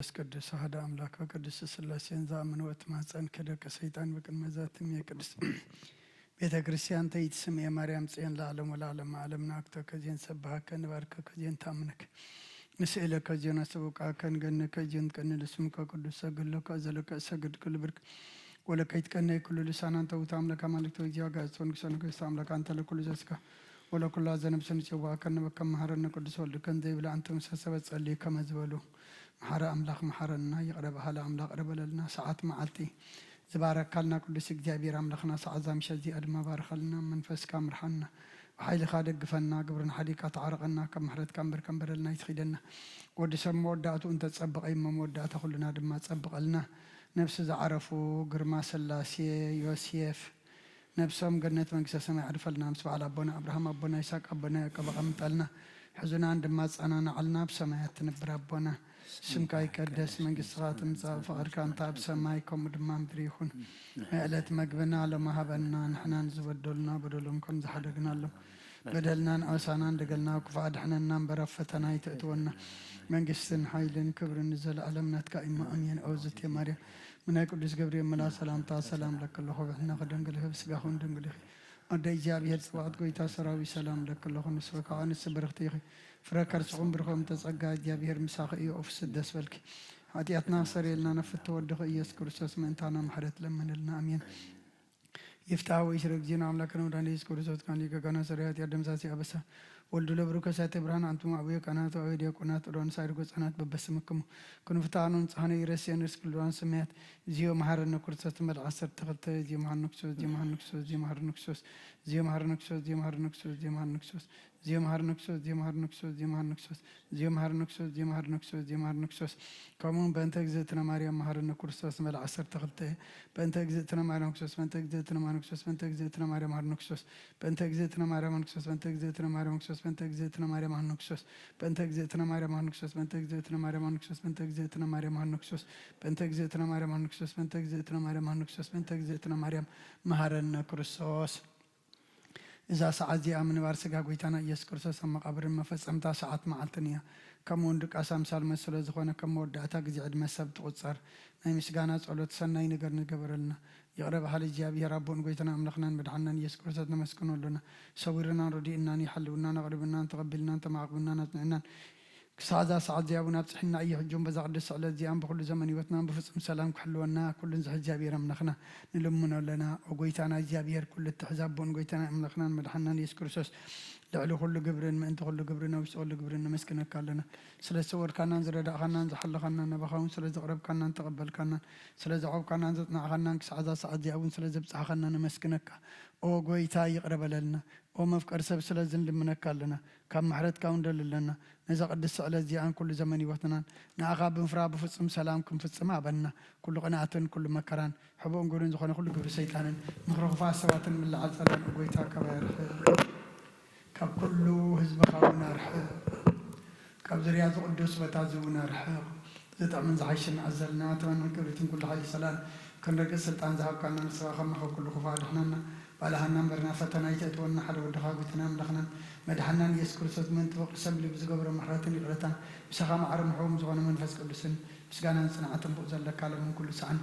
መንፈስ ቅዱስ ኣሐደ ኣምላክ በቅድስት ስላሴን ዝኣምን ወትማጸን ከደቀ ሰይጣን በቅድመ ዛትም የቅድስ ቤተ ክርስቲያን ተይትስምኤ ማርያም ጽዮን ለዓለም ወለዓለም ዓለም ናክቶ ከዚን ሰብሃከ ንባርከ ከዚን ታምነክ ንስእለ ከዚን ኣሰብቃከ ንገነ ከዚን ቀንል ስምከ ቅዱስ ሰግድ ለከ ዘለከ ሰግድ ክልብርክ ወለከ ይትቀነይ ኩሉ ልሳናን ተውት ኣምላክ ኣማልክቶ እግዚኦ ጋጽ ወንግሶ ንግስት ኣምላክ ኣንተ ለኩሉ ዘስካ ወለኩላ ዘነብሰ ንጽዋ ከነበከ መሐረነ ቅዱስ ወልድ ከን ዘይብለ ኣንተ ምሰሰበ ጸልዩ ከመ ዝበሉ መሓረ ኣምላኽ መሓረና፣ ይቕረ በሃሊ ኣምላኽ ቅረ በለልና። ሰዓት መዓልቲ ዝባረካልና ቅዱስ እግዚኣብሔር ኣምላኽና ሰዓት ዛምሸት እዚኣ ድማ ባርኸልና። መንፈስካ ምርሓና፣ ብሓይልኻ ደግፈና፣ ግብርና ሓዲግካ ተዓረቐና፣ ካብ ምሕረትካ እምበር ከንበረልና ይትኺደና። ወዲ ሰብ መወዳእቱ እንተጸብቐ እሞ መወዳእታ ኩልና ድማ ጸብቐልና። ነፍሲ ዝዓረፉ ግርማ ስላሴ፣ ዮሴፍ፣ ነብሶም ገነት መንግስተ ሰማይ ኣዕርፈልና፣ ምስ በዓል ኣቦና ኣብርሃም፣ ኣቦና ይስሐቅ፣ ኣቦና ያዕቆብ ኣቐምጠልና። ሕዙናን ድማ ጸናናዓልና፣ ኣብ ሰማያት ትነብር ኣቦና፣ ስምካ ይቀደስ፣ መንግስትኻ ትምጻእ፣ ፍቓድካ እንተ ኣብ ሰማይ ከምኡ ድማ ምድሪ ይኹን። ናይ ዕለት መግብና ሎሚ ሃበና፣ ንሕና ንዝበደሉና በደሎም ከም ዝሓደግናሎም፣ በደልናን ኣበሳናን ደገልና፣ ክፉእ ኣድሕነና እምበር ኣብ ፈተና ኣይተእትወና። መንግስትን ሓይልን ክብርን ንዘለኣለም ናትካ እሞ፣ ኣሜን። ኦ ዝቴ ማርያም፣ ምናይ ቅዱስ ገብርኤል መልኣ ሰላምታ ሰላም ለኪ ኣለኹ፣ ብሕልናኺ ድንግል ኢኺ፣ ብስጋኺ እውን ድንግል ኢኺ። ኣደ እግዚኣብሔር ጽባኦት፣ ጎይታ ሰራዊት፣ ሰላም ለኪ ኣለኹ፣ ንስኺ ከኣ ኣንስቲ ብርኽቲ ኢኺ፣ ፍረ ከርስኺ እውን ብሩኽ እዩ፣ እምተ ጸጋ እግዚኣብሔር ምሳኺ እዩ፣ ኦፍስት ደስ በልኪ። ሓጢኣትና ክሰርየልና ነፍቲ ወድኺ ኢየሱስ ክርስቶስ ምእንታና ምሕረት ለምንልና፣ ኣሜን። ይፍታህ ወይስረ እግዚእነ አምላክነ ወመድኃኒነ ኢየሱስ ክርስቶስ ካን ሊቀ ካህናት ሠራዊ ኃጢአት ደምሳሲ አበሳ ወልዱ ለብሩክ ከሳቴ ብርሃን አንትሙ አቡየ ካህናት ወአቡየ ዲያቆናት ወዳኑ ሳይርጎ ሕፃናት በበስምክሙ ክንፍታኑ ንጽሐነ ይረስየን ርስክ ልዋን ስምያት እግዚኦ መሐረነ ክርስቶስ ትንበል ዓሰርተ ክልተ እግዚኦ መሐረነ ክርስቶስ እግዚኦ መሐረነ ክርስቶስ እግዚኦ መሐረነ ክርስቶስ እግዚኦ መሐረነ ክርስቶስ እግዚኦ መሐረነ ክርስቶስ እግዚኦ መሐረነ ክርስቶስ፣ እግዚኦ መሐረነ ክርስቶስ፣ እግዚኦ መሐረነ ክርስቶስ፣ እግዚኦ መሐረነ ክርስቶስ፣ እግዚኦ መሐረነ ክርስቶስ፣ እግዚኦ መሐረነ ክርስቶስ። ከምኡውን በእንተ እግዝእትነ ማርያም መሐረነ ክርስቶስ ንበል ዓሰርተ ክልተ። በእንተ እግዝእትነ ማርያም ክርስቶስ፣ በእንተ እግዝእትነ ማርያም ክርስቶስ፣ በእንተ እግዝእትነ ማርያም መሐረነ ክርስቶስ፣ በእንተ እግዝእትነ ማርያም ክርስቶስ፣ በእንተ እግዝእትነ ማርያም ክርስቶስ፣ በእንተ እግዝእትነ ማርያም መሐረነ ክርስቶስ፣ በእንተ እግዝእትነ ማርያም መሐረነ ክርስቶስ፣ በእንተ እግዝእትነ ማርያም መሐረነ ክርስቶስ፣ በእንተ እግዝእትነ ማርያም መሐረነ ክርስቶስ፣ በእንተ እግዝእትነ ማርያም መሐረነ ክርስቶስ፣ በእንተ እግዝእትነ ማርያም መሐረነ ክርስቶስ፣ በእንተ እግዝእትነ ማርያም መሐረነ ክርስቶስ። እዛ ሰዓት እዚኣ ምንባር ስጋ ጐይታና ኢየሱስ ክርስቶስ ኣብ መቓብርን መፈጸምታ ሰዓት መዓልትን እያ። ከምኡውን ድቃስ ኣምሳል መስ ስለ ዝኾነ፣ ከም መወዳእታ ግዜ ዕድመ ሰብ ትቑጸር። ናይ ምስጋና ጸሎት፣ ሰናይ ነገር ንገበረልና። ይቕረ በሃሊ እግዚኣብሔር ኣቦን ጐይታና ኣምላኽናን መድሓንናን ኢየሱስ ክርስቶስ ነመስግኖ ኣሎና። ሰዊርናን ረዲእናን፣ ይሓልውናን፣ ኣቕሪብናን፣ ተቐቢልናን፣ ተማዕቕብናን፣ ኣጽኒዕናን፣ ክሳዕ እዛ ሰዓት እዚኣ እውን ኣብጽሕና እዩ። ሕጂ እውን በዛ ቅድስቲ ዕለት እዚኣን ብኹሉ ዘመን ህይወትናን ብፍጹም ሰላም ክሕልወና ኩሉን ዝሕዚ እግዚኣብሔር ኣምላኽና ንልምኖ ኣለና። ኦ ጐይታና እግዚኣብሔር ኩሉ እትሕዝ ኣቦን ጐይታና ኣምላኽናን መድሓንናን ኢየሱስ ክርስቶስ፣ ልዕሊ ኩሉ ግብርን ምእንቲ ኩሉ ግብርን ኣብ ውሽጢ ኩሉ ግብርን ነመስግነካ ኣለና። ስለ ዝሰወርካናን ዝረዳእኻናን ዝሓለኻናን፣ ናባኻ እውን ስለ ዘቕረብካናን ተቐበልካናን፣ ስለ ዘዕቆብካናን ዘጽናዕኻናን፣ ክሳዕ እዛ ሰዓት እዚኣ እውን ስለ ዘብጻሕኻና ነመስግነካ። ኦ ጐይታ ይቕረ በለልና። ኦ መፍቀሪ ሰብ ስለዚ ንልምነካ ኣለና። ካብ ምሕረትካ እውን ንደሊ ኣለና። ነዛ ቅድስቲ ዕለት እዚኣን ኩሉ ዘመን ህይወትናን ንኣኻ ብምፍራህ ብፍጹም ሰላም ክንፍጽም ሃበና። ኩሉ ቅንኣትን ኩሉ መከራን ሕቡእን ግብርን ዝኾነ ኩሉ ግብሪ ሰይጣንን ምኽሪ ክፉኣት ሰባትን ምልዓል ጸላእን ኦ ጐይታ ካባይ ኣርሕቕ። ካብ ኩሉ ህዝብኻ እውን ኣርሕቕ። ካብ ዙርያ እዚ ቅዱስ ቦታ እዚ እውን ኣርሕቕ። ዝጥዕምን ዝሓይሽን መዓዘልና ተመንን ክብሪትን ኩሉ ሓይሊ ጸላእን ክንረግጽ ስልጣን ዝሃብካና ንስኻ ከማኻ ኩሉ ክፉእ ኣድሕነና። ባልሃና እምበር ናብ ፈተና ኣይተእትወና፣ ሓደ ወድኻ ጐይታና ኣምላኽናን መድሓንናን ኢየሱስ ክርስቶስ ምእንቲ ፍቕሪ ሰብ ልቢ ዝገብሮ ምሕረትን ይቕረታን ምሳኻ ማዕረ ምሕዎም ዝኾነ መንፈስ ቅዱስን ምስጋናን ጽንዓትን ብኡ ዘለካ ሎምን ኩሉ ሰዓን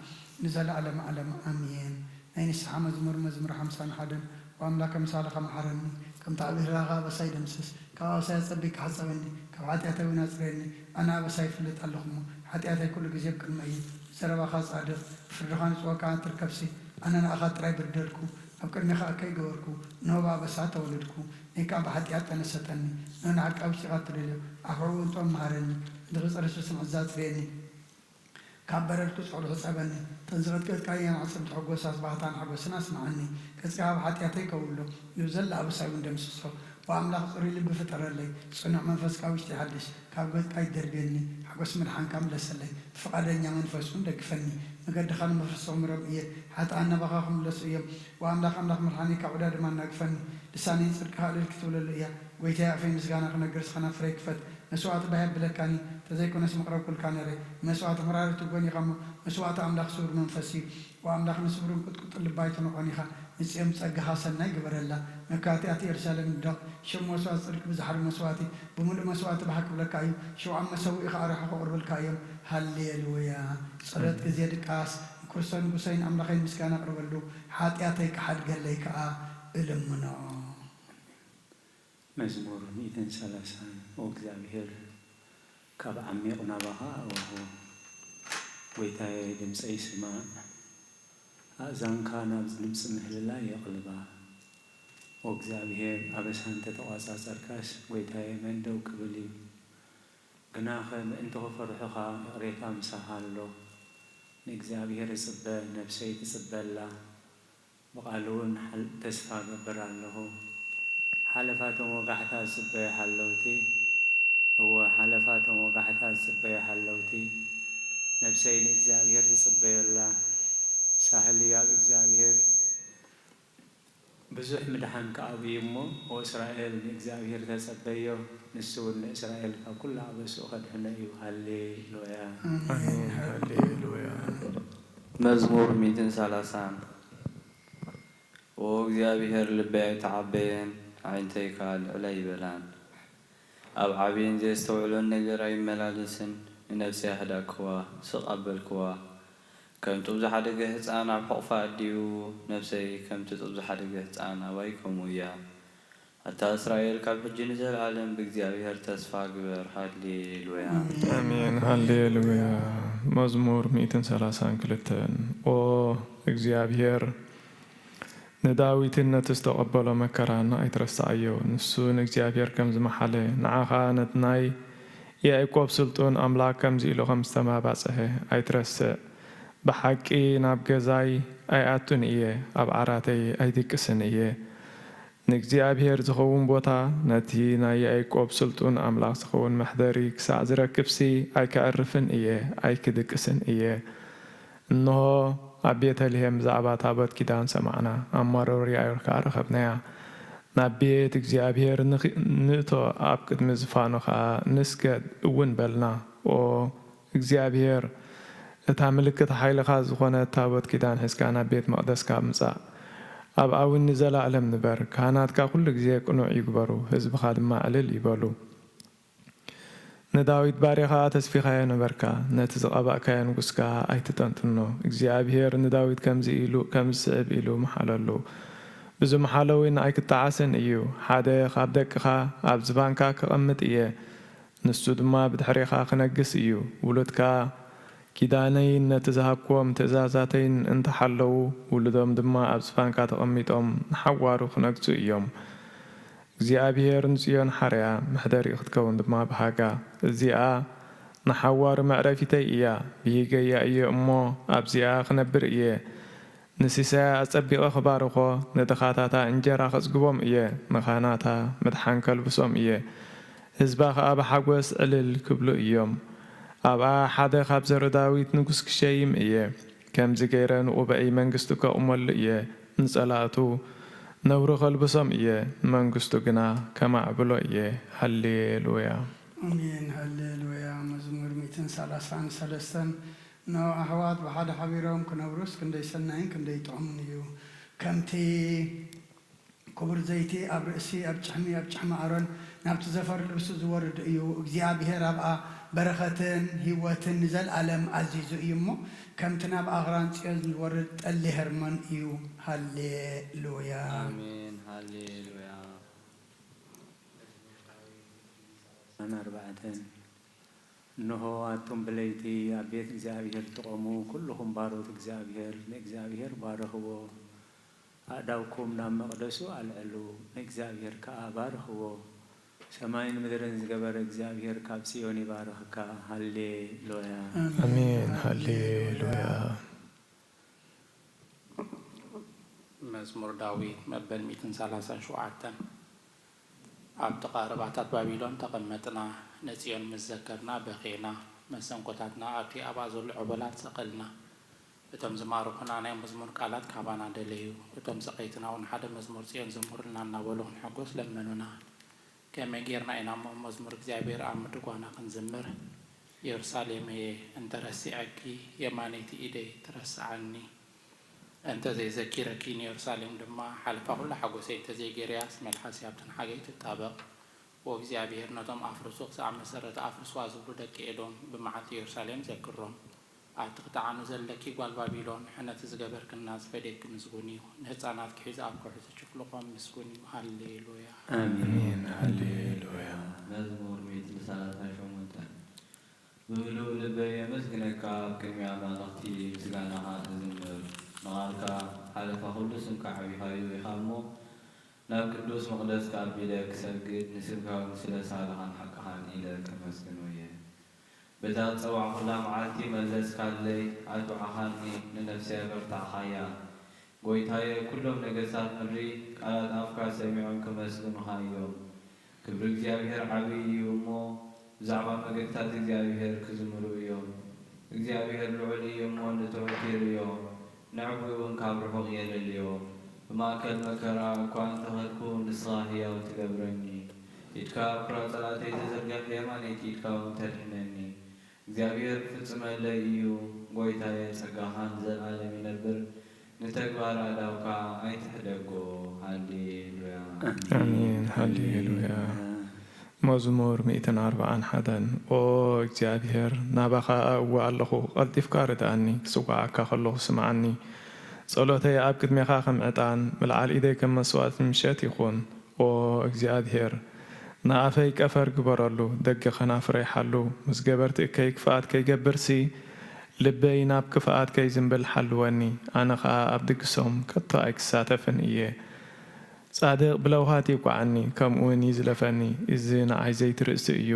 ንዘለኣለመ ዓለም ኣሜን። ናይ ንስሓ መዝሙር፣ መዝሙር ሓምሳን ሓደን። ኦ ኣምላክ ኣምሳልኻ መሓረኒ፣ ከም ትዕቢት ርሃኻ ኣበሳይ ደምስስ። ካብ ኣበሳይ ኣጸቢካ ሕጸበኒ፣ ካብ ሓጢኣተይ እውን ኣጽርየኒ። ኣነ ኣበሳይ ይፈልጥ ኣለኹ እሞ፣ ሓጢኣተይ ኩሉ ግዜ ኣብ ቅድመይ እዩ። ብዘረባኻ ጻድቕ፣ ብፍርድኻ ንጹህ ከኣ ትርከብሲ። ኣነ ንኣኻ ጥራይ በደልኩ፣ ኣብ ቅድሜኻ እከይ ገበርኩ። እንሆ ብኣበሳ ተወለድኩ፣ ነይ ከኣ ብሓጢኣት ተነሰጠኒ። እንሆ ንሓቂ ኣውጺእካ እትደልዮ፣ ኣሕውኡ እንጥኦም መሃረኒ። ምድሪ ጽርህ ስስን ዕዛ ኣጽርየኒ። ካብ በረድ ክጽዕሉ ሕጸበኒ። እተን ዝቐጥቀጥካየን ኣዕጽምቲ ሕጎስ ኣስባህታን ሓጎስን ኣስምዓኒ። ገጽካ ካብ ሓጢኣተይ ከውሎ፣ ንብዘላ ኣበሳይ እውን ደምስሶ። ኦ ኣምላኽ፣ ጽሩይ ልቢ ፍጠረለይ፣ ጽኑዕ መንፈስ ካብ ውሽጢ ሓድሽ። ካብ ገጽካ ኣይትደርብየኒ፣ ሓጎስ ምድሓንካ ምለሰለይ። ብፍቓደኛ መንፈስ እውን ደግፈኒ። መገድኻ ንመፍሰሶም ምረም እየ፣ ሓጥኣን ናባኻ ክምለሱ እዮም። ኦ ኣምላኽ፣ ኣምላኽ ምድሓነይ፣ ካብ ዕዳ ድማ ኣናግፈኒ። ልሳነይ ንጽድቅኻ ዕልል ክትብለሉ እያ። ጐይታይ፣ ኣፈይ ምስጋና ክነግር፣ ንስኻ ናብ ፍረይ ክፈት። መስዋእቲ ባህ የብለካን እዩ፣ ተዘይኮነስ ምቕረብኩልካ ነይረ። መስዋእቲ ምራር እቲ ጎኒኻ እሞ፣ መስዋእቲ ኣምላኽ ስቡር መንፈስ እዩ። ወኣምላኽ ንስቡርን ቅጥቁጥን ልባ ኣይትንዖን ኢኻ። ንጽዮን ጸጋኻ ሰናይ ግበረላ። መካትኣት የሩሳሌም ንደቕ። ሽም መስዋእቲ ጽድቂ ብዝሓሪ መስዋእቲ ብምሉእ መስዋእቲ ባህ ክብለካ እዩ። ሽውዓም መሰውኢ ኸኣ ርሑ ከቕርብልካ እዮም። ሃሌሉያ። ጸሎት ግዜ ድቃስ። ንክርስቶስ ንጉሰይን ኣምላኸይን ምስጋና ኣቕርበሉ። ሓጢኣተይ ክሓድገለይ ከኣ እልምኖ። መዝሙር ሚእትን ሰላሳን። ኦ እግዚኣብሔር፣ ካብ ዓሚቕ ናባኻ ኣእወኹ። ጐይታየ፣ ድምጸይ ስማዕ፣ ኣእዛንካ ናብ ድምጺ ምህልላ የቕልባ። ኦ እግዚኣብሔር፣ ኣበሳ እንተ ተቋጻጸርካስ፣ ጐይታየ፣ መን ደው ክብል እዩ? ግናኸ ምእንቲ ኽፈርሑኻ ይቕሬታ ምሳኻ ኣሎ። ንእግዚኣብሔር እጽበ፣ ነፍሰይ ትጽበ ኣላ። ብቓሉ እውን ሓል-፣ ተስፋ እገብር ኣለኹ። ሓለፋቶም ወጋሕታ ዝጽበዩ ሓለውቲ፣ እወ፣ ሓለፋቶም ወጋሕታ ዝጽበዩ ሓለውቲ፣ ነፍሰይ ንእግዚኣብሔር ትጽበዮ ኣላ። ሳህል እዩ ኣብ እግዚኣብሔር። ብዙሕ ምድሓን ከኣ ኣብዩ እሞ፣ ኦ እስራኤል፣ ንእግዚኣብሔር ተጸበዮ፣ ንሱ እውን ንእስራኤል ካብ ኩሉ ኣበስኡ ከድሕኖ እዩ። ሃሌሉያ። ኣሜን። ሃሌሉያ። መዝሙር ሚእትን ሰላሳን። ኦ እግዚኣብሔር፣ ልበይ ኣይተዓበየን፣ ኣዒንተይ ከኣ ልዕለይ ኣይበላን። ኣብ ዓቢን ዘየስተውዕሎን ነገር ኣይመላለስን፣ ንነፍሰይ ኣህዳእክዋ፣ ስቕ ኣበልክዋ። ከም ጡብ ዝሓደገ ህጻን ኣብ ሕቑፋ ኣዲኡ፣ ነፍሰይ ከምቲ ጡብ ዝሓደገ ህጻን ኣባይ ከምኡ እያ። ኣታ እስራኤል፣ ካብ ሕጂ ንዘለኣለም ብእግዚኣብሔር ተስፋ ግበር። ሃሌሉያ። ኣሜን። ሃሌሉያ። መዝሙር ሚእትን ሰላሳን ክልተን። ኦ እግዚኣብሔር፣ ንዳዊትን ነቲ ዝተቐበሎ መከራን ኣይትረስዓዮ። ንሱ ንእግዚኣብሔር ከም ዝመሓለ፣ ንዓኻ ነቲ ናይ ያዕቆብ ስልጡን ኣምላኽ ከምዚ ኢሉ ከም ዝተማባጽሐ ኣይትረስዕ። ብሓቂ ናብ ገዛይ ኣይኣቱን እየ፣ ኣብ ዓራተይ ኣይድቅስን እየ። ንእግዚኣብሔር ዝኸውን ቦታ፣ ነቲ ናይ ያዕቆብ ስልጡን ኣምላኽ ዝኸውን መሕደሪ ክሳዕ ዝረክብሲ፣ ኣይከዕርፍን እየ፣ ኣይክድቅስን እየ። እንሆ፣ ኣብ ቤተልሔም ብዛዕባ ታቦት ኪዳን ሰማዕና፣ ኣብ መሮር ያኢር ከኣ ረኸብናያ። ናብ ቤት እግዚኣብሔር ንኺ-፣ ንእቶ፣ ኣብ ቅድሚ ዝፋኑ ኸኣ ንስገድ እውን በልና። ኦ እግዚኣብሔር፣ እታ ምልክት ሓይልኻ ዝኾነት ታቦት ኪዳን ሒዝካ ናብ ቤት መቕደስካ ምጻእ። ኣብኣ እውን ንዘለኣለም ንበር። ካህናትካ ኩሉ ግዜ ቅኑዕ ይግበሩ፣ ህዝብኻ ድማ ዕልል ይበሉ። ንዳዊት ባርያኻ ተስፊኻዮ ነበርካ፣ ነቲ ዝቐባእካዮ ንጉስካ ኣይትጠንጥኖ። እግዚኣብሔር ንዳዊት ከምዚ ኢሉ፣ ከምዚ ስዕብ ኢሉ መሓለሉ፣ ብዝመሓሎ እውን ኣይክጠዓስን እዩ። ሓደ ኻብ ደቅኻ ኣብ ዝባንካ ክቐምጥ እየ፣ ንሱ ድማ ብድሕሬኻ ክነግስ እዩ። ውሉድካ ኪዳነይን ነቲ ዝሃብክዎም ትእዛዛተይን እንተ ሓለዉ፣ ውሉዶም ድማ ኣብ ዝፋንካ ተቐሚጦም ንሓዋሩ ክነግሱ እዮም። እግዚኣብሄር ንጽዮን ሓርያ፣ መሕደሪኡ ክትከውን ድማ ብሃጋ። እዚኣ ንሓዋሩ መዕረፊተይ እያ፣ ብሂገያ እየ እሞ ኣብዚኣ ክነብር እየ። ንሲሳያ ኣጸቢቐ ክባርኾ፣ ንድኻታታ እንጀራ ከጽግቦም እየ፣ ንኻህናታ ምድሓን ከልብሶም እየ፣ ህዝባ ኸኣ ብሓጎስ ዕልል ክብሉ እዮም። ኣብኣ ሓደ ኻብ ዘርኢ ዳዊት ንጉስ ክሸይም እየ። ከምዚ ገይረ ንቑባኤይ መንግስቱ ከቑመሉ እየ፣ ንጸላእቱ ነውሪ ከልብሶም እየ፣ ንመንግስቱ ግና ከማዕብሎ እየ። ሃሌሉያ። ኣሜን። ሃሌሉያ። መዝሙር ሚእትን ሰላሳን ሰለስተን። እነሆ ኣሕዋት ብሓደ ሓቢሮም ክነብሩስ ክንደይ ሰናይን ክንደይ ጥዑምን እዩ። ከምቲ ክቡር ዘይቲ ኣብ ርእሲ፣ ኣብ ጭሕሚ፣ ኣብ ጭሕሚ ኣሮን ናብቲ ዘፈር ልብሱ ዝወርድ እዩ። እግዚኣብሄር ኣብኣ በረኸትን ህይወትን ንዘለኣለም ኣዚዙ እዩ እሞ፣ ከምቲ ናብ ኣኽራን ጽዮን ዝወርድ ጠሊ ሄርሞን እዩ። ሃሌሉያ። ኣሜን። ሃሌሉያ። ኣርባዕተን። እንሆ፣ ኣቱም ብለይቲ ኣብ ቤት እግዚኣብሔር ትቖሙ፣ ኩልኹም ባሮት እግዚኣብሔር፣ ንእግዚኣብሔር ባርኽዎ። ኣእዳውኩም ናብ መቕደሱ ኣልዕሉ፣ ንእግዚኣብሔር ከኣ ባርኽዎ። ሰማይን ምድርን ዝገበረ እግዚኣብሔር ካብ ጽዮን ይባርኽካ። ሃሌሉያ። ኣሜን። ሃሌሉያ። መዝሙር ዳዊት መበል ሚእትን ሰላሳን ሸውዓተን። ኣብ ጥቓ ርባታት ባቢሎን ተቐመጥና፣ ንጽዮን ምስ ዘከርና በኼና፣ መሰንኮታትና ኣብቲ ኣብኣ ዘሎ ዑበላት ሰቐልና። እቶም ዝማርኹና ናይ መዝሙር ቃላት ካባና ደለዩ፣ እቶም ሰቐይትና እውን ሓደ መዝሙር ጽዮን ዘምሩልና እናበሉ ክንሕጎስ ለመኑና። ከመይ ጌርና ኢና እሞ መዝሙር እግዚኣብሔር ኣብ ምድጓና ክንዝምር? ኢየሩሳሌመየ፣ እንተ ረሲዐኪ የማነይቲ ኢደይ ትረስዓኒ፣ እንተ ዘይዘኪረኪ ንኢየሩሳሌም ድማ ሓለፋ ኩሉ ሓጎሰይ እንተ ዘይገይረያስ መልሓሰይ ኣብተን ሓገይ ትጣበቕ። ወእግዚኣብሔር ነቶም ኣፍርሱ ክሳዕ መሰረታ ኣፍርስዋ ዝብሉ ደቂ ኤዶም ብመዓልቲ ኢየሩሳሌም ዘክሮም። ኣብቲ ክጥዓኑ ዘለኪ ጓል ባቢሎን፣ ሕነቲ ዝገበርክና ዝፈድየኪ ምስጉን እዩ። ንህጻናትኪ ሒዙ ኣብ ከውሒ ዝጭፍልቖም ምስጉን እዩ። ሃሌሉያ። ኣሜን። ሃሌሉያ። መዝሙር ሚእትን ሰላሳን ሸሞንተን። ብምሉእ ልበይ የመስግነካ፣ ኣብ ቅድሚ ኣማልኽቲ ምስጋናኻ እዝምር። ንቓልካ ሓለፋ ኩሉ ስምካ ዓቢኻዮ ኢኻ እሞ፣ ናብ ቅዱስ መቕደስካ ኣቢለ ክሰግድ፣ ንስምካ እውን ስለ ሳልኻን ሓቅኻን ኢለ ከመስግኖ እየ። በታ ዝጸዋዕኹላ መዓልቲ መለስካለይ፣ ኣትባዕኻኒ፣ ንነፍሰይ ኣበርታዕኻያ። ጐይታየ፣ ኵሎም ነገስታት ምድሪ ቃላት ኣፍካ ሰሚዖም ከመስግኑኻ እዮም። ክብሪ እግዚኣብሄር ዓብዪ እዩ እሞ፣ ብዛዕባ መገድታት እግዚኣብሄር ክዝምሩ እዮም። እግዚኣብሄር ልዑል እዩ እሞ፣ ንትሑት ይርእዮ፣ ንዕቡይ እውን ካብ ርሑቕ የለልዮ። ብማእከል መከራ እኳ እንተ ኸድኩ፣ ንስኻ ህያው ትገብረኒ። ኢድካ ኣብ ኲራ ጸላእተይ ተዘርጊሓ፣ የማነይቲ ኢድካ እውን ተድሕነኒ። እግዚኣብሔር ክፍጽመለይ እዩ፣ ጐይታየ፣ ጸጋኻ ንዘለዓለም ይነብር፣ ንተግባር ኣእዳውካ ኣይትሕደጎ። ሃሌሉያ። ኣሜን። ሃሌሉያ። መዝሙር ሚእትን ኣርብዓን ሓደን። ኦ እግዚኣብሔር፣ ናባኻ ኣእዊ ኣለኹ፣ ቀልጢፍካ ርድኣኒ፣ ክጽውዓካ ከለኹ ስምዓኒ። ጸሎተይ ኣብ ቅድሜኻ ከም ዕጣን፣ ምልዓል ኢደይ ከም መስዋእቲ ምሸት ይኹን። ኦ እግዚኣብሔር፣ ንኣፈይ ቀፈር ግበረሉ፣ ደገ ኸናፍረይ ሓሉ። ምስ ገበርቲ እከይ ክፍኣት ከይገብርሲ፣ ልበይ ናብ ክፍኣት ከይዝምብል ሓልወኒ። ኣነ ኸኣ ኣብ ድግሶም ከቶ ኣይክሳተፍን እየ። ጻድቕ ብለውሃት ይውቅዓኒ፣ ከምኡውን ይዝለፈኒ። እዚ ንዓይ ዘይትርእሲ እዩ።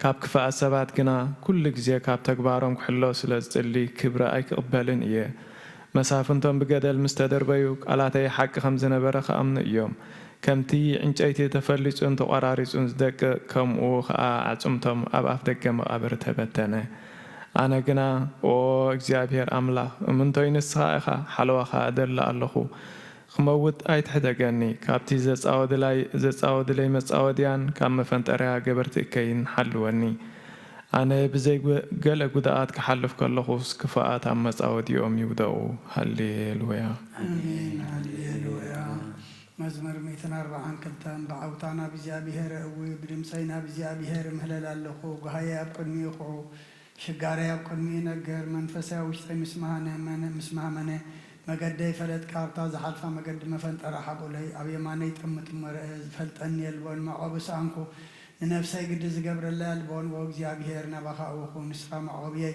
ካብ ክፍኣት ሰባት ግና፣ ኩሉ ግዜ ካብ ተግባሮም ክሕሎ ስለ ዝጽሊ፣ ክብሪ ኣይክቕበልን እየ። መሳፍንቶም ብገደል ምስ ተደርበዩ፣ ቃላተይ ሓቂ ከም ዝነበረ ክኣምኑ እዮም። ከምቲ ዕንጨይቲ ተፈሊጹን ተቖራሪጹን ዝደቅቕ፣ ከምኡ ኸኣ ኣዕጽምቶም ኣብ ኣፍደገ መቓብር ተበተነ። ኣነ ግና፣ ኦ እግዚኣብሄር ኣምላኽ፣ እምንቶይ ንስኻ ኢኻ፣ ሓለዋኻ እደሊ ኣለኹ። ክመውት ኣይትሕደገኒ፣ ካብቲ ዘጻወድላይ-፣ ዘጻወድለይ መጻወድያን ካብ መፈንጠርያ ገበርቲ እከይን ሓልወኒ። ኣነ ብዘይ ገ-፣ ገለ ጉድኣት ክሓልፍ ከለኹስ፣ ክፉኣት ኣብ መጻወድያኦም ይውደቑ። ሃሌሉያ። ኣሜን። ሃሌሉያ። መዝሙር ሚእትን ኣርብዓን ክልተን። ብዓውታ ናብ እግዚኣብሄር እእዊ፣ ብድምፀይ ናብ እግዚኣብሄር እምህለል ኣለኹ። ጓህየይ ኣብ ቅድሚኡ ይኹዑ፣ ሽጋረይ ኣብ ቅድሚኡ ይነግር። መንፈሰይ ኣብ ውሽጠይ ምስ መሃነ-፣ መነ-፣ ምስ መሃመነ፣ መገደይ ፈለጥካ፣ ኣብታ ዝሓልፋ መገዲ መፈንጠራ ሓቑለይ። ኣብ የማነይ ጠምት እሞ ርእ፣ ዝፈልጠኒ የልቦን። መዕቆቢ ሰኣንኩ፣ ንነፍሰይ ግዲ ዝገብረለይ ኣልቦን። ዎ እግዚኣብሄር፣ ናባኻ እወኹ፣ ንስኻ መዕቆብየይ፣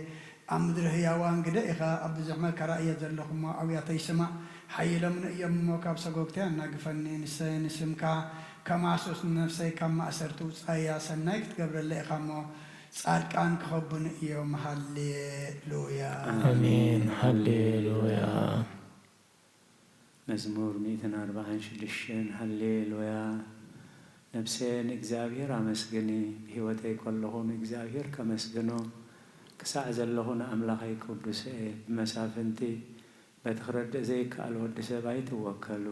ኣብ ምድሪ ህያዋን ግደ ኢኻ። ኣብ ብዙሕ መከራ እየ ዘለኹ እሞ፣ ኣውያተይ ስማዕ። ሓይሎምኒ እዮም እሞ፣ ካብ ሰጎግተይ ኣናግፈኒ። ንሰ-፣ ንስምካ ከማስስ፣ ንነፍሰይ ካብ ማእሰርቲ ውጻያ። ሰናይ ክትገብረለይ ኢኻ እሞ፣ ጻድቃን ክኸቡኒ እዮም። ሃሌሉያ። ኣሜን። ሃሌሉያ። መዝሙር ሚእትን ኣርብዓን ሽዱሽተን። ሃሌሉያ። ነፍሰ ንእግዚኣብሔር ኣመስግኒ፣ ብህይወተይ ከለኹ ንእግዚኣብሔር ከመስግኖ ክሳዕ ዘለኹ ንኣምላኸይ ቅዱስ እየ። ብመሳፍንቲ በቲ ክረድእ ዘይከኣል ወዲ ሰብ ኣይትወከሉ።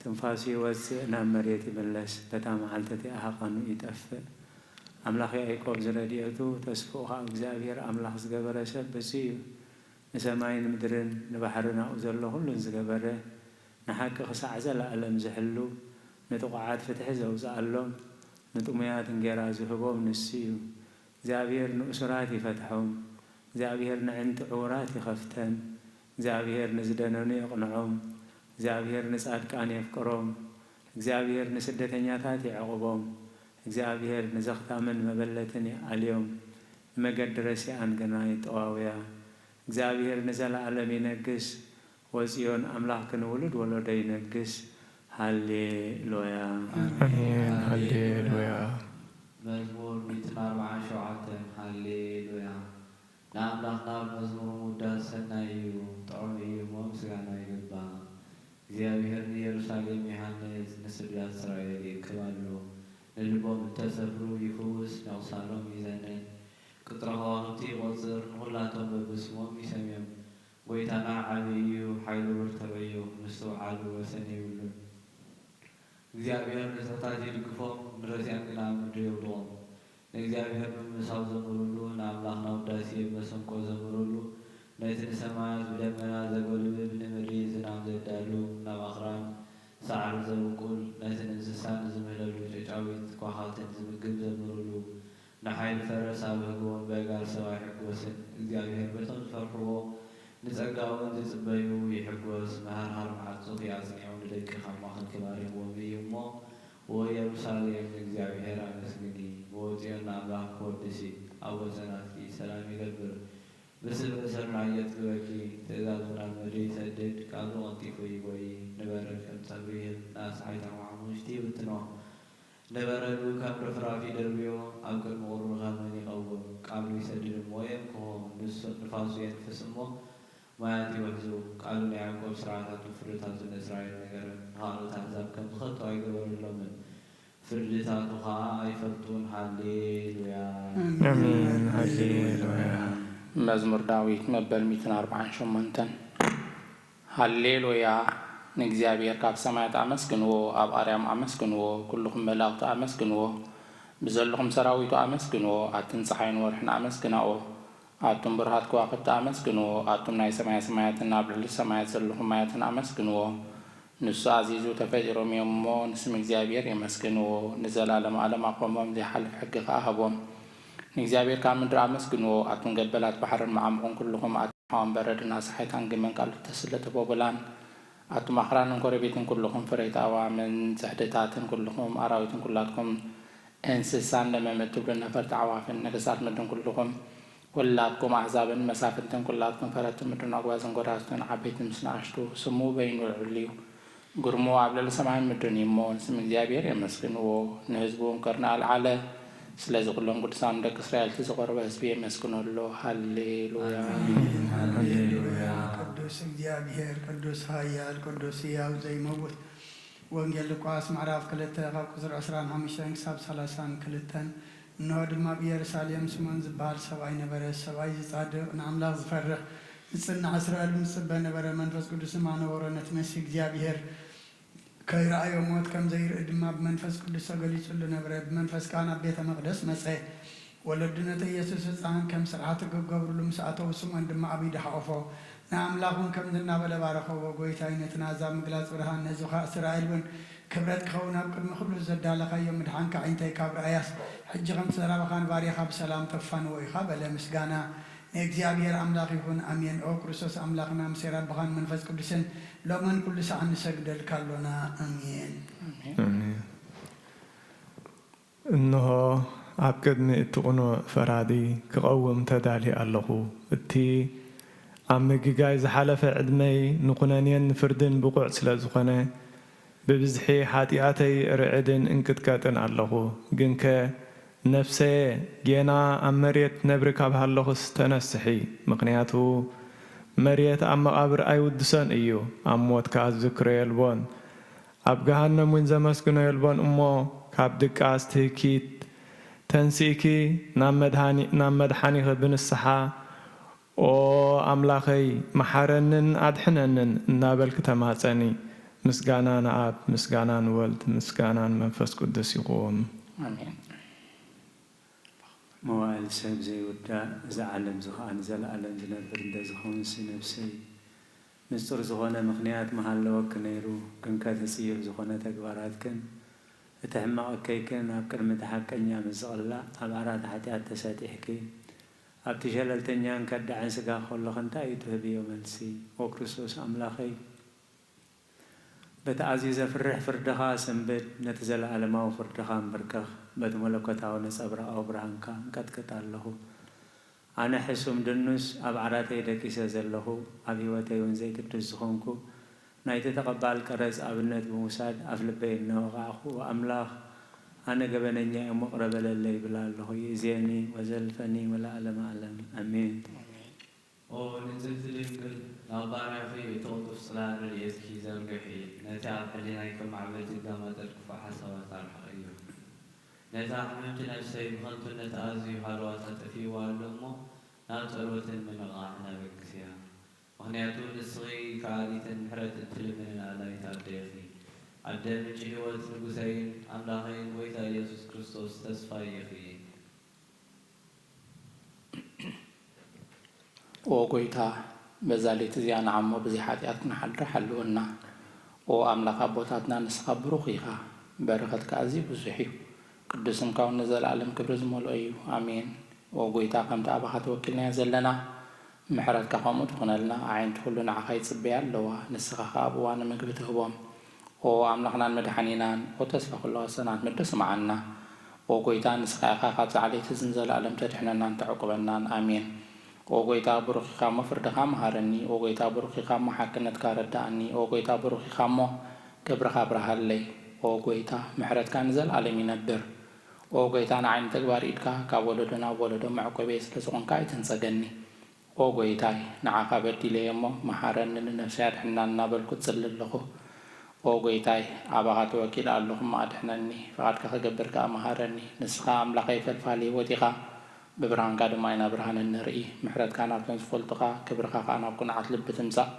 ትንፋሱ ይወጽእ፣ ናብ መሬት ይምለስ፣ በታ መዓልቲ እቲኣ ሃቐኑ ይጠፍእ። ኣምላኽ ያዕቆብ ዝረድኤቱ ተስፍኡ ኸኣ እግዚኣብሔር ኣምላኽ ዝገበረ ሰብ ብፁዕ እዩ። ንሰማይን ምድርን ንባሕርን ኣብኡ ዘሎ ኹሉን ዝገበረ፣ ንሓቂ ክሳዕ ዘለኣለም ዝሕሉ፣ ንጥቑዓት ፍትሒ ዘውጽኣሎም፣ ንጥሙያት እንጌራ ዝህቦም ንሱ እዩ። እግዚኣብሔር ንእሱራት ይፈትሖም፣ እግዚኣብሔር ነዕንቲ ዕዉራት ይኸፍተን፣ እግዚኣብሔር ንዝደነኑ የቕንዖም፣ እግዚኣብሔር ንጻድቃን የፍቅሮም፣ እግዚኣብሔር ንስደተኛታት የዕቑቦም፣ እግዚኣብሔር ንዘኽታምን መበለትን ይኣልዮም፣ ንመገዲ ረሲኣን ግና ይጠዋውያ። እግዚኣብሔር ንዘለኣለም ይነግስ፣ ወጽዮን ኣምላኽኪ ንውሉድ ወለዶ ይነግስ። ሃሌ ሉያ። ኣሜን። ሃሌሉያ። መዝሙር ሚእትን ኣርብዓን ሸውዓተን። ሃሌ ሉያ። ንኣምላኽና ብመዝሙር ምውዳስ ሰናይ እዩ፣ ጥዑም እዩ እሞ ምስጋና ይግባእ። እግዚኣብሔር ንኢየሩሳሌም ይሃንጽ፣ ንስድራ እስራኤል ይእክብ ኣሎ። ንልቦም እተሰብሩ ይፍውስ፣ ነቑሳሎም ይዘንን። ቅጽረ ከዋኽብቲ ይቖጽር፣ ንኹላቶም በብስሞም ይሰምዮም። ጐይታና ዓቢ እዩ፣ ሓይሉ ብርቱዕ እዩ፣ ምስትውዓሉ ወሰን የብሉን። እግዚኣብሔር ንትሑታት ይድግፎም፣ ንረሲኣን ግና ኣብ ምድሪ የውድቖም። ንእግዚኣብሔር ብምምሳው ዘምሩሉ፣ ንኣምላኽና ውዳሴ ብመሰንቆ ዘምሩሉ፣ ነቲ ንሰማያት ብደመና ዘጎልብብ፣ ንምድሪ ዝናም ዘዳሉ፣ ናብ ኣኽራን ሳዕሪ ዘብቁል፣ ነቲ ንእንስሳን ዝምህለሉ ጨጫዊት ኳኻትን ዝምግብ ዘምሩሉ፣ ንሓይሊ ፈረስ ኣብ ህግቦን በጋር ሰባ ኣይሕጎስን። እግዚኣብሔር በቶም ዝፈርሕዎ ንጸጋኡን ዝጽበዩ ይሕጎስ። መሃርሃር መዓጹኺ ኣጽኒዑ ንደቂ ካብ ማእከልኪ ባሪኽዎም እዩ እሞ፣ ወኢየሩሳሌም ንእግዚኣብሔር ኣመስግኒ፣ ወጽዮን ንኣምላኽ ወድሲ። ኣብ ወሰናትኪ ሰላም ይገብር፣ ብስብእ ስርናይ የጥግበኪ። ትእዛዙ ናብ ምድሪ ይሰድድ፣ ቃሉ ቀልጢፉ ይጎዪ። ንበረድ ከም ጸጉሪ ይህብ፣ ንኣስሓይታ ሓሙሽቲ ይብትኖ። ንበረዱ ከም ርፍራፍ ይደርብዮ፣ ኣብ ቅድሚ ቁሩብኻ መን ይቐውም? ቃሉ ይሰድድ እሞ የንክሆ፣ ንሱ-፣ ንፋሱ የንፍስ እሞ ማያት ይውሕዙ። ቃሉ ንያዕቆብ ስርዓታቱ ፍርድታቱ ንእስራኤል ነገረ፣ ንኻልኦት ኣህዛብ ከምዚ ከቶ ኣይገበረሎምን፣ ፍርድታቱ ኸኣ ኣይፈልጡን። ሃሌሉያ። ኣሜን። ሃሌሉያ። መዝሙር ዳዊት መበል ሚእትን ኣርባዓን ሸሞንተን። ሃሌሉያ! ንእግዚኣብሔር ካብ ሰማያት ኣመስግንዎ፣ ኣብ ኣርያም ኣመስግንዎ፣ ኩልኹም መላእኽቱ ኣመስግንዎ፣ ብዘለኹም ሰራዊቱ ኣመስግንዎ፣ ኣትን ጸሓይን ወርሕን ኣመስግናኦ። ኣቱም ብሩሃት ከዋኽብቲ ኣመስግንዎ፣ ኣቱም ናይ ሰማየ ሰማያትን ኣብ ልዕሊ ሰማያት ዘለኹም ማያትን ኣመስግንዎ። ንሱ ኣዚዙ ተፈጢሮም እዮም እሞ፣ ንስም እግዚኣብሔር የመስግንዎ። ንዘላለም ኣለም ኣቕወሞም፣ ዘይሓልፍ ሕጊ ኸኣ ሃቦም። ንእግዚኣብሔር ካብ ምድሪ ኣመስግንዎ፣ ኣቱም ገበላት ባሕርን መዓሙቕን ኩልኹም ኣቱም ሓውን በረድን ኣሳሓይታን ግመን ቃል እተስለ ተቦቦላን፣ ኣቱም ኣኽራንን ኮረቤትን ኩልኹም ፍረይቲ ኣእዋምን ጽሕድታትን ኩልኹም ኣራዊትን ኩላትኩም እንስሳን ለመም እትብሉ ነፈርቲ ኣዕዋፍን ነገስታት ምድርን ኩልኹም ኩላትኩም ኣህዛብን መሳፍንትን ኩላትኩም ፈረድቲ ምድርን ኣጉባዝን ጎዳዝቱን ዓበይቲ ምስ ንኣሽቱ ስሙ በይኑ ልዑል እዩ። ግርሙ ኣብ ልዕሊ ሰማይን ምድርን እዩ እሞ፣ ንስም እግዚኣብሔር የመስግንዎ። ንህዝቡ እውን ከርኒ ኣልዓለ። ስለዚ ኩሎም ቅዱሳን ደቂ እስራኤል እቲ ዝቖረበ ህዝቢ የመስግኖ ኣሎ። ሃሌሉያ። ኣሜን። ሃሌሉያ። ቅዱስ እግዚኣብሔር፣ ቅዱስ ኃያል፣ ቅዱስ ሕያው ዘይመውት። ወንጌል ሉቃስ ምዕራፍ ክልተ ካብ ቁጽሪ ዕስራን ሓሙሽተን ክሳብ ሰላሳን ክልተን። እንሆ ድማ ኣብ ኢየሩሳሌም ስምዖን ዝበሃል ሰብኣይ ነበረ። ሰብኣይ ዝጻድቕ፣ ንኣምላኽ ዝፈርህ፣ ዝጽናዕ፣ እስራኤል እውን ዝጽበ ነበረ። መንፈስ ቅዱስ ድማ ነበሮ። ነቲ መሲህ እግዚኣብሔር ከይረኣዮ ሞት ከም ዘይርኢ ድማ ብመንፈስ ቅዱስ ተገሊጹሉ ነበረ። ብመንፈስ ከኣ ናብ ቤተ መቕደስ መጸ። ወለዱ ነቲ ኢየሱስ ህጻን ከም ስርዓት ክገብሩሉ ምስ ኣተዉ፣ ስምዖን ድማ ኣብ ኢዱ ሓቖፎ። ንኣምላኽ እውን ከምዚ እናበለ ባረኸዎ፣ ጐይታይ፣ ነቲ ናዛ ምግላጽ ብርሃን፣ ንህዝብኻ እስራኤል እውን ክብረት ክኸውን ኣብ ቅድሚ ኩሉ ዘዳለኻዮ ምድሓንካ ኣዒንተይ ካብ ረኣያስ፣ ሕጂ ከምቲ ዘራብኻኒ ባርያኻ ብሰላም ተፋንዎ ኢኻ በለ። ምስጋና ንእግዚኣብሔር ኣምላኽ ይኹን፣ ኣሜን። ኦ ክርስቶስ ኣምላኽና፣ ምስ ኣቦኻን መንፈስ ቅዱስን ሎምን ኩሉ ሰዓት ንሰግደልካ ኣሎና። ኣሜን። ኣሜን። እንሆ፣ ኣብ ቅድሚ እቲ ቅኑዕ ፈራዲ ክቐውም ተዳልየ ኣለኹ። እቲ ኣብ ምግጋይ ዝሓለፈ ዕድመይ ንኹነኔን ንፍርድን ብቑዕ ስለ ዝኾነ፣ ብብዝሒ ሓጢኣተይ ርዕድን እንቅጥቀጥን ኣለኹ። ግንከ፣ ነፍሰየ፣ ጌና ኣብ መሬት ነብሪ ካብ ሃለኹስ ተነስሒ። ምኽንያቱ፣ መሬት ኣብ መቓብር ኣይውድሶን እዩ፣ ኣብ ሞት ከኣ ዝዝክሮ የልቦን። ኣብ ገሃነም እውን ዘመስግኖ የልቦን እሞ፣ ካብ ድቃስ ትህኪት ተንሲእኪ ናብ መድሃኒ-፣ ናብ መድሓኒኺ ብንስሓ፣ "ኦ ኣምላኸይ፣ መሓረንን ኣድሕነንን" እናበልኪ ተማጸኒ። ምስጋና ንኣብ፣ ምስጋና ንወልድ፣ ምስጋና ንመንፈስ ቅዱስ ይኹን። ኣሜን። መዋእል ሰብ ዘይውዳእ፣ እዛ ዓለም እዚ ኸኣ ንዘለኣለም ዝነብር እንተ ዝኸውንሲ፣ ነፍሰይ፣ ንጹር ዝኾነ ምኽንያት ምሃለወኪ ነይሩ፣ ግንከ እቲ ጽዩፍ ዝኾነ ተግባራትክን እቲ ሕማቕ እከይክን ኣብ ቅድሚ እቲ ሓቀኛ ምስ ዝቕላዕ፣ ኣብ ዓራት ሓጢኣት ተሰጢሕኪ፣ ኣብቲ ሸለልተኛን ከዳዕን ስጋ ከሎኺ እንታይ እዩ ትህብዮ መልሲ? ኦ ክርስቶስ ኣምላኸይ፣ በቲ ኣዝዩ ዘፍርሕ ፍርድኻ ስንብድ፣ ነቲ ዘለኣለማዊ ፍርድኻ ኣንብርከኽ፣ በቲ መለኮታዊ ነጸብራቓዊ ብርሃንካ እንቀጥቅጥ ኣለኹ። ኣነ ሕሱም ድኑስ ኣብ ዓራተይ ደቂሰ ዘለኹ፣ ኣብ ህይወተይ እውን ዘይግዱስ ዝኾንኩ፣ ናይቲ ተቐባል ቀረጽ ኣብነት ብምውሳድ ኣፍልበይ እናወቓዕኹ፣ ኣምላኽ ኣነ ገበነኛ እየ እሞ ቅረ በለለይ ይብል ኣለኹ። ይእዜኒ ወዘልፈኒ ወለዓለመ ዓለም። ኣሜን። ኦ ንጽህቲ ድንግል፣ ናብ ባርያኺ እቲ ቅዱስ ጽላል ረድኤትኪ ዘርግሒ፣ ነቲ ኣብ ሕሊናይ ከም ማዕበል ዝጋመጠል ክፉእ ሓሳባት ኣርሕቕዮ። ነታ ሕምምቲ ነፍሰይ ብኸንቱነት ኣዝዩ ሃለዋታ ጠፊእዋ ኣሎ እሞ፣ ናብ ጸሎትን ምንቓሕን ኣበግስያ። ምኽንያቱ ንስኺ ከኣሊትን ምሕረት እትልምንን ኣላይት ኣደ ኢኺ። ኣደ ምንጪ ሕይወት ንጉሰይን ኣምላኸይን ጐይታ ኢየሱስ ክርስቶስ ተስፋይ ኢኺ። ኦ ጐይታ፣ በዛ ለይቲ እዚኣ ንዓሞ ብዘይ ሓጢኣት ክንሓድር ሓልወና። ኦ ኣምላኽ ኣቦታትና፣ ንስኻ ብሩኽ ኢኻ፣ በረኸትካ ኣዝዩ ብዙሕ እዩ። ቅዱስ ስምካ እውን ንዘለኣለም ክብሪ ዝመልኦ እዩ። ኣሜን። ኦ ጐይታ፣ ከምቲ ኣባኻ ተወኪልናዮ ዘለና፣ ምሕረትካ ከምኡ ትኹነልና። ኣዒንቲ ኩሉ ንዓኻ ይጽበያ ኣለዋ፣ ንስኻ ኸኣ ኣብ እዋኑ ምግቢ ትህቦም። ኦ ኣምላኽናን መድሓኒናን፣ ኦ ተስፋ ኩሉ ኣሰናት ምድር ስምዓና። ኦ ጐይታ፣ ንስኻ ኢኻ ካብዛ ዓሌት እዝን ዘለኣለም ተድሕነናን ተዕቁበናን። ኣሜን። ኦ ጐይታ፣ ብሩኽ ኢኻ እሞ ፍርድኻ መሃረኒ። ኦ ጐይታ፣ ብሩኽ ኢኻ እሞ ሓቅነትካ ረዳኣኒ። ኦ ጐይታ፣ ብሩኽ ኢኻ እሞ ክብርኻ ኣብርሃለይ። ኦ ጐይታ፣ ምሕረትካ ንዘለኣለም ይነብር። ኦ ጐይታ፣ ንዓይ ንተግባር ኢድካ ካብ ወለዶ ናብ ወለዶ መዕቆበየ ስለ ዝኾንካ ኣይትንጸገኒ። ኦ ጐይታይ፣ ንዓኻ በዲለየ እሞ መሓረኒ፣ ንነፍሰይ ኣድሕና እናበልኩ እጽሊ ኣለኹ። ኦ ጐይታይ፣ ኣባኻ ተወኪለ ኣለኹ እሞ ኣድሕነኒ፣ ፍቓድካ ክገብር ከኣ መሃረኒ። ንስኻ ኣምላኸይ ፈልፋሊ ህይወት ኢኻ፣ ብብርሃንካ ድማ ኢና ብርሃን እንርኢ። ምሕረትካ ናብቶም ዝፈልጡኻ፣ ክብርኻ ከኣ ናብ ቅኑዓት ልቢ ትምጻእ።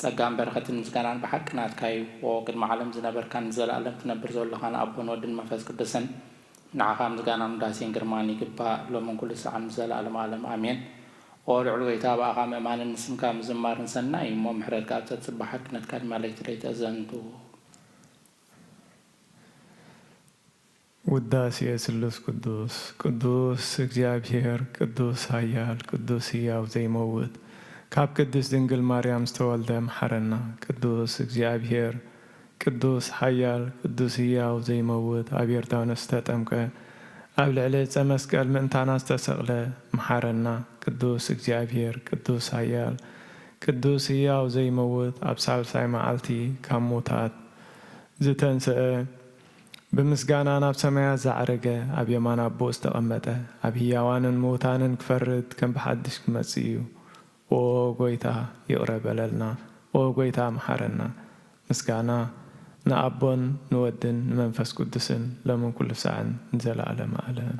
ጸጋን በረኸትን ምስጋናን ብሓቂ ናትካ እዩ። ኦ ቅድሚ ዓለም ዝነበርካን ንዘለኣለም ትነብር ዘሎኻን ኣቦን ወድን መንፈስ ቅዱስን፣ ንዓኻ ምስጋናን ውዳሴን ግርማን ይግባእ፣ ሎምን ኩሉ ሰዓን ንዘለኣለም ዓለም ኣሜን። ኦ ልዑል ጐይታ፣ ብኣኻ ምእማንን ንስምካ ምዝማርን ሰናይ እዩ እሞ፣ ምሕረትካ ኣብ ጸጽባሕ ሓቅነትካ ድማ ለይቲ ለይቲ ኣዘንቱ። ውዳሴ ስሉስ ቅዱስ። ቅዱስ እግዚኣብሔር፣ ቅዱስ ኃያል፣ ቅዱስ ሕያው ዘይመውት፣ ካብ ቅድስት ድንግል ማርያም ዝተወልደ መሓረና። ቅዱስ እግዚኣብሔር፣ ቅዱስ ኃያል፣ ቅዱስ ሕያው ዘይመውት፣ ኣብ ዮርዳኖስ ዝተጠምቀ፣ ኣብ ልዕሊ ዕፀ መስቀል ምእንታና ዝተሰቕለ መሓረና። ቅዱስ እግዚኣብሔር፣ ቅዱስ ኃያል፣ ቅዱስ ሕያው ዘይመውት፣ ኣብ ሳልሳይ መዓልቲ ካብ ሙታት ዝተንስአ፣ ብምስጋና ናብ ሰማያት ዝዓረገ፣ ኣብ የማን ኣቦኡ ዝተቐመጠ፣ ኣብ ህያዋንን ምዉታንን ክፈርድ ከም ብሓድሽ ክመጽእ እዩ። ኦ ጐይታ፣ ይቕረ በለልና። ኦ ጐይታ፣ መሓረና። ምስጋና ንኣቦን ንወድን ንመንፈስ ቅዱስን ሎምን ኩሉ ሳዕን ንዘለዓለመ ዓለም።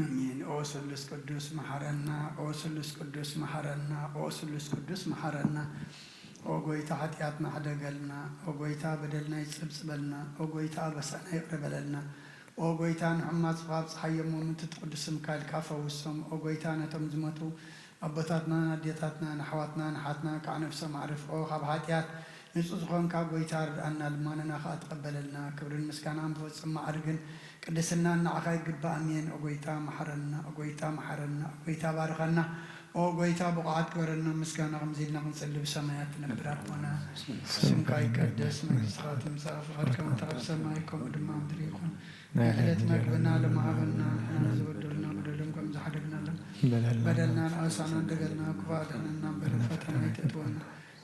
ኣሜን። ኦ ስሉስ ቅዱስ መሓረና፣ ኦ ስሉስ ቅዱስ መሓረና፣ ኦ ስሉስ ቅዱስ መሓረና። ኦ ጐይታ ሓጢኣትና ሕደገልና፣ ኦ ጐይታ በደልና ይጸብጽበልና፣ ኦ ጐይታ ኣበሳና ይቕረ በለልና። ኦ ጐይታ ንሕማጽ ካብ ጸሓይ የሞ ምእንቲ ትቕዱስ ስምካ ኢልካ ፈውሶም። ኦ ጐይታ ነቶም ዝሞቱ ኣቦታትና፣ ኣዴታትና፣ ንኣሕዋትና፣ ንሓትና ከዓ ነፍሶም ኣዕርፍ። ኦ ካብ ሓጢኣት ንጹህ ዝኾንካ ጐይታ ርድኣና፣ ልማኖና ኸኣ ተቐበለልና። ክብርን ምስጋናን ብፍጹም ማዕርግን ቅድስናን ንዓኻ ይግባእ። ኣሜን። ኦ ጐይታ መሓረና፣ ኦ ጐይታ መሓረና፣ ኦ ጐይታ ባርኸና፣ ኦ ጐይታ ብቑዓት ግበረና። ምስጋና ከምዚ ኢልና ክንጽሊ ብሰማያት ትነብር ኣቦና፣ ስምካ ይቀደስ፣ መንግስትኻ ትምጻእ፣ ፍቓድካ ከምቲ ኣብ ሰማይ ከምኡ ድማ ምድሪ ይኹን። ናይ ዕለት መግብና ሎሚ ሃበና፣ ንሕና ንዝበደሉና በደሎም ከም ዝሓደግናሎም በደልና ንኣሳና እንደገልና፣ ክፉእ ኣድሕነና እምበር ፈተና ኣይተእትወና።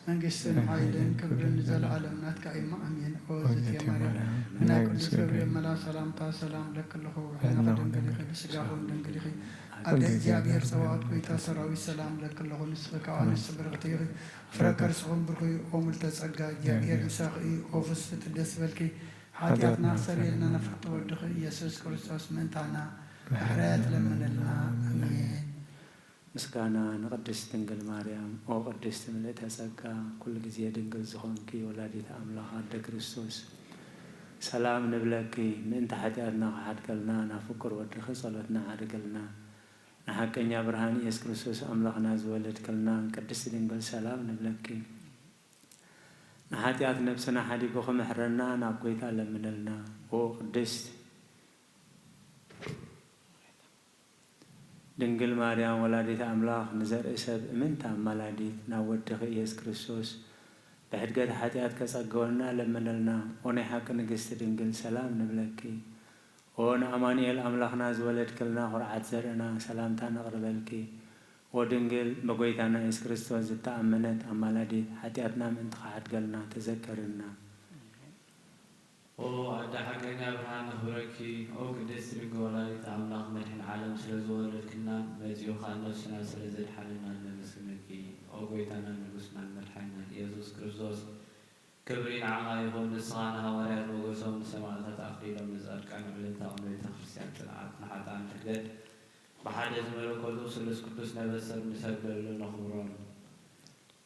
መንግስትን ሓይልን ክብርን ንዘለኣለም ናትካ እዩ። ኣሜን። ኦ እግዝእትየ ማርያም፣ ናይ ቅዱስ ገብርኤል መልኣክ ሰላምታ ሰላም እለኪ ኣለኹ፣ ብሕልናኺ ድንግል ኢኺ፣ ብስጋኺ እውን ድንግል ኢኺ። ኣደ እግዚኣብሔር ጸባኦት ጐይታ ሰራዊት ሰላም እለኪ ኣለኹ፣ ንስኺ ካብ ኣንስቲ ብርኽቲ ኢኺ፣ ፍረ ከርስኺ እውን ብሩኽ እዩ። ኦ ምልዕተ ጸጋ፣ እግዚኣብሔር ምሳኺ እዩ። ኦ ፍስሕቲ ደስ በልኪ፣ ሓጢኣትና ክሰርየልና ንፍዕቲ ወድኺ ኢየሱስ ክርስቶስ ምእንታና ምሕረት ለምንልና። ኣሜን። ምስጋና ንቅድስት ድንግል ማርያም። ኦ ቅድስት ምልእተ ጸጋ፣ ኩሉ ግዜ ድንግል ዝኾንኪ ወላዲት ኣምላኽ ኣደ ክርስቶስ፣ ሰላም ንብለኪ። ምእንቲ ሓጢኣትና ክሓድገልና ናብ ፍቁር ወድኺ ጸሎትና ዓድግልና። ንሓቀኛ ብርሃን ኢየሱስ ክርስቶስ ኣምላኽና ዝወለድክልና ቅድስት ድንግል ሰላም ንብለኪ። ንሓጢኣት ነብስና ሓዲጉ ክምሕረና ናብ ጐይታ ለምንልና። ኦ ቅድስት ድንግል ማርያም ወላዲት ኣምላኽ ንዘርኢ ሰብ እምንቲ ኣማላዲት ናብ ወድኺ ኢየሱስ ክርስቶስ ብሕድገት ሓጢኣት ከጸግወልና ለምንልና። ኦ ናይ ሓቂ ንግስቲ ድንግል ሰላም ንብለኪ። ኦ ንኣማኑኤል ኣምላኽና ዝወለድክልና ኩርዓት ዘርእና ሰላምታ ነቕርበልኪ። ኦ ድንግል ብጐይታና ኢየሱስ ክርስቶስ ዝተኣመነት ኣማላዲት ሓጢኣትና ምእንቲ ክሓድገልና ተዘከርና። ኦ ኣደ ሓቀኛ ብርሃን ነኽብረኪ። ኦ ቅድስት ድንግል ወላዲት ኣምላኽ መድሕን ዓለም ስለ ዝወለድክልናን መጺኡ ኸኣ ነፍስና ስለ ዘድሓነናን ነመስግነኪ። ኦ ጐይታናን ንጉስናን መድሓኒናን ኢየሱስ ክርስቶስ ክብሪ ንዓኻ ይኹን። ንስኻ ንሃዋርያት ሞገሶም፣ ንሰማእታት ኣኽሊሎም፣ ንጻድቃን ዕልልታ፣ ንቤተ ክርስቲያን ጽንዓት፣ ንሓጥኣን ሕድገት ብሓደ ዝመለኮቱ ስሉስ ቅዱስ ነበስር ንሰግደሉ ነኽብሮን።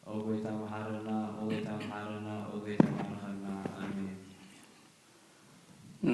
ኦ ጐይታ መሓረና፣ ኦ ጐይታ መሓረና፣ ኦ ጐይታ ባርኸና። ኣሜን።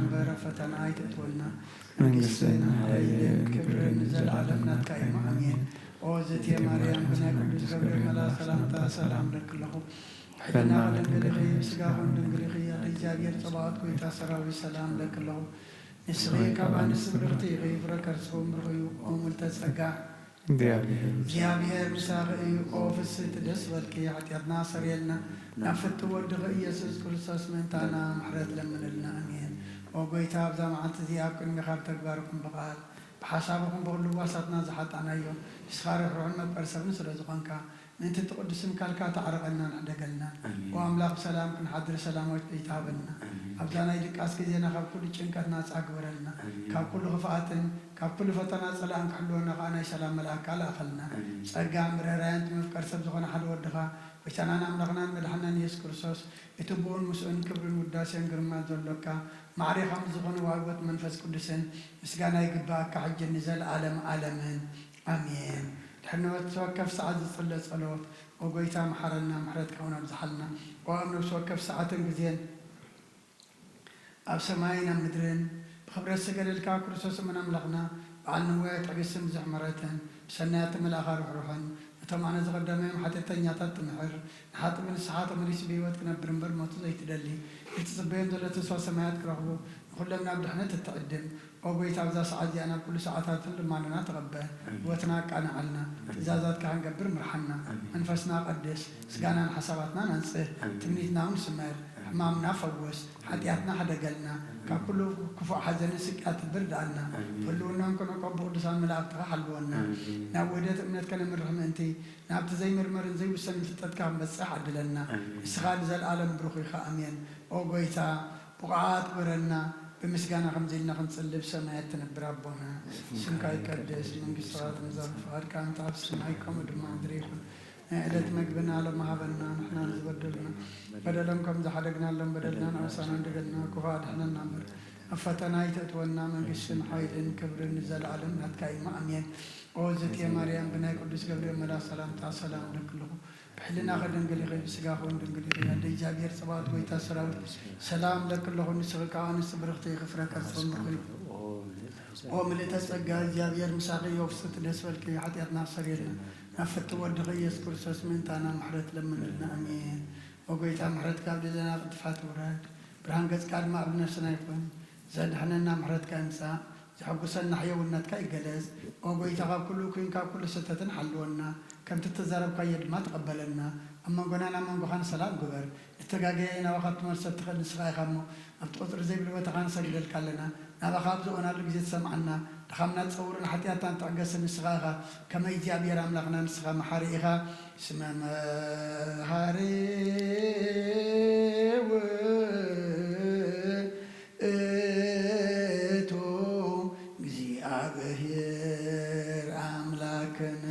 እምበር ኣብ ፈተና ኣይተእትወና። መንግስትን ሓይልን ክብርን ንዘለዓለም ናትካ እዩ። ኣሜን። ኦ ዝእቲ ማርያም፣ ብናይ ቅዱስ ገብርኤል መልኣኽ ሰላምታ ሰላም እብለኪ ኣለኹ። ብሕልናኺ ድንግል ኢኺ፣ ብስጋኺ እውን ድንግል ኢኺ። ኣደ እግዚኣብሔር ጸባኦት፣ ጎይታ ሰራዊት፣ ሰላም እብለኪ ኣለኹ። ንስኺ ካብ ኣንስቲ ብርኽቲ ኢኺ፣ ፍረ ከርስኺ እውን ብሩኽ እዩ። ኦ ምልዕተ ጸጋ፣ እግዚኣብሔር። እግዚኣብሔር ምሳኺ እዩ። ኦ ፍስሕቲ፣ ደስ በልኪ፣ ሓጢኣትና ኣሰርየልና፣ ናብ ፍትው ወድኺ ኢየሱስ ክርስቶስ ምእንታና ምሕረት ለምንልና። ኣሜን። ኦ ጎይታ፣ ኣብዛ መዓልቲ እዚኣ ኣብ ቅድሚኻ ብተግባርኩም ብቓል ብሓሳብኹም ብኹሉ ዋሳትና ዝሓጣናዮ፣ ንስኻ ርሕሩሕን መፍቀሪ ሰብን ስለ ዝኾንካ፣ ምእንቲ እቲ ቅዱስ ስምካ ኢልካ ተዓረቐናን ሕደገልና። ኣሜን። ኦ ኣምላኽ፣ ብሰላም ክንሓድር ሰላማዊት ለይቲ ሃበና። ኣሜን። ኣብዛ ናይ ድቃስ ግዜና ካብ ኩሉ ጭንቀት ናጻ ግበረልና። ኣሜን። ካብ ኩሉ ክፍኣትን ካብ ኩሉ ፈተና ጸላእን ክሕልወና ከኣ ናይ ሰላም መልኣካ ልኣኸልና። ኣሜን። ጸጋን ርህራሄን እቲ መፍቀሪ ሰብ ዝኾነ ሓደ ወድኻ፣ ጎይታናን ኣምላኽናን መድሓናን ኢየሱስ ክርስቶስ፣ እቲ ብኡን ምስኡን ክብርን ውዳሴን ግርማን ዘሎካ፣ ማዕሬኻ ምስ ዝኾነ ዋህቦት መንፈስ ቅዱስን ምስጋና ይግብኣካ፣ ሕጂ ንዘለኣለም ኣለምን። ኣሜን። ድሕሪ ነፍሲ ወከፍ ሰዓት ዝጽለ ጸሎት። ኦ ጎይታ፣ መሓረና፣ ምሕረትካ እውን ኣብዝሓልና። ኦ ኣብ ነፍሲ ወከፍ ሰዓትን ግዜን፣ ኣብ ሰማይን ኣብ ምድርን ብኽብረት ዝሰገደልካ ክርስቶስ እሙን ኣምላኽና፣ በዓል ነዋይ ትዕግስትን ብዙሕ ምሕረትን፣ ብሰናያት መልኣኻ ርሕሩሕን፣ ነቶም ኣነ ዝቐደመዮም ሓጢኣተኛታት ትምሕር፣ ንሓጥእ ብንስሓ ተመሊሱ ብህይወት ክነብር እምበር ሞቱ ዘይትደሊ፣ ንትጽበዮም ዘሎ ተስፋ ሰማያት ክረኽቡ፣ ንኹሎም ናብ ድሕነት እትዕድም፣ ኦ ጎይታ፣ ኣብዛ ሰዓት እዚኣ ናብ ኩሉ ሰዓታትን ልማኖና ተቐበል። ኣሜን። ህይወትና ኣቃንዓልና። ኣሜን። ትእዛዛትካ ክንገብር ምርሓና። ኣሜን። መንፈስና ቀድስ። ስጋናን ሓሳባትናን ኣንጽህ። ኣሜን። ትምኒትና እውን ስመር። ኣሜን። ሕማምና ፈውስ። ኣሜን። ሓጢኣትና ሕደገልና። ኣሜን። ካብ ኩሉ ክፉእ ሓዘንን ስቅያትን ብርድኣልና። ኣሜን። ህልውናን ክንዕቆ ብቅዱሳን መላእክትኻ ሓልወና። ኣሜን። ናብ ውህደት እምነት ከነምርሕ ምእንቲ፣ ናብቲ ዘይምርመርን ዘይውሰንን ፍልጠትካ ክንበጽሕ ዓድለና። ኣሜን። ንስኻ ንዘለኣለም ብሩኽ ኢኻ። ኣሜን። ኦ ጎይታ፣ ብቑዓት ግበረና፣ ብምስጋና ከምዚ ኢልና ክንጽሊ፣ ብሰማያት ትነብር ኣቦና፣ ስምካ ይቀደስ፣ መንግስትኻ ትምጻእ፣ ፍቓድካ እንተ ኣብ ሰማይ ከምኡ ድማ ምድሪ ይኹን። ናይ ዕለት መግብና ሎሚ ሃበና፣ ንሕና ንዝበደሉና በደሎም ከም ዝሓደግናሎም በደልና ንኣውሳና፣ እንደገና ክፉእ ኣድሕነና እምበር፣ ኣብ ፈተና ኣይተእትወና፣ መንግስትን ሓይልን ክብርን ንዘለኣለም ናትካ እዩ። ኣሜን። ኦ ዝእቲ ማርያም፣ ብናይ ቅዱስ ገብርኤል መልኣኽ ሰላምታ ሰላም እብለኪ ኣለኹ። ብሕልናኺ ድንግል ኢኺ፣ ብስጋኺ እውን ድንግል ኢኺ። ኣደ እግዚኣብሔር ጸባኦት፣ ጎይታ ሰራዊት፣ ሰላም እብለኪ ኣለኹ። ንስኺ ካብ ኣንስቲ ብርኽቲ ኢኺ፣ ፍረ ከርስኺ እውን ብሩኽ እዩ። ኦ ምልእተ ጸጋ፣ እግዚኣብሔር ምሳኺ እዩ። ፍስሕቲ ደስ በልኪ፣ ሓጢኣትና ኣስተሰርየልና፣ ናብ ፍትው ወድኺ ኢየሱስ ክርስቶስ ምእንታና ምሕረት ለምንልና። ኣሜን። ኦ ጎይታ፣ ምሕረትካ ኣብ ልዕሌና ቅልጥፋ ትውረድ፣ ብርሃን ገጽካ ድማ ኣብ ነፍስና ይኹን። ዘድሕነና ምሕረትካ ይምጻእ፣ ዘሐጉሰና ሕየውነትካ ይገለጽ። ኦ ጎይታ፣ ካብ ኩሉ እኩይን ካብ ኩሉ ስሕተትን ሓልወና፣ ከምቲ እተዛረብካዮ ድማ ተቐበለና። ኣብ መንጎናን ኣብ መንጎኻን ሰላም ግበር። ንተጋገየ ናባኻ ክትመልሶ እትኽእል ንስኻ ኢኻ እሞ፣ ኣብቲ ቁጽሪ ዘይብሉ ቦታኻ ንሰግደልካ ኣለና። ናባኻ ኣብ ዝኾናሉ ግዜ ትሰምዓና። ድኻምና ትጸውርን ሓጢኣትና ትዕገስን ንስኻ ኢኻ። ከመይ እግዚኣብሔር ኣምላኽና ንስኻ መሓሪ ኢኻ። ስመ መሃሪ ውእቱ እግዚኣብሔር ኣምላክን።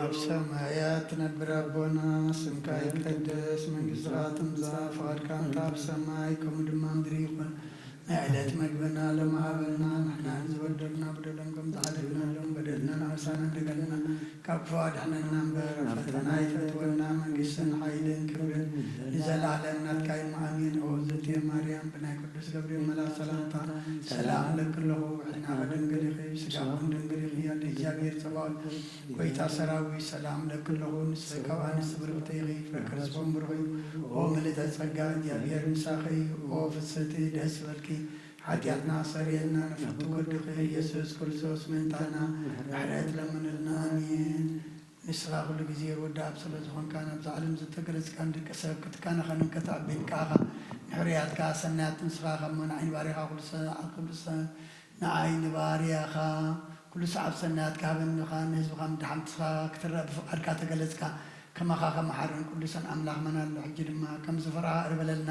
ኣብ ሰማያት ትነብር ኣቦና፣ ስምካ ይቀደስ፣ መንግስትኻ ትምጻእ፣ ፍቓድካ እንተ ኣብ ሰማይ ከምኡ ድማ ምድሪ ይኹን። ናይ ዕለት መግብና ሎም ሃበና፣ ንሕና ንዝበደሉና በደሎም ከም ዝሓለፍናሎም በደልና ንኣውሳና፣ እንደገና ካብ ክፉእ ኣድሕነና እምበር፣ ኣብ ፈተና ኣይተእትወና፣ መንግስትን ሓይልን ክብርን ንዘለኣለም ናትካ እዩ። ኣሜን። ኦ ዝእቲ ማርያም፣ ብናይ ቅዱስ ገብርኤል መልኣክ ሰላምታ ሰላም እብለኪ ኣለኹ። ብሕልናኺ ድንግል ኢኺ፣ ብስጋኺ እውን ድንግል ኢኺ። ኣደ እግዚኣብሔር ጸባኦት፣ ጎይታ ሰራዊት፣ ሰላም እብለኪ ኣለኹ። ንስኺ ካብ ኣንስቲ ብርኽቲ ኢኺ፣ ፍረ ከርስኺ እውን ብሩኽ እዩ። ኦ ምልእተ ጸጋ፣ እግዚኣብሔር ምሳኺ እዩ። ኦ ፍስሕቲ፣ ደስ ይበልኪ፣ ሓጢኣትና ኣስተሰርየልና፣ ንፍቱ ወድኺ ኢየሱስ ክርስቶስ ምእንታና ምሕረት ለምንልና። ኣሜን። ንስኻ ኩሉ ግዜ ወዲ ኣብ ስለ ዝኾንካ፣ ናብዛ ዓለም ዝተገለጽካን ደቂ ሰብ ክትካነኸንን ከተዕብን ከኣኻ፣ ንሕርያትካ ሰናያት ንስኻ ካብ መናዒ ንባርያኻ ኩሉ ሰ-፣ ኣብ ኩሉ ሰ-፣ ንዓይ ንባርያኻ ኩሉ ሰዓብ ሰናያት ክሃበኒ፣ ንህዝብኻ ምድሓን ንስኻ ክትረአ ብፍቓድካ ተገለጽካ። ከማኻ ከመሓርን ቅዱስን ኣምላኽ መን ኣሎ? ሕጂ ድማ ከም ዝፈራኻ እርበለልና፣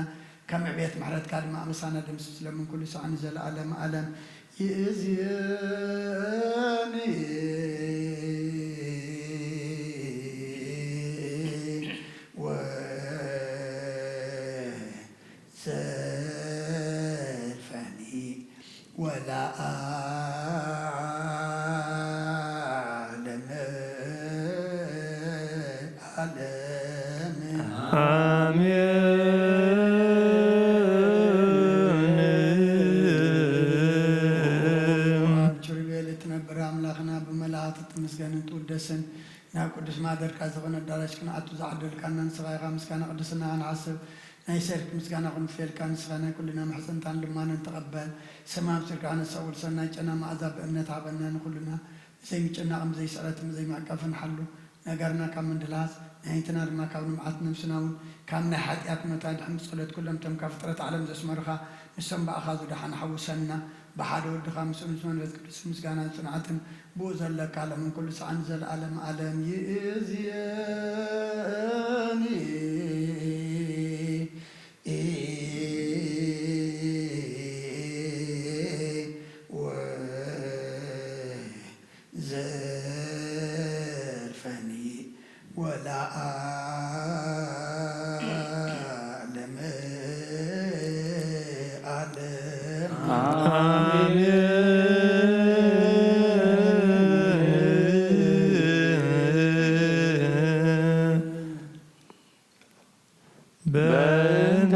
ከም ዕቤት ምሕረትካ ድማ ኣበሳና ደምስስ። ለምን ኩሉ ሳዕ ንዘለኣለም ኣለም ይእዝየኒ። ለዓለመ ዓለም። ኣሜን። ኣብ ኪሩቤል እትነብር ኣምላኽና፣ ብመላእኽቲ ትምስገንን ትውደስን፣ ናብ ቅዱስ ማደርካ ዝኾነ ኣዳራሽ ክንኣቱ ዝዓደልካና ንስኻ ኢኻ። ምስጋና ቅድስና ክንሓስብ ናይ ሰርክ ምስጋና ክንፍየልካ፣ ንስኻ ናይ ኩልና ምሕጽንታን ልማንን ተቐበል። ሰማም ስርካ ነሳውል ሰናይ ጨና መዓዛ ብእምነት ሃበና። ንኩልና ብዘይምጭናቕን ብዘይስዕረትን ብዘይምዕቃፍን ሓሉ። ነገርና ካብ ምንድልሃስ፣ ንኣዒንትና ድማ ካብ ልምዓት፣ ነብስና እውን ካብ ናይ ሓጢኣት መታን ድሕን ብጸሎት ኩሎም እቶም ካብ ፍጥረት ዓለም ዘስመሩኻ፣ ንሶም ብኣኻ ዝደሓኑ ሓውሰና። ብሓደ ወድኻ ምስኡ ምስ መንፈስ ቅዱስ ምስጋናን ጽንዓትን ብኡ ዘለካ ዓለምን ኩሉ ሰዓን ዘለዓለም ዓለም ይእዝየኒ። ወዘልፈኒ ወለዓለመ ዓለም። ኣሜን። በእንተ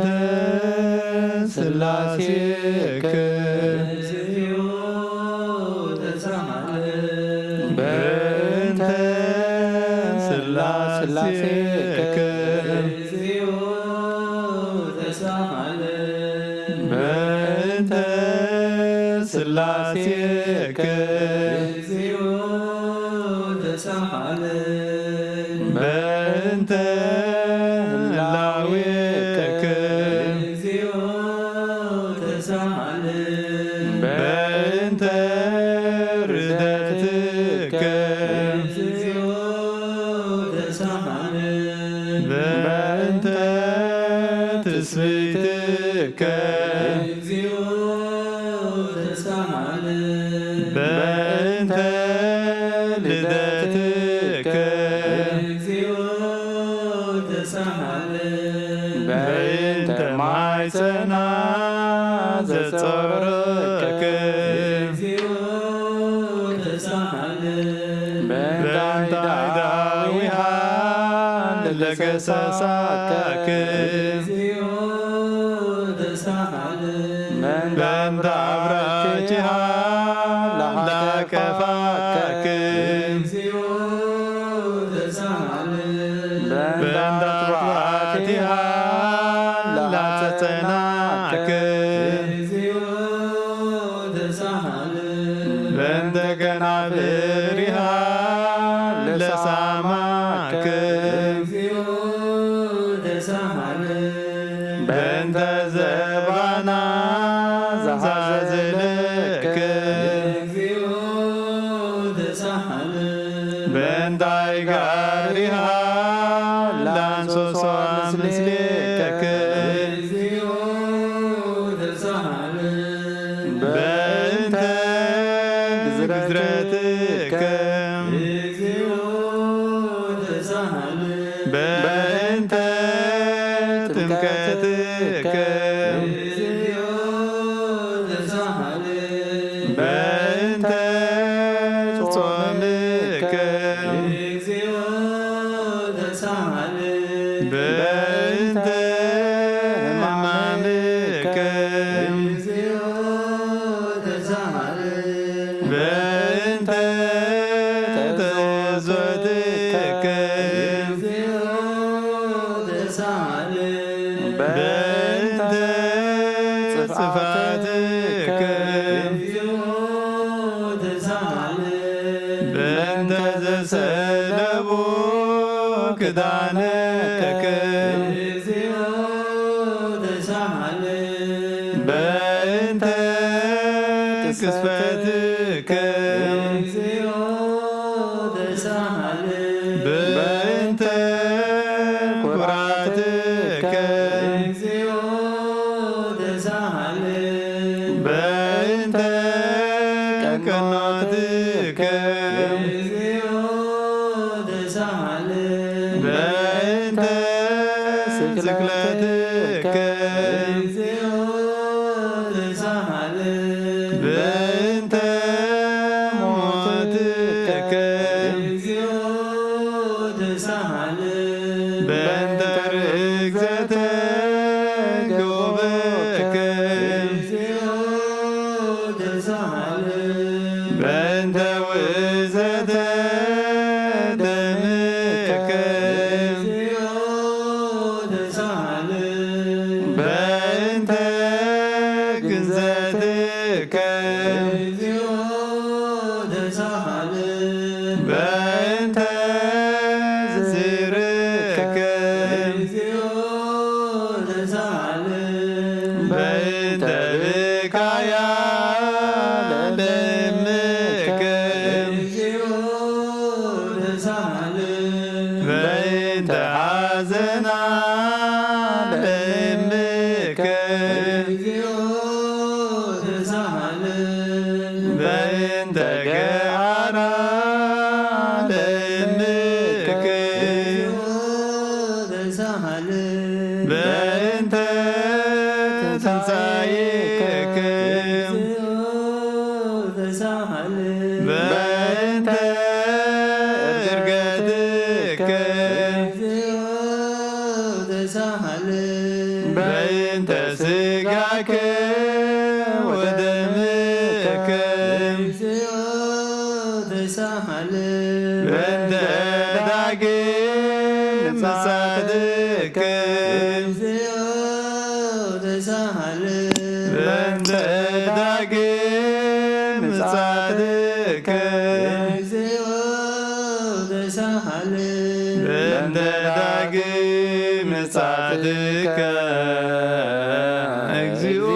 ስላሴከ በእንተ ስላሴከ በእንተ ስላሴከ በእንተ ህላዌከ በእንተ ርደትከ በእንተ ትስብእትከ በእንተ ልደትከ በእንተ ማሕፀና ዘፀወረከ በእንተ ዳዊሃ ለገሰሳከ በእንተ ኣብራኪሃ ላከፋከክ በእንተ ኣጥባዕቲሃ ላጸናዕክ በእንተ ከናፍሪሃ ለሳማክ በእንተ ዘባና ዛዘለክ በእንታይ ጋሪሃ ላንሶሶ ምስሌክ በእንተ ግዝረትክ በእንተ ጥምቀትከ በእንተ ጾምከ በእንተ ሕማምከ በእንተ ተዞትከ በእንተ ጽፋትከ በእንተ ዘሰለቡ ክዳንከ በእንተ ቅስፈትከ በእንተ ኩራትከ በእንተ ቀኖትከ በእንተ ስቅለትከ እግዚኦ ተሳሃለ። በእንተ ርግዘተ ገውበከ። እግዚኦ ተሳሃለ። በእንተ ውእዘተ ደምከ። እግዚኦ ተሳሃለ። በእንተ ግንዘትከ። እግዚኦ ተሳሃለ። በእንተ ዝርክከ። እግዚኦ ተሳሃለ። በእንተ ብካያ ለምከ። እግዚኦ ተሳሃለ። በእንተ ሓዘና ለምከ። እግዚኦ ተሳሃለ። በእንተ ገዓራ ለምከ። እግዚኦ ተሳሃለ። በእንተ ትንሳኤከ። እግዚኦ ተሳሃለ። በእንተ ዕርገትከ። እግዚኦ ተሳሃለ። በእንተ ስጋከ ወደምከ። እግዚኦ ተሳሃለ። በእንተ ዳግም ምጽኣትከ። እግዚኦ ተሳሃለ። በእንተ ዳግም ምጽኣትከ። እግዚኦ ተሳሃለ። በእንተ ዳግም ምጽኣትከ። እግዚኦ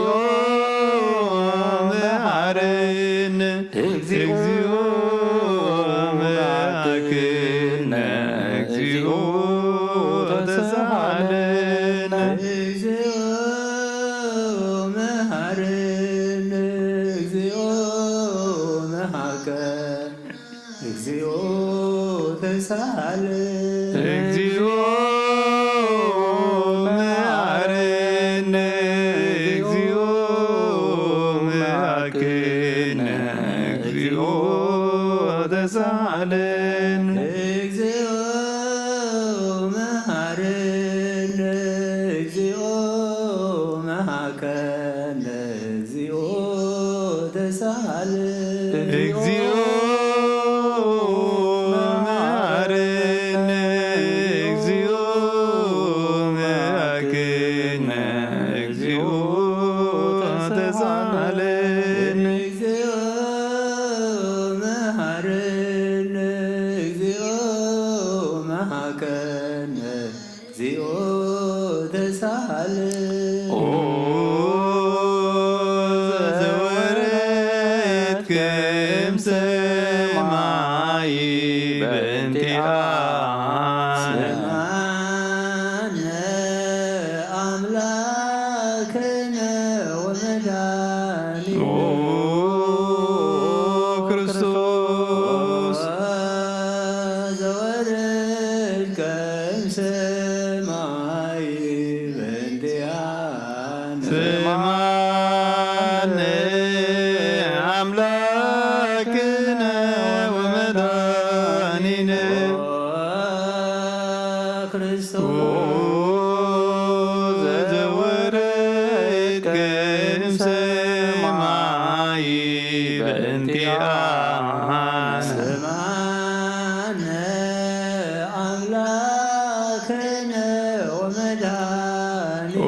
መሐረነ። እግዚኦ መሐረነ። እግዚኦ ተሳሃለነ። እግዚኦ መሐረነ። እግዚኦ መሐረነ። እግዚኦ ተሳሃለ። እግዚኦ መሐረነ። እግዚኦ መሐረነ። እግዚኦ ተሳሃለነ። እግዚኦ መሐረነ። እግዚኦ መሐረነ። እግዚኦ ተሳሃለ። እግዚኦ መሐረነ። እግዚኦ መሐረነ። እግዚኦ ተሳሃለነ። እግዚኦ መሐረነ። እግዚኦ መሐረነ። እግዚኦ ተሳሃለ። ኦ ዘወረድከ እምሰማይ በእንቲኣነ። ስምዓነ አምላክነ ወመድኃኒነ። ኦ ክርስቶስ። ዘወረድከ እምሰማይ በእንቲኣነ። ስምዓነ አምላክነ ወመድኃኒነ። ኦ ክርስቶስ። ኦ ዘወረድከ እምሰማይ በእንቲኣነ። ስምዓነ አምላክነ ወመድኃኒነ። ኦ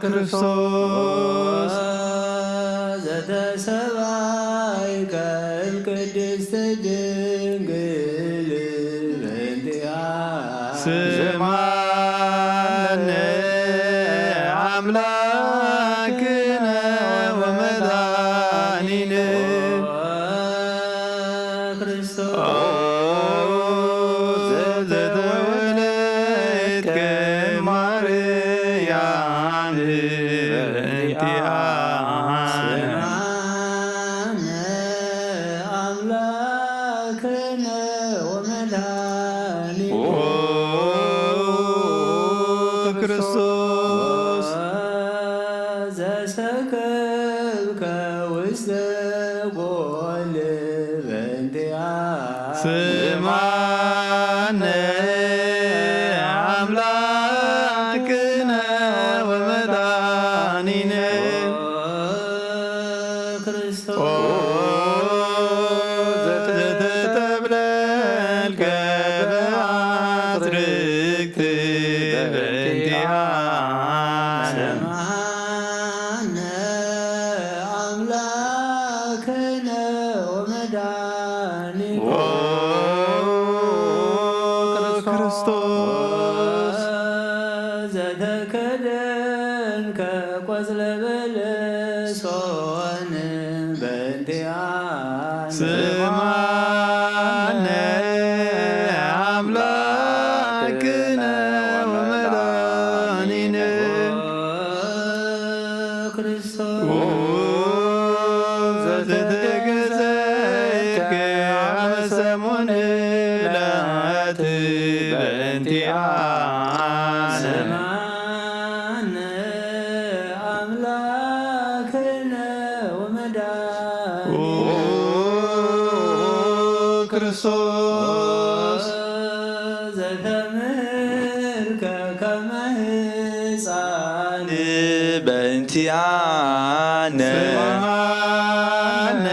ክርስቶስ። ዘተሰባይከ እምቅድስት ድንግል በእንቲኣነ። ስምዓነ አምላክነ ወመድኃኒነ። ክርስቶስ። ኦ ዘተወለድከ ማርያም በእንቲኣነ። ስምዓነ አምላክነ ወመድኃኒነ። ኦ ክርስቶስ። ዘሰከብከ ውስተ ጎል ስምዓነ ኣምላክነ ወመድኃኒነ ክርስቶስ ዘተተብለልከ በአትርክት በእንቲአነ። ስምዓነ ኣምላክነ ወመድኃኒነ ኦ ክርስቶስ ዘተከደንከ ቆጽለ በለስ ኦን በእንቲአነ። ስምዓነ ኣምላክነ ወመድኃኒነ ክርስቶስ ዘተገዘእከ ሰሙን ዕለት በእንቲአነ። ስምዓነ ኣምላክነ ወመድኃኒነ ኦ ክርስቶስ ዘተምህርከ ከመ ህፃን በእንቲአነ። ስምዓነ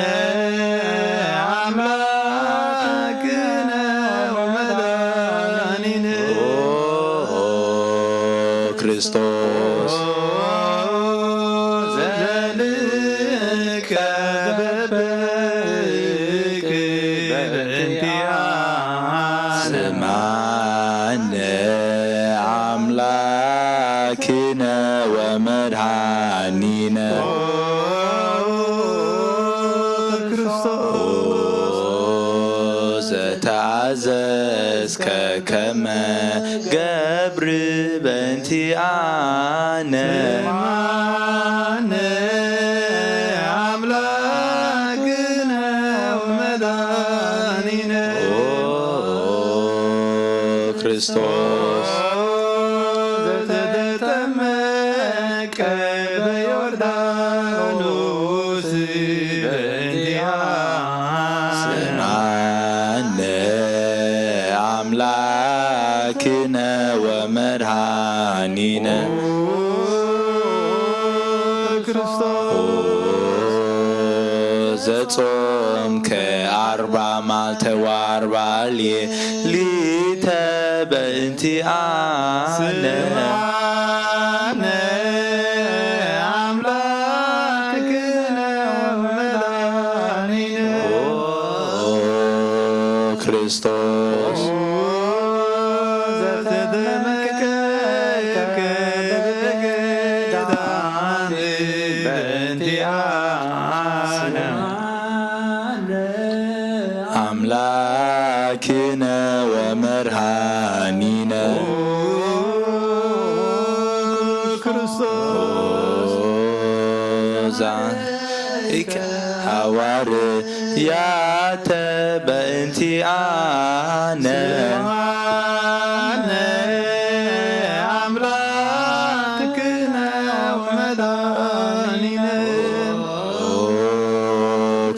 ኣምላክነ ወመድኃኒነ ኦ ክርስቶስ ዘልከ በበይክ በእንቲአነ። ስምዓነ ኣምላክነ ወመድኃኒነ ኦ ክርስቶስ ዘተአዘዝከ ከመ ገብር በእንቲአነ። ስምዓነ ኣምላክነ ወመድኃኒነ ኦ ክርስቶስ ዘተጠመቀ በዮርዳኖስ በእንቲአነ። ስምዓነ ኣምላክነ ወመድኃኒነ ኦ ክርስቶስ ኦ ዘጾምከ አርባ ማልተ ወአርባ ሌሊተ በእንቲአነ። ስምዓነ ኣምላክነ ወመድኃኒነ ኦ ክርስቶስ ኦ ዘተጠመቀ በገዳም በእንቲአነ። ስምዓነ ኣምላክነ ወመድኃኒነ ኦ ክርስቶስ ዛይከ ሐዋርያተ በእንቲአነ። ስምዓነ ኣምላክነ ወመድኃኒነ ኦ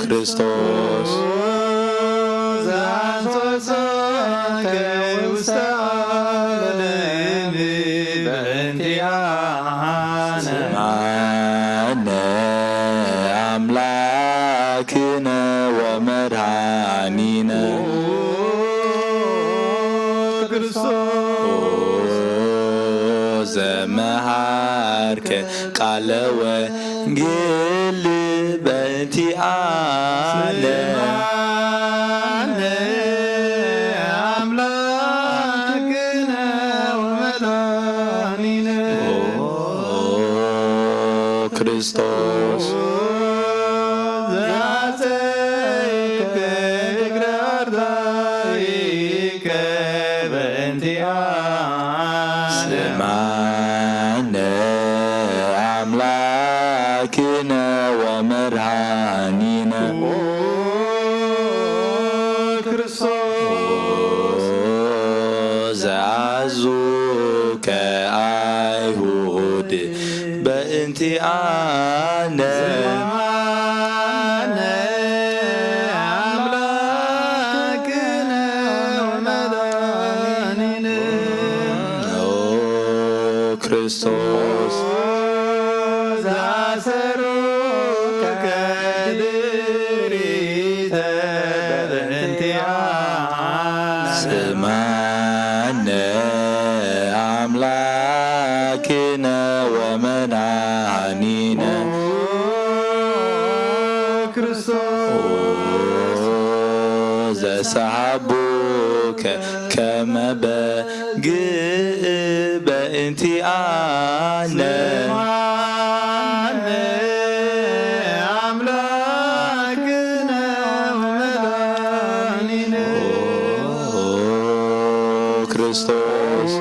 ክርስቶስ ዘአንሶሰከ ውስተ ዓለም በእንቲአነ። ስምዓነ አምላክነ ወመድኃኒነ ኦ ክርስቶስ ዘመሃርከ ቃለ ወንጌል በእንቲአነ። ስምዓነ አምላክነ ወመድኃኒነ ኦ ክርስቶስ ዘአጽእከ እግረ አርዳኢከ በእንቲአነ። ስምዓነ አምላክነ ወመድኃኒነ ኦ ክርስቶስ ዘአዙከ አይሁድ በእንቲአነ። ስምዓነ አምላክነ ክርስቶስ። ዘአሰሩከ ድሪተ በእንቲአነ። ስምዓነ አምላክነ ወመድኃኒነ። ክርስቶስ ዘሰሓቡከ ከመ በግዕ በእንቲአነ። ስምዓነ አምላክነ ወመድኃኒነ። ክርስቶስ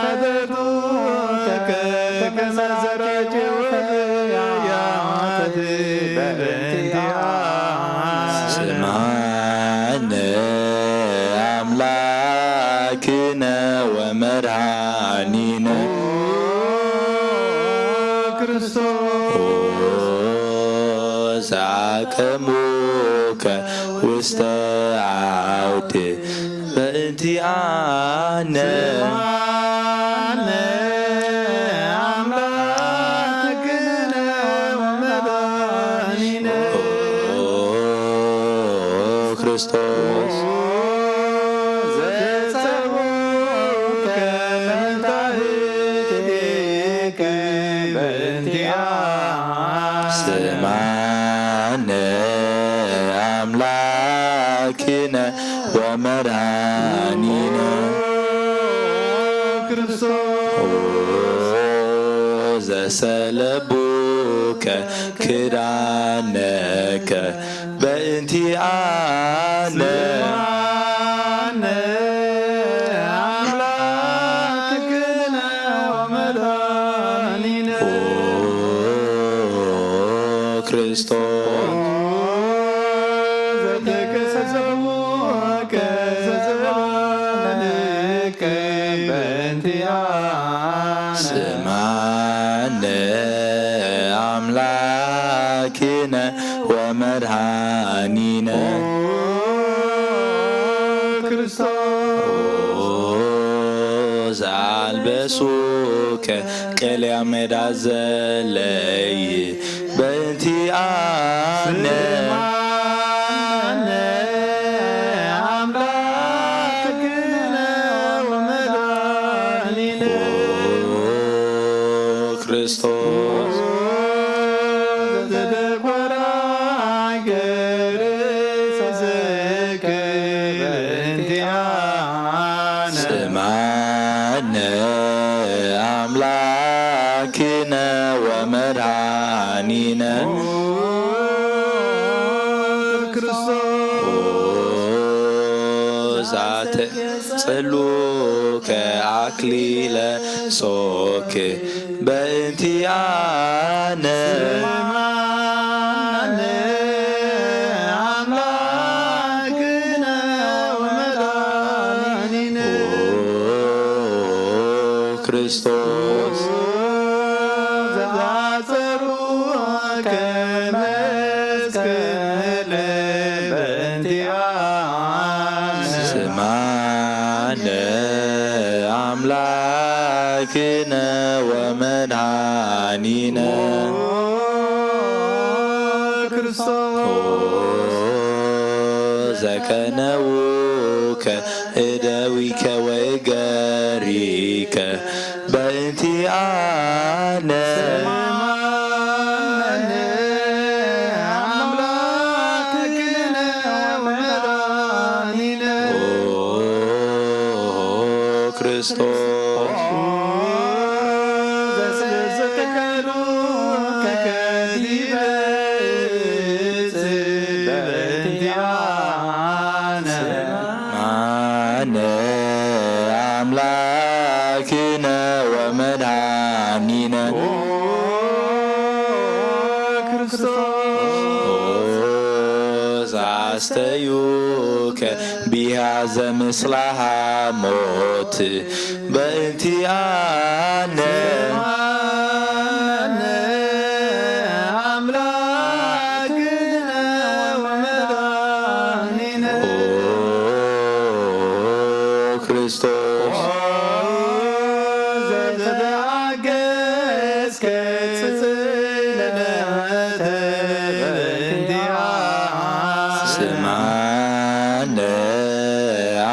ዘሓተትኩከ ከመ ዘርአዮከ ያት በእንቲአነ። ስምዓነ አምላክነ ወመድኃኒነ። ክርስቶስ ዘአቀሙከ ውስተ አውድ በእንቲአነ። ስምዓነ አምላክነ ወመድኃኒነ። ክርስቶስ ዘጸውከ መታህቴከ በእንቲአነ። ስምዓነ አምላክነ ወመድኃኒነ። ክርስቶስ ዘሰለቡከ ክዳነከ በእንቲአነ። ስምዓነ አምላክነ ወመድኃኒነ። ክርስቶስ ዘተከሰቡከ ዘዘባነከ በእንቲአነ። ስምዓነ አምላክነ ወመድኃኒነ። ክርስቶስ ዘአልበሱከ ቅልያመ ዳዘለይ በእንቲአነ። ስምዓነ አምላክነ ወመድኃኒነ። ክርስቶስ ዘተኮራገ ርእሰከ በእንቲአነ። ስምዓነ አምላክነ ወመድኃኒነ። ክርስቶስ ዛተ ጽሉከ አክሊለ ሶክ በእንቲአነ። ስምዓነ አምላክነ ወመድኃኒነ። ክርስቶስ ዘአሰሩከ መስቀለ በእንቲአነ። ስምዓነ አምላክነ ወመድኃኒነ። ክርስቶስ ዘከነውከ እደዊከ ወእገሪከ በእንቲአነ። ስምዓነ አምላክነ ወመድኃኒነ። ክርስቶስ ዘሰቀሉከ ዲበ ዕፅ በእንቲአነ። ስምዓነ አምላክነ ወመድኃኒነ። ክርስቶስ ዘአስተዩከ ቢሃ ዘምስላ ሐሞት በእንቲአነ። ስምዓነ አምላክነ ወመድኃኒነ። ክርስቶስ ስምዓነ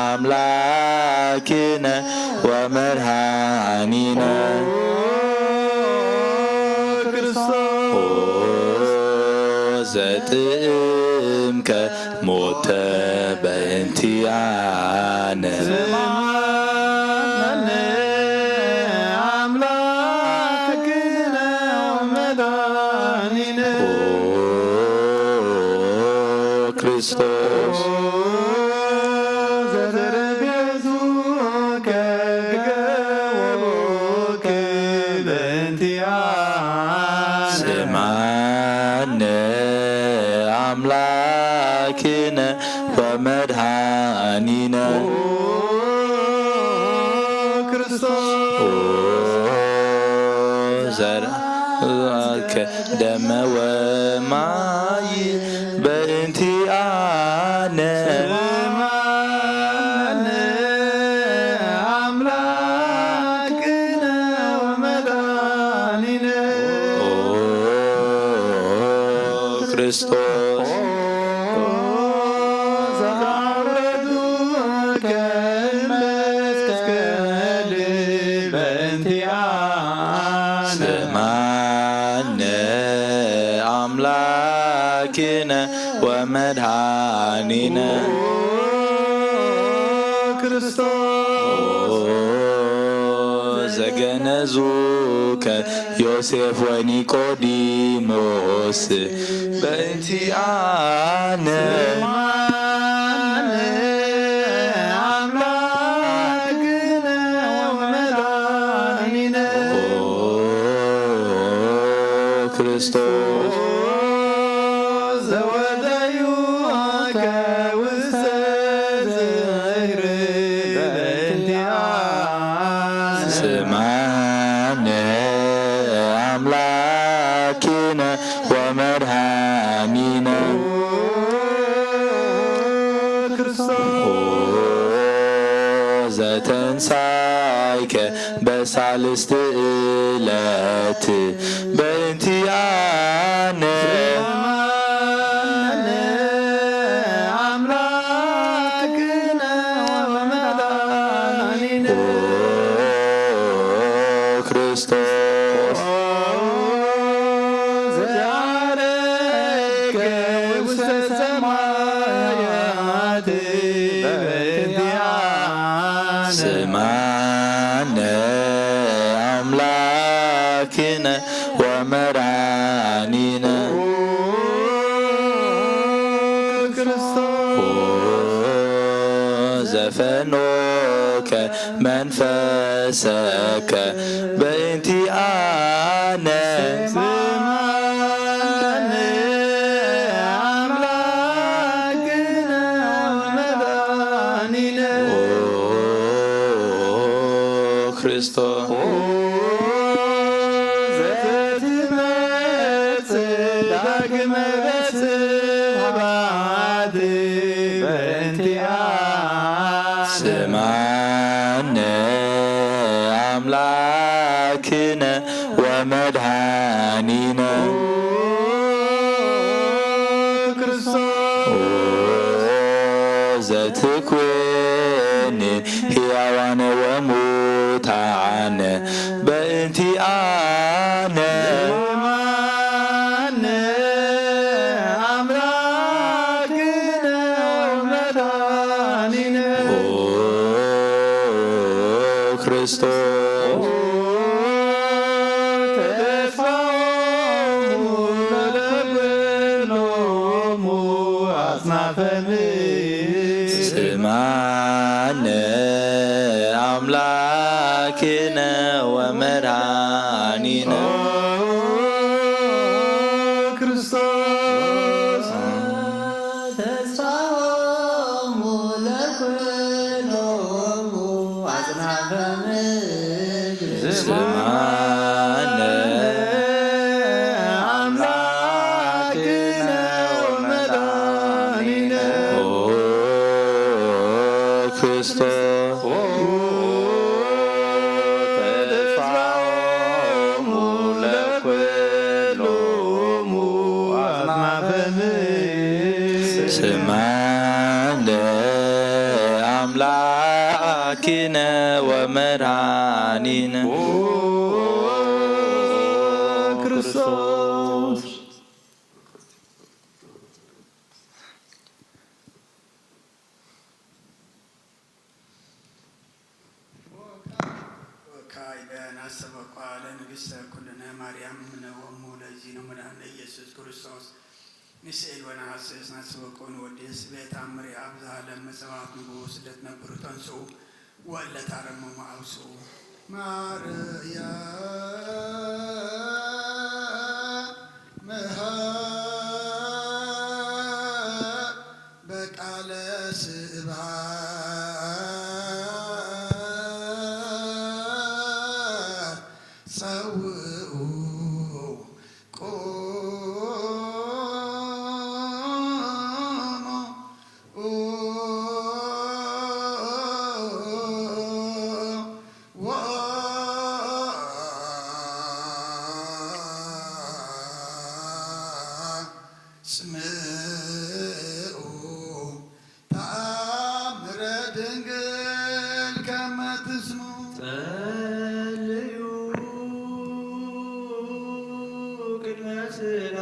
ኣምላክነ ወመድኃኒነ። ኦ ዘጥእምከ ሞተ በእንቲኣነ። ስምዓነ ኣምላክነ ወመድኃኒነ። ኦ ክርስቶስ። ዘተረገጹ ከገቦከ በእንቲኣነ። ስምዓነ ኣምላክነ ወመድኃኒነ። ክርስቶስ። ኦ ዘርአከ ደመ ወማይ በእንቲኣነ። ስምዓነ ኣምላክነ ወመድኃኒነ። ኦ ክርስቶስ። ዘአውረዱከ መስቀል በእንቲኣነ። ስምዓነ ኣምላክነ ወመድኃኒነ። ክርስቶስ። ኦ ዘገነዙከ ዮሴፍ ወኒቆዲሞስ በእንቲኣነ። ስምዓነ ኣምላክነ ወመድኃኒነ። ኦ ክርስቶስ። ዘወደዩከ ውስተ ዝኽሪ በእንቲኣነ። ስምዓነ ኣምላክነ ወመድኃኒነ። ክርስቶስ። ኦ ዘተንሳይከ በሳልስቲ ዕለት በእንቲኣነ። ስምዓነ ኣምላክነ ወመድኃኒነ። ኦ ክርስቶስ። ዘዓረግከ ውስተ ሰማያት በእንቲኣነ። ስምዓነ ኣምላክነ ወመድኃኒነ። ክርስቶስ። ኦ ዘፈኖከ መንፈሰከ በእንቲኣነ። ስምዓነ ኣምላክነ ወመድኃኒነ። ኦ ክርስቶስ። ኦ ዘትመጽእ ዳግመ በስብሐት በእንቲኣነ። ስምዓነ ኣምላክነ ወመድኃኒነ። ክርስቶስ። ኦ ዘትኩንን ሕያዋን ወሙታን በእንቲኣነ። ስምዓነ ኣምላክነ ወመድኃኒነ። ኦ ክርስቶስ። ተስፋሆሙ ለኩሎሙ አጽናፈ ምድር። ስምዓነ አምላክነ ወመድኃኒነ። ኦ ክርስቶስ። ተስፋሆሙ ለኩሎሙ አጽናፈ ምድር። ስምዓነ አምላክነ ወመድኃኒነ። ኦ ክርስቶስ። ተስፋሆሙ ለኩሎሙ አጽናፈ ምድር። ስማን ለአምላኪነ ወመድኃኒነ ክርስቶስ። ወካዕበ ናስተበቋ ለንግሥተ ኩልነ ማርያም እምነ ወእሙ ለእግዚእነ መድኃኒነ ኢየሱስ ክርስቶስ ንስእል ወነሐስስ ናስተበቁ ንወድስ ቤት አምሪ አብ ዘሃለም መጸዋት ንጉስ ለትነብሩ ተንስኡ ወእለ ታረሞሙ አውስኡ። ማርያም መሃ በቃለ ስብሐት ጸውኡ ቆሞ ወአጽምዑ ተአምረ ድንግል ከመ ትስምዑ። ጸልዩ ቅድመ ስእላ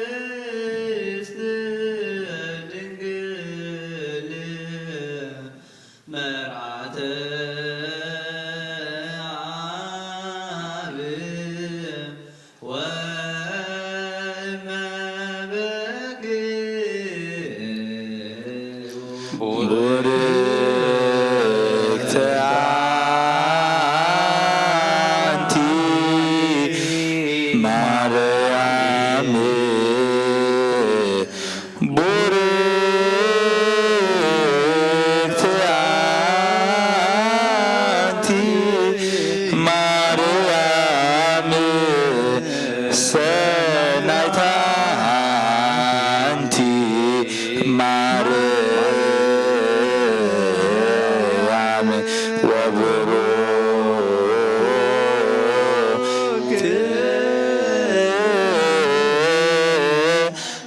ለቅድስት ድንግል መርዓተ አብ ወእመ በግዕ። ቡርክት አንቲ ማርያም፣ ቡርክት አንቲ ማርያም፣ ሰናይት አንቲ ማርያም፣ ወቡሩክት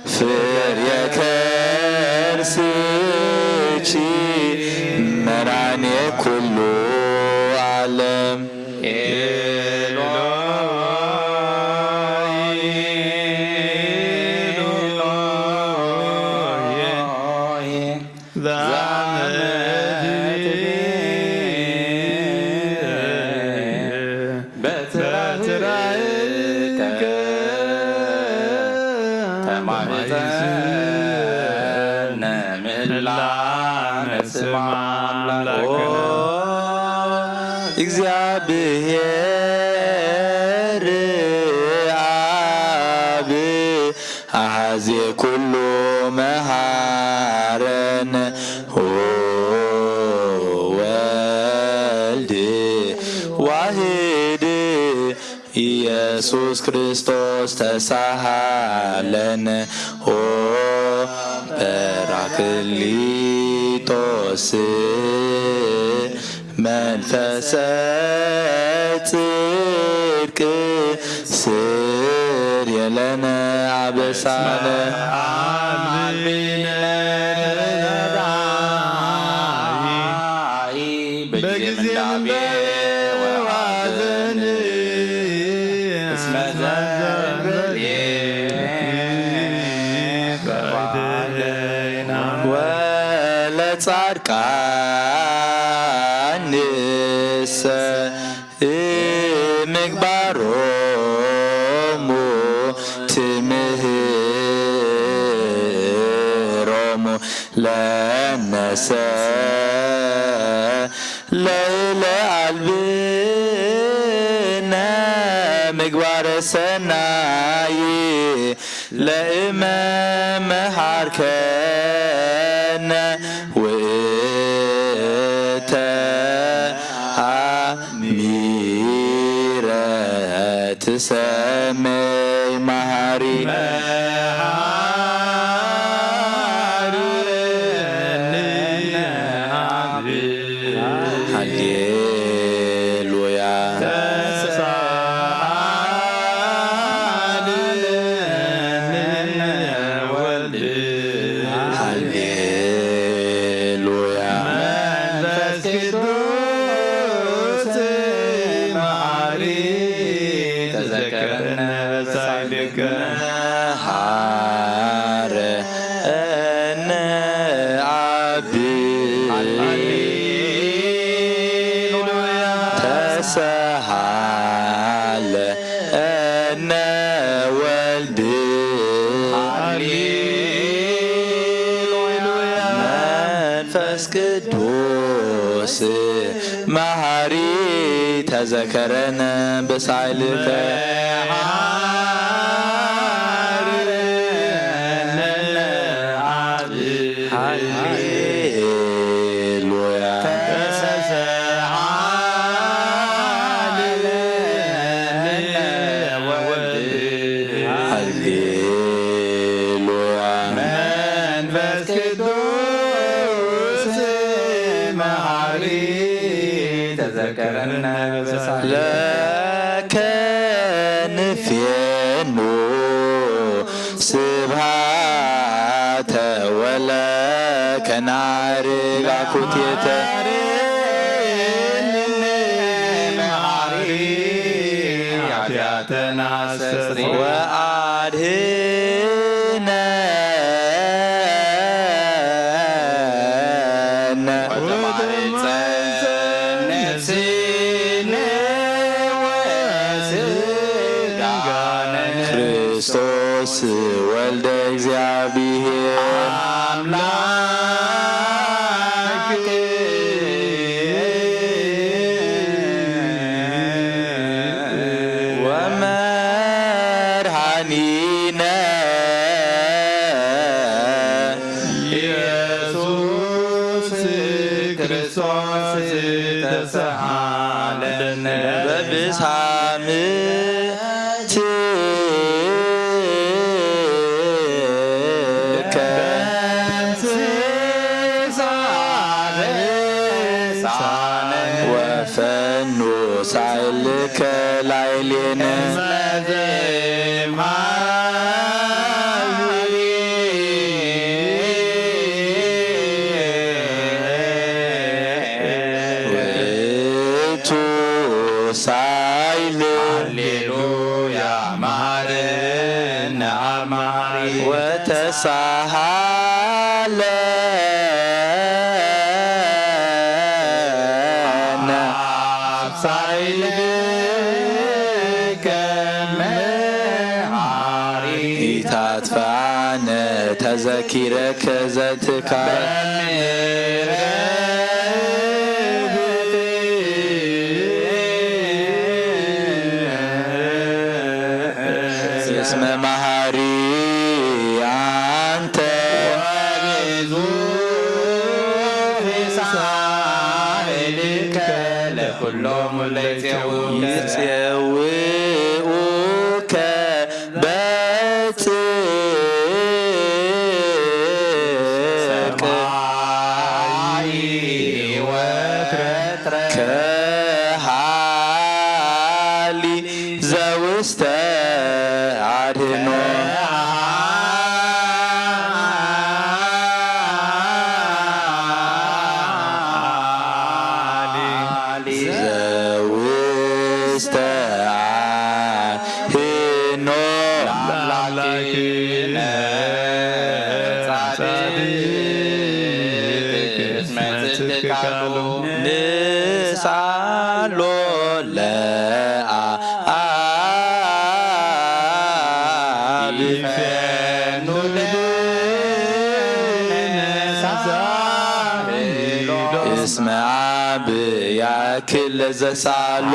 ፍሬ ከርስኪ መድኃኔ ኩሉ ዓለም። ኤሎይ፣ ኤሎይ፣ ዛመትኒ በትራይከ ተማሕፀነ ምህላ ነስማ አምላክነ። ኦ እግዚአብሔር አብ አሐዜ ኩሉ መሐረነ፣ ኦ ወልድ ዋሕድ ኢየሱስ ክርስቶስ ተሳሃለነ፣ ኦ ጰራቅሊጦስ መንፈሰ ጽድቅ ስርየለነ አበሳነ። አልቢነ በጊዜ ምንዳቤ ወሐዘን እስመ ዘንበሌ ወለጻድቃንሰ ምግባሮሙ ትምህሮሙ ለነሰ ለእለ አልብነ ምግባረ ሰናይ ለእመ መሃርከነ ውእተ አሚረ ትሰመይ መሃሪ። ሃሌሉያ። ዘከረነ በሳይልከ መሃረነ ኣብ ሃሌሉያ። ተሰሃለነ ወልድ ሃሌሉያ። መንፈስ ቅዱስ መሃሪ ተዘከረነ በሳይልከ ሃሌሉያ። ሃሌሉያ። መንፈስ ቅዱስ መሃሪ ተዘከረነ በሳይልከ ለከ ንፌኑ ስብሃተ ወለከ ናርግ ኣኩቴተ መሃሪ ኃጢአተና አስተስሪ ወአድህነነ ወተማሕፀን ነፍስነ ወስጋነ ክርስቶስ ወልደ እግዚአብሔር አምላክ ወመድኃኒነ ኢየሱስ ክርስቶስ ተሰሃለነ በብሳም ወፈኑ ሳይልከ ላይሌነ ውእቱ ሳይል ሃሌሉያ መሐረነ አብ መሐሪ ወተሳሃለነ አብ ሳይልከ መሐሪ ኢታጥፋነ ተዘኪረከ ዘትካል እስመ መሐሪ አንተ ለኩሎም ለይጼውከ ይጼውኡከ በጽድቅ ከሃሊ ዘውስተ አድህኖ ዘውስተ አድህኖ ለአምላክነ ጻድቅ እስመ ጽድቅ ቃሉ ንስአሎ ለአብ እስመ አብ ያክል ለዘሳሎ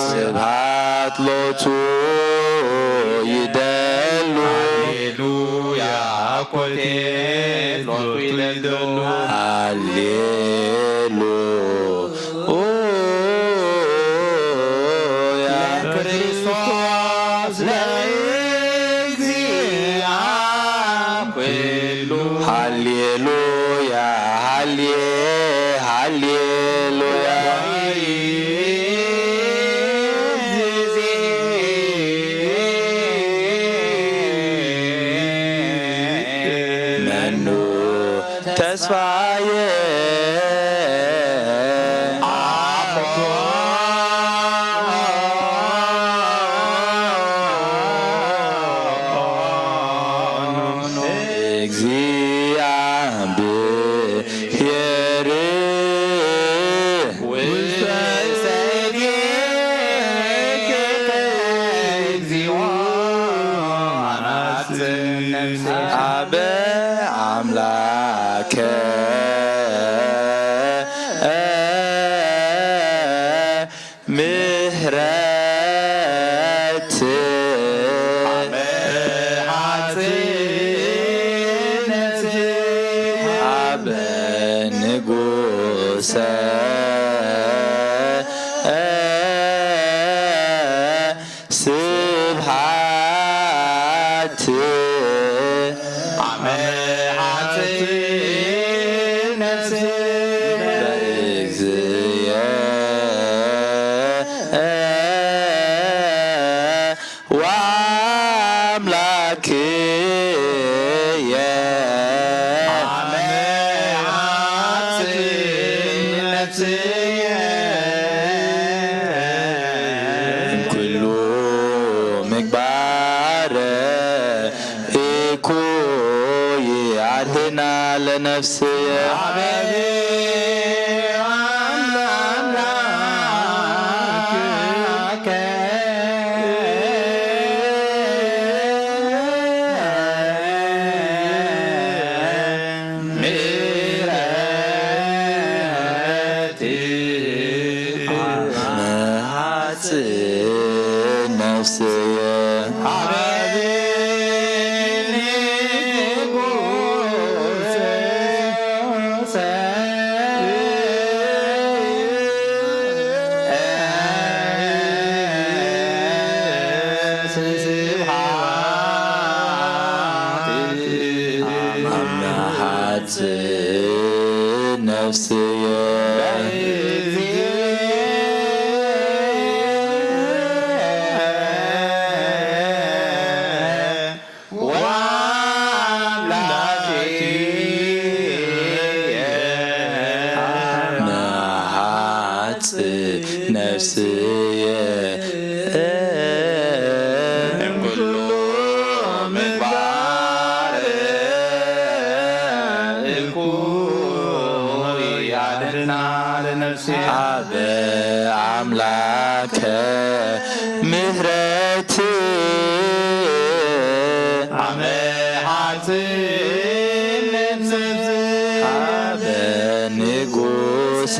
ስብሐት ሎቱ ይደሉ ሃሌሉያ ኮቴት ሎቱ ይደሉ ሃሌሉያ ለክርስቶስ ለእግዚአ ኩሉ ሃሌሉያ ሃሌ ሃሌሉያ መኑ ተስፋየ እግዚአብሔር ውስተ እዴከ እግዚኦ አብ አምላከ ምህረት አብ ንጉሰ ስብሐት አመ ሐጺን ነፍስየ በእግዚእየ ወአምላክየ አመ ሐጺን ነፍስየ እምኩሉ ምግባር እኩይ አድህና ለነፍስየ። አቤቱ አምላክ ምሕረት መሐጽእ ነፍስየ። አቤቱ ንጉሰ ስብሐት አመ ሐጽእ ነፍስየ። ወአምላክየ መሐጽእ ነፍስየ እምኩሉ ምግባር እኩይ አድህና ለነፍስየ። አብ አምላከ ምህረት አመ ሐጺን ነፍስየ። አበ ንጉሰ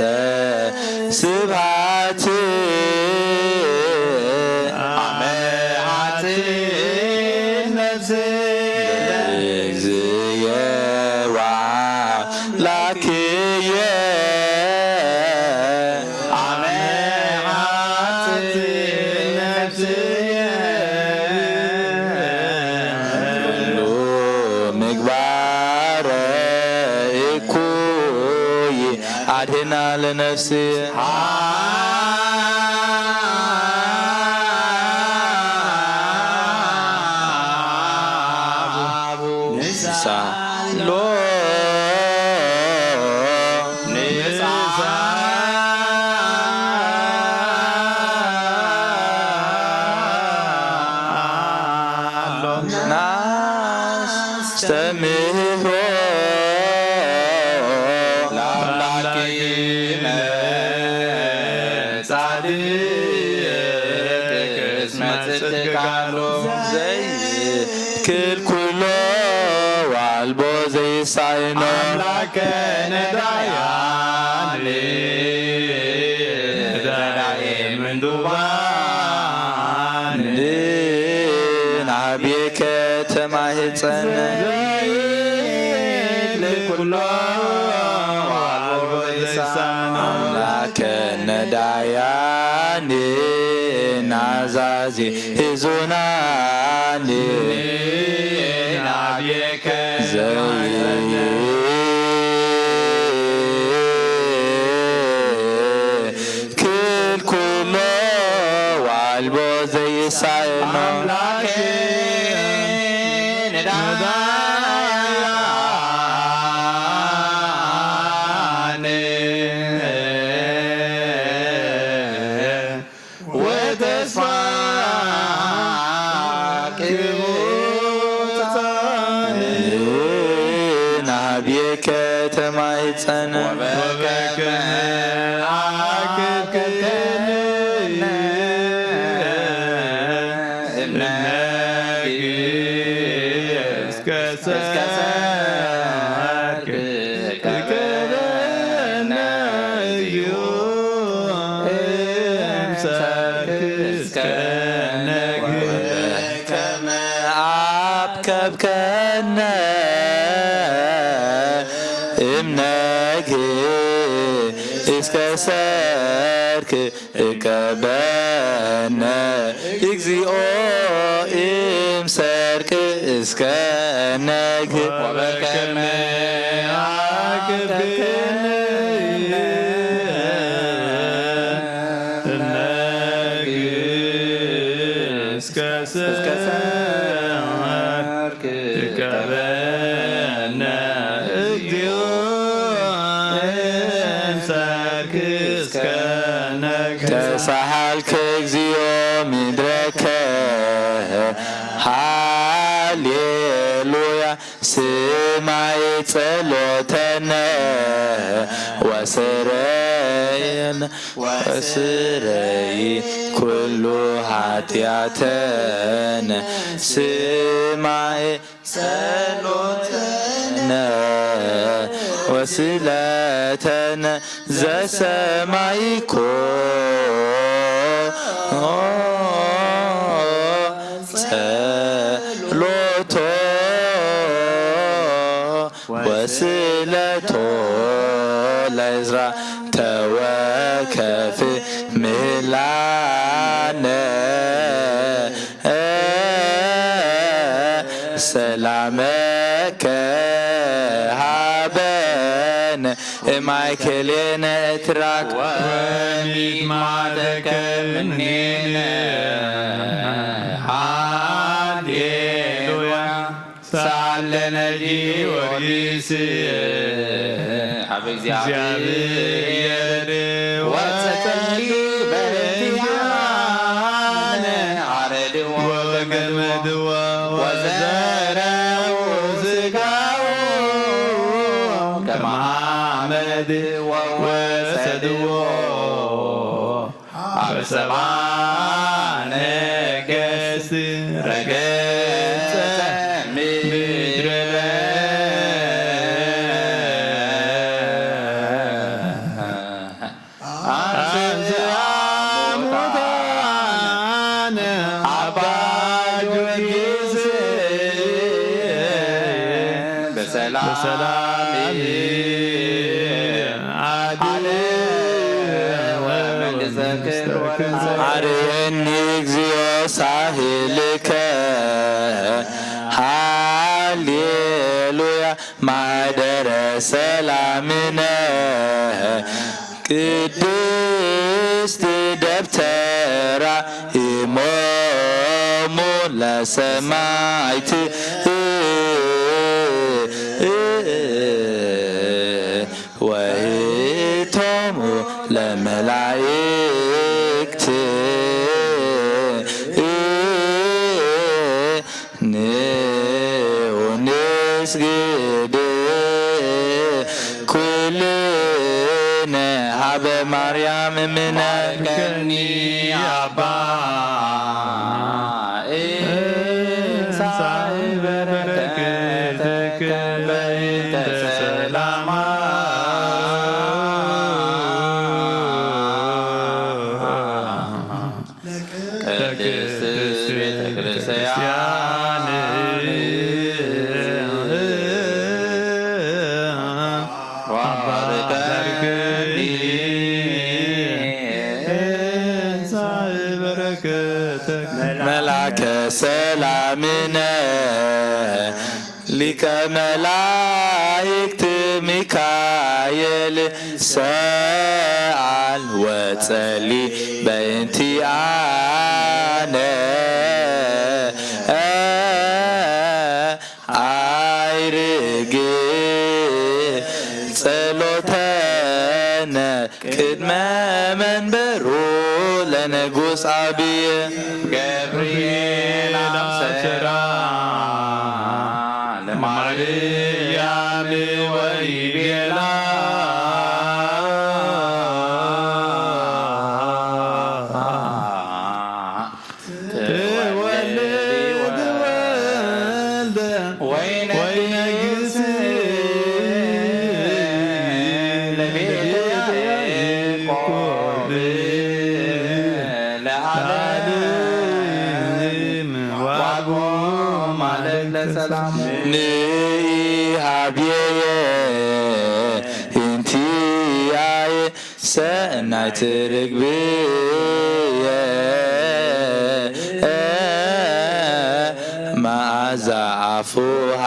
ስብሐት አመ ሐጺን ነፍስየ። እግዚእየ ወአምላክየ አመ ሐጺን ነፍስየ። ኩሉ ምግባረ እኩይ አድህና ለነፍስየ። ንሳ ሎ ንሳ ናስተምህሮ ለአምላክነ ጻድቅ እስመ ጽድቅ ቃሉ ዘይክል ኩሎ ወአልቦ ዘይሳይኖ አምላከ ነዳያን ዘዳኤ ምንዱባን ንናብየከ ተማህፀነ ዘይክል ኩሎ ወአልቦ ዘይሳይኖ አምላከ ነዳያን ናዛዚ ህዙናን ናብየከ ዘይክል ኩሎ ዋልቦ ዘይሳእኖ አምላክ ነዳያ ኣብየከ ተማይጸነ ወበከመ ኣክብክነ እምነ ግእዝ እስከ ሰርክ እቀበነ እግዚኦ እምሰርክ እስከ ነግህ ከመ አብከብከነ እምነግህ እስከ ሰርክ እቀበነ እግዚኦ እምሰርክ እስከ ነግህ ወበከመ አክብክነ እምነግህ እስከ ሰርክ እቀበነ እግዚኦ እምሰርክ እስከ ነግህ ተሳሃልከ እግዚኦ ምድረከ ሃሌሉያ ስማይ ጸሎተነ ወስረየነ ወስረይ ኩሉ ኃጢአተነ ስማይ ጸሎተነ ወስለተነ ዘሰማይኮ ጸሎቶ ወስለቶ ለዕዝራ ተወከፍ ምህላነ ሰላመከ ሃበነ እማእከሌነ እትራክ ወሚድማተከ ምኔነ ሃሌሉያ ሳለነ ጊዮርጊስ ኣብ እግዚኣብሔር ወጸሊ በእንቲአነ አረድዎ ወገመድዎ ወዘረው ስጋው ከማመድ ወወሰድዎ አብ ሰብአ ነገስት ረገጸ ምድረ አንስአ ሙታነ አባ ጊዮርጊስ በሰላም አድነ ወመንግሥተ ክብር ወለዓለሙ። አርየኒ እግዚኦ ሳህልከ ሃሌሉያ ማደረ ሰላምነ ቅድስት ደብተራ ኢሞሙ ለሰማይት ወህቶሙ ለመላእክት ንዑ ንስግድ ኩልነ ሀበ ማርያም እምነ። ባርከኒ አባ እንሳይ በረከትከ በእንተ ሰላማ ቅድስት ቤተ ክርስቲያን ወባርከኒ እንሳይ በረከተከ። መልአከ ሰላምነ ሊቀ መላእክት ሚካኤል ሰአል ወጸሊ በእንቲአነ አይርግ ጸሎተነ ቅድመ መንበሩ ለንጉሥ አብየ ገብርኤል አብሰራ ለማርያም ሃብየየ እንቲያየ ሰናይት ርግብየ መዓዛ ኣፉሃ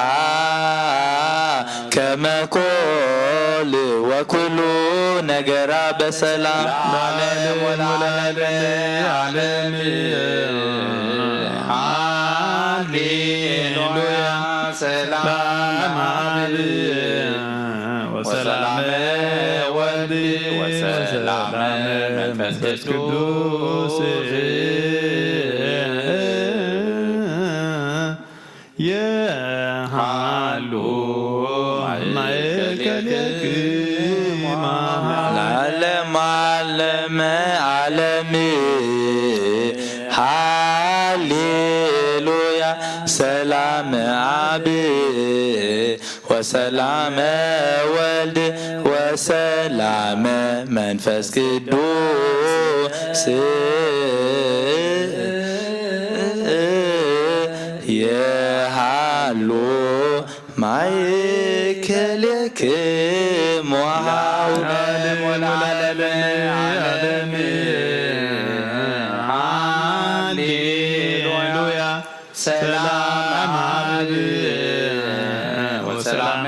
ከመ ኮል ወኩሉ ነገራ በሰላም ለዓለም ወለዓለመ ዓለም። ሃሌሉያ። ሰላም አብ ወሰላም ወልድ ወሰላም መንፈስ ቅዱስ የሃሉ ማእከሌክሙ ለዓለመ ዓለም። ሃሌሉያ። ሰላም አብ ወሰላመ ወልድ ወሰላመ መንፈስ ቅዱስ የሃሉ ማእከሌክሙ። ለዓለመ ዓለም። ሃሌሉያ። ሰላም አብ ወሰላም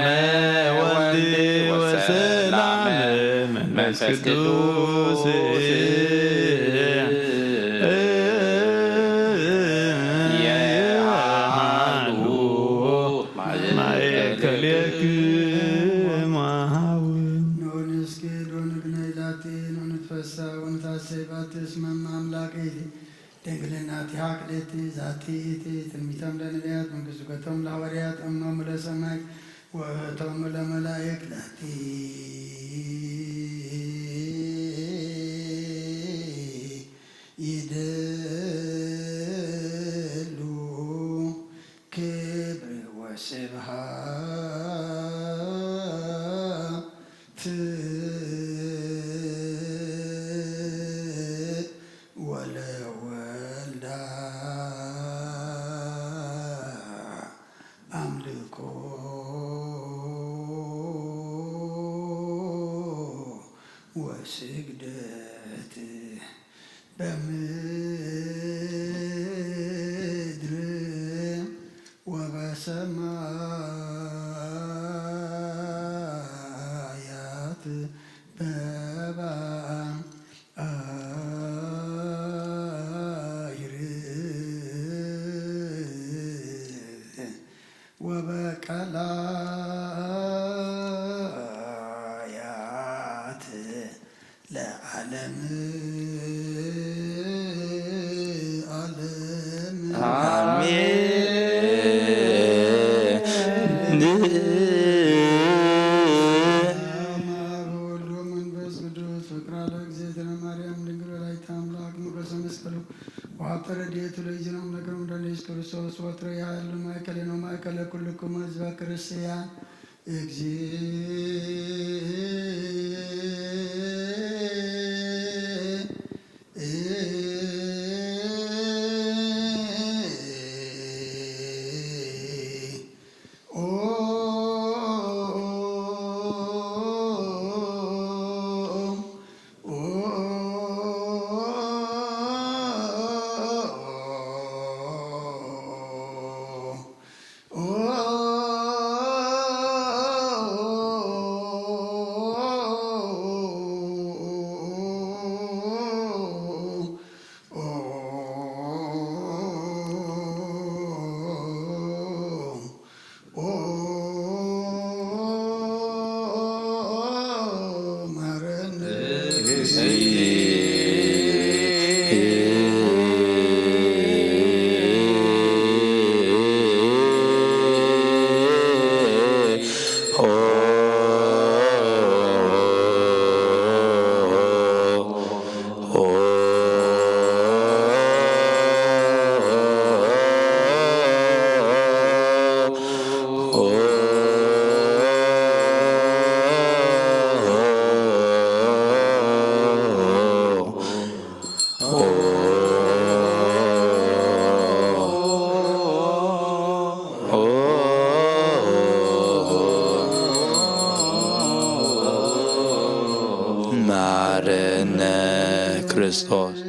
ወልድ ወሰላም መንፈስ ቅዱስ የሃሉ ማእከሌክሙ። ንስግድ ወንግነይ ላቲ ወንትፈሳ ወንታሰይ ባቲ እስመ እመ አምላክ ኢቲ። ድንግልናቲሃ ክልኤቲ ዛቲ ኢቲ። ትንቢቶም ለነቢያት መንግስቱ ገቶም ለሐዋርያት እሞሙ ለሰማይ ወእቶሙ ለመላእክት ላቲ ይደሉ ክብር ወስብሃት ወለወልዳ አምልኮ ወስግደት በምድር ወበሰማያት በባህር ወበቀላያት ለዓለም ዓለም። አሜን። በስመ አብ ወወልድ ወመንፈስ ቅዱስ። ፍቅራ ለእግዝእትነ ማርያም ድንግል ወላዲተ አምላክ ሞገሰ መስቀሉ ወሀብተ ረድኤቱ ለእግዚእነ አምላክነ መድኃኒነ ኢየሱስ ክርስቶስ ወትረ ያህል ማእከሌነ ወማእከለ ኩልክሙ ህዝበ ክርስቲያን። እግዚእ ኦ መሐረነ ክርስቶስ።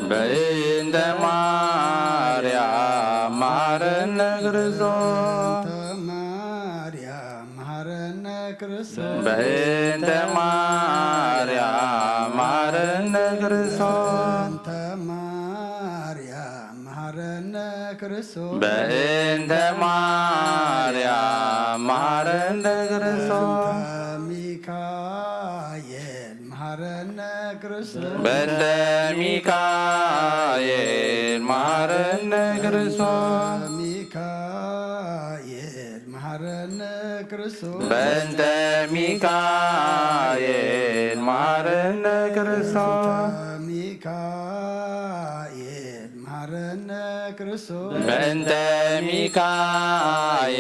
በእንተ ማርያም መሐረነ ክርስቶስ። በእንተ ማርያም መሐረነ ክርስቶስ። በእንተ ማርያም መሐረነ ክርስቶስ። በእንተ ማርያም መሐረነ ክርስቶስ። በእንተ ማርያም መሐረነ ክርስቶስ። በእንተ ሚካኤል መሐረነ ክርስቶስ። በእንተ ሚካኤል መሐረነ ክርስቶስ። በእንተ ሚካኤል መሐረነ ክርስቶስ። በእንተ ሚካኤል መሐረነ ክርስቶስ። በእንተ ሚካኤል መሐረነ ክርስቶስ። በእንተ ሚካኤል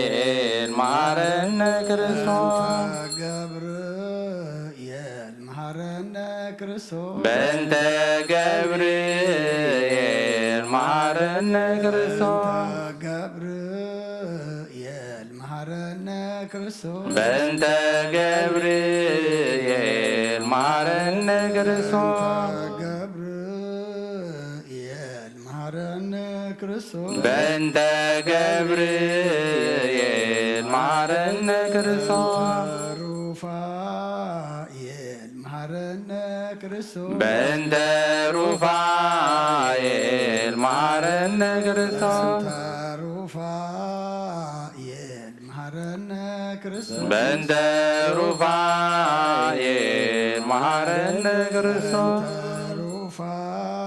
መሐረነ ክርስቶስ። በእንተ ገብርኤል መሐረነ ክርስቶስ። በእንተ ገብርኤል መሐረነ ክርስቶስ። በእንተ ገብርኤል መሐረነ ክርስቶስ። በእንተ ገብርኤል መሐረነ ክርስቶስ። በእንተ ገብርኤል መሐረነ ክርስቶስ። በእንተ ገብርኤል መሐረነ ክርስቶስ። በእንተ ሩፋኤል መሐረነ ክርስቶስ። በእንተ ሩፋኤል መሐረነ ክርስቶስ። በእንተ ሩፋኤል መሐረነ ክርስቶስ በእንተ ሩፋኤል መሐረነ ክርስቶስ።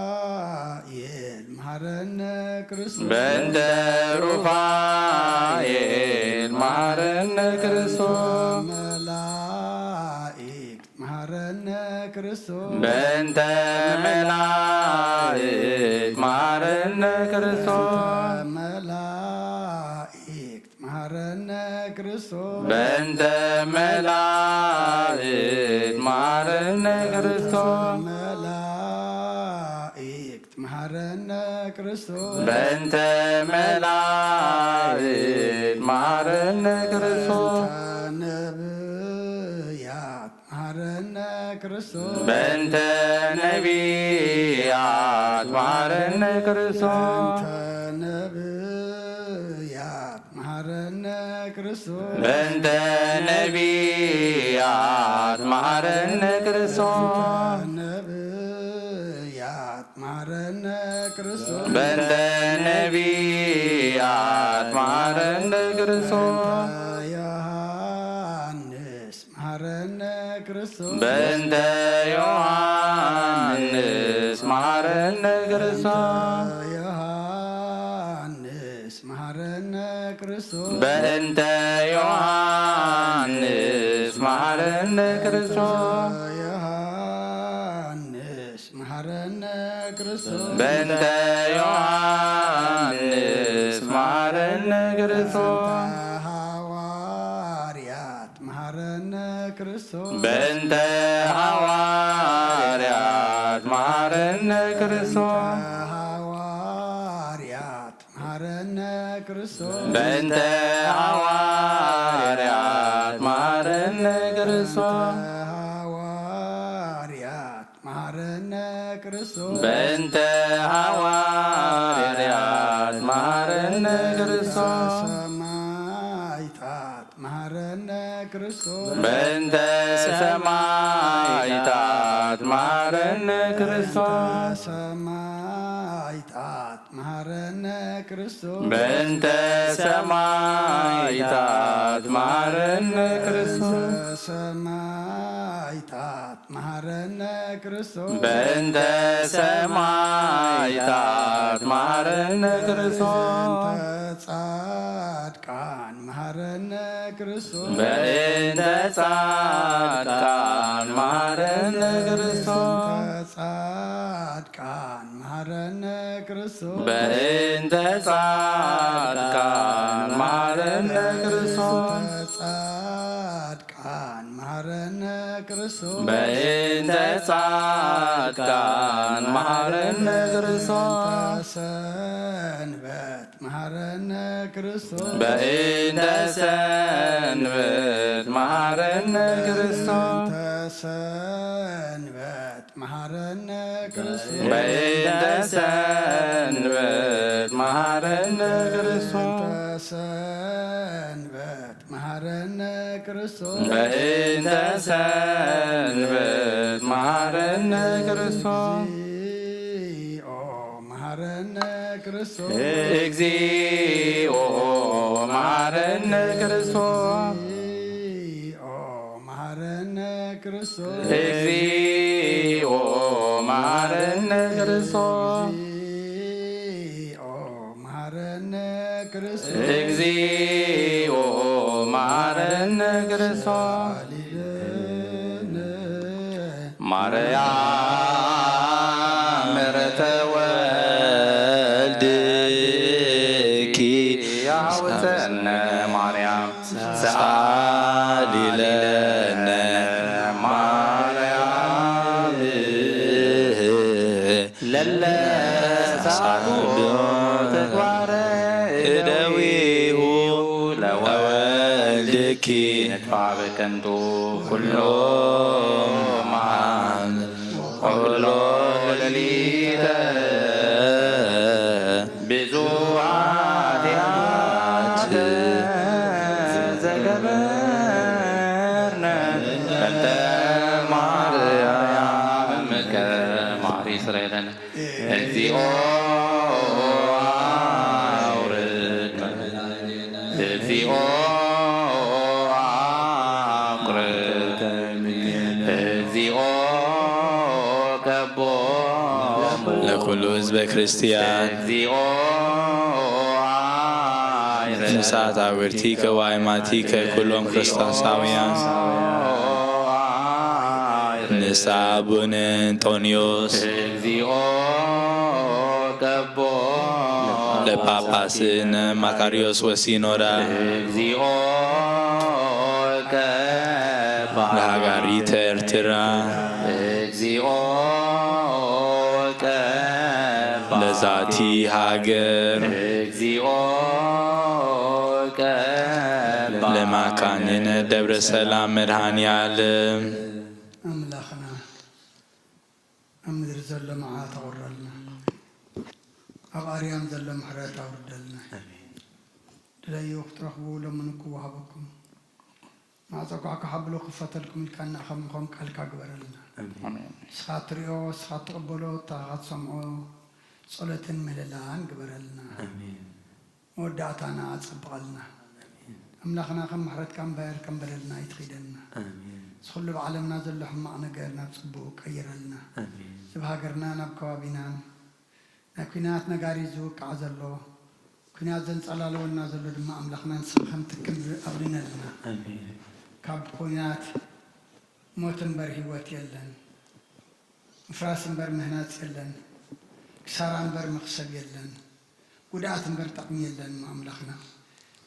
ሩፋኤል መሐረነ ክርስቶስ። በእንተ ሩፋኤል መሐረነ ክርስቶስ። መላእክት መሐረነ ክርስቶስ። በእንተ መላእክት መሐረነ ክርስቶስ። መላእክት መሐረነ ክርስቶስ። በእንተ መላእክት መሐረነ ክርስቶስ። መላእክት መሐረነ ክርስቶስ። በእንተ መላእክት መሐረነ ክርስቶስ። በእንተ ነብያት መሐረነ ክርስቶስ። በእንተ ነቢያት መሐረነ ክርስቶስ። በእንተ ነብያት መሐረነ ክርስቶስ። በእንተ ነቢያት መሐረነ ክርስቶስ። በእንተ ነብያት መሐረነ ክርስቶስ። በእንተ ነቢያት መሐረነ ክርስቶስ። በእንተ ዮሐንስ መሐረነ ክርስቶስ። በእንተ ዮሐንስ መሐረነ ክርስቶስ። በእንተ ዮሐንስ መሐረነ ክርስቶስ። በእንተ ዮሐንስ መሐረነ ክርስቶስ። ዮሐንስ መሐረነ ክርስቶስ። በእንተ ዮሐንስ መሐረነ ክርስቶስ። በእንተ ሐዋርያት መሐረነ ክርስቶስ። በእንተ ሐዋርያት መሐረነ ክርስቶስ። በእንተ ሐዋርያት መሐረነ ክርስቶስ። በእንተ ሐዋርያት መሐረነ ክርስቶስ። በእንተ ሐዋርያት መሐረነ ክርስቶስ። በእንተ ሐዋርያት መሐረነ ክርስቶስ። ሰማዕታት መሐረነ ክርስቶስ። በእንተ ሰማዕታት መሐረነ ክርስቶስ። ሰማዕታት መሐረነ ክርስቶስ። በእንተ ሰማዕታት መሐረነ ክርስቶስ። ሰማዕታት መሐረነ ክርስቶስ። በእንተ ሰማዕታት መሐረነ ክርስቶስ። በእንተ ጻድቃን መሐረነ ክርስቶስ። በእንተ ጻድቃን መሐረነ ክርስቶስ። በእንተ ጻድቃን መሐረነ ክርስቶስ። በእንተ ጻድቃን መሐረነ ክርስቶስ። በእንተ ጻድቃን መሐረነ ክርስቶስ። በእንተ ጻድቃን መሐረነ ክርስቶስ። በእንተ ሰንበት መሐረነ ክርስቶስ። በእንተ ሰንበት መሐረነ ክርስቶስ። በእንተ ሰንበት መሐረነ ክርስቶስ። በእንተ ሰንበት መሐረነ ክርስቶስ። በእንተ ሰንበት መሐረነ ክርስቶስ። በእንተ ሰንበት መሐረነ ክርስቶስ። እግዚኦ መሐረነ ክርስቶስ። እግዚኦ መሐረነ ክርስቶስ። እግዚኦ መሐረነ ክርስቶስ። እግዚኦ መሐረነ ክርስቶስ። እግዚኦ መሐረነ ክርስቶስ። እግዚኦ መሐረነ ክርስቶስ። ሳሊለነ ማርያም ምሕረተ ወልድኪ ያውፀነ ማርያም ሰአሊ ለነ ማርያም ለለ ሳቱ ተግባረ እደዊሁ ለወልድኪ ንጥፋ በከንቱ ኩሎ መዓል ወኩሎ ሌሊተ ብዙ ኃጢአት ዘገበርነ በእንተ ማርያም እምከ ማሪ ስረይለነ። እግዚኦ አውርድ እግዚኦ ለኩሉ ህዝበ ክርስቲያን። ንስሓት ኣውርቲከ ወኣይማቲከ ኩሎም ክርስቶሳውያን። ንስሓ ኣቡነ እንጦንዮስ። ለጳጳስነ ማካርዮስ ወሲኖዳ። ለሃጋሪተ ኤርትራ። ለዛቲ ሃገር። ለማካንነ ደብረ ሰላም መድኃኔ ዓለም። ኣምላኽና ኣብ ምድሪ ዘሎ መዓት ኣውርደልና። ኣብ ኣርያም ዘሎ ምሕረት ኣውርደልና። ኣሜን። ድለዩ ክትረኽቡ ለምኑ ክወሃበኩም። ማዕጾ ኳዕኳዕ ኣብሉ ክፈተልኩም ኢልካ እናኸምኹም ቃልካ ግበረልና። ኣሜን። ኣሜን። ንስኻ ትሪኦ፣ ንስኻ ትቕበሎ፣ ንስኻ ትሰምዖ ጸሎትን ምህለላን ግበረልና። ኣሜን። መወዳእታና ኣጸብቐልና። ኣሜን። ኣምላኽና ከም ምሕረትካ እምበር ከም በደልና ኣይትኺደና። ኣሜን። እዚ ኩሉ ኣብ ዓለምና ዘሎ ሕማቕ ነገር ናብ ጽቡቕ ቀይረልና። ኣሜን። እዚ ኣብ ሃገርና ናብ ከባቢናን ናይ ኲናት ነጋሪት ዝውቃዕ ዘሎ፣ ኲናት ዘንጸላለወና ዘሎ ድማ ኣምላኽና ንስኻ ከም ትክል ኣብልነልና። ኣሜን። ካብ ኲናት ሞት እምበር ህይወት የለን። ምፍራስ እምበር ምህናጽ የለን። ክሳራ እምበር መኽሰብ የለን። ጉድኣት እምበር ጠቕሚ የለን። ኣምላኽና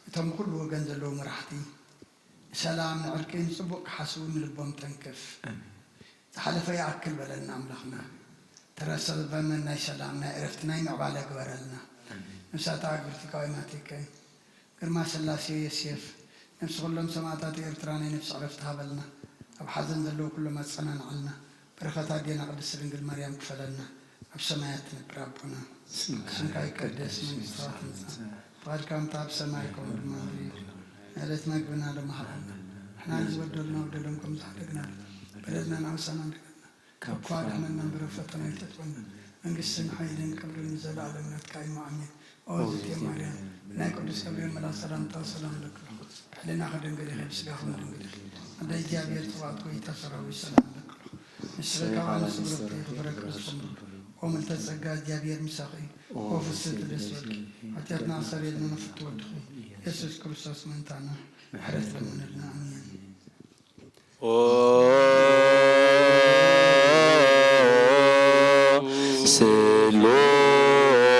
እቶም ብኹሉ ወገን ዘለዉ መራሕቲ ንሰላም፣ ንዕርቂ፣ ንጽቡቕ ክሓስቡ ንልቦም ተንክፍ። ኣሜን። ዝሓለፈ ይኣክል በለልና ኣምላኽና። ተረፈ ዘመን ናይ ሰላም፣ ናይ ዕረፍቲ፣ ናይ ምዕባለ ግበረልና። ኣሜን። ነፍሳት ኣግብርቲ ካይማቲከ ግርማ ስላሴ ዮሴፍ፣ ነፍሲ ኩሎም ሰማእታት ኤርትራ ናይ ነፍሲ ዕረፍቲ ሃበልና። ኣብ ሓዘን ዘለዉ ኩሎም ኣጸናንዓልና። በረኸት ኣዴና ቅድስቲ ድንግል ማርያም ክፈለና። ኣብ ሰማያት ትነብር ኣቦና፣ ስምካ ይቀደስ፣ መንግስትኻ ትምጻእ፣ ፍቓድካ ከምታ ኣብ ሰማይ ከምኡ ድማ ኣብ ምድሪ። ንዕለት መግብና ሎሚ ሃበና። ንሕና ንዝበደሉና በደሎም ከም ዝሓደግና፣ በደልና ንኣውሳና ንደገና። ካብ ክፉእ ኣድሕነና እምበር፣ ኣብ ፈተና ኣይተእትወና። መንግስትን ሓይልን ክብርን ንዘለኣለም ናትካ እዩ። ኣሜን። ኦ ዝቴ ማርያም፣ ናይ ቅዱስ ገብርኤል መልኣክ ሰላምታ ሰላም እልኪ ኣለኹ። ብሕልናኺ ድንግል ኢኺ፣ ብስጋኺ እውን ድንግል ኢኺ። ኣደ እግዚኣብሔር፣ ጽባኦት ጎይታ ሰራዊት ሰላም እልኪ ኣለኹ። ንስኺ ካብ ኣንስቲ ብሩኽቲ ኢኺ፣ ፍረ ከርስኺ ቡሩኽ። ኦ ምልዕተ ጸጋ፣ እግዚኣብሔር ምሳኺ፣ ኦ ፍስሕቲ ደስ ይበልኪ። ሓጢኣትና ኣስተሰርየልና፣ ፍትው ወድኺ ኢየሱስ ክርስቶስ ምእንታና ምሕረት ለምነልና። ኣሜን። ኦ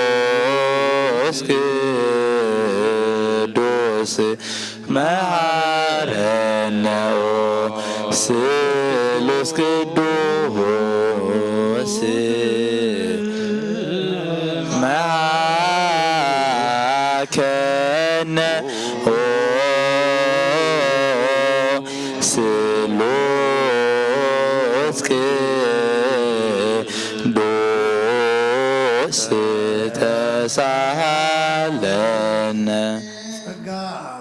ስሉስ ቅዱስ መሃረነ፣ ኦ ስሉስ ቅዱስ መሃከነ፣ ኦ ስሉስ ቅዱስ ተሳሃለነ። ጸጋ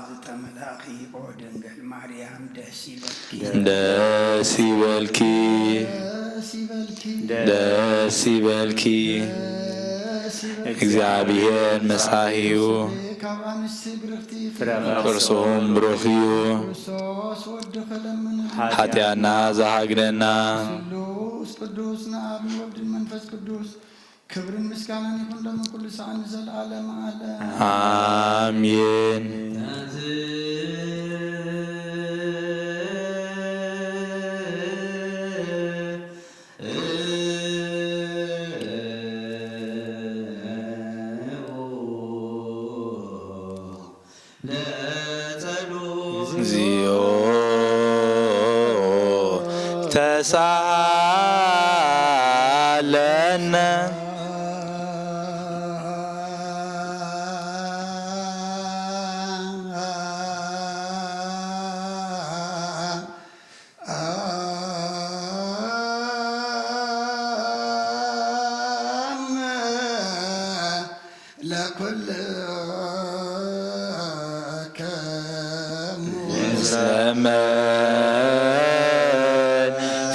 ዝተመላእኺ ኦ ድንግል ማርያም ደስ ይበልኪ። ደስ ይበልኪ። ደስ ይበልኪ። ደስ ይበልኪ። ደስ ይበልኪ። እግዚኣብሔር መሳሂዩ። ካብ ኣንስቲ ብርኽቲ ፍረ ከርስኹም ብሩኽ እዩ። ክርስቶስ ወድኺ ለምንልና። ሓጢኣና ዝሃግደና። ስሉስ ቅዱስ ንኣብን ወልድን መንፈስ ቅዱስ ክብርን ምስጋናን ይኹን ሎም ኩሉ ሰዓት ንዘለዓለም ዓለም። ኣሜን። እግዚኦ ተሳሃለነ። ለኩልክሙ። ዘመን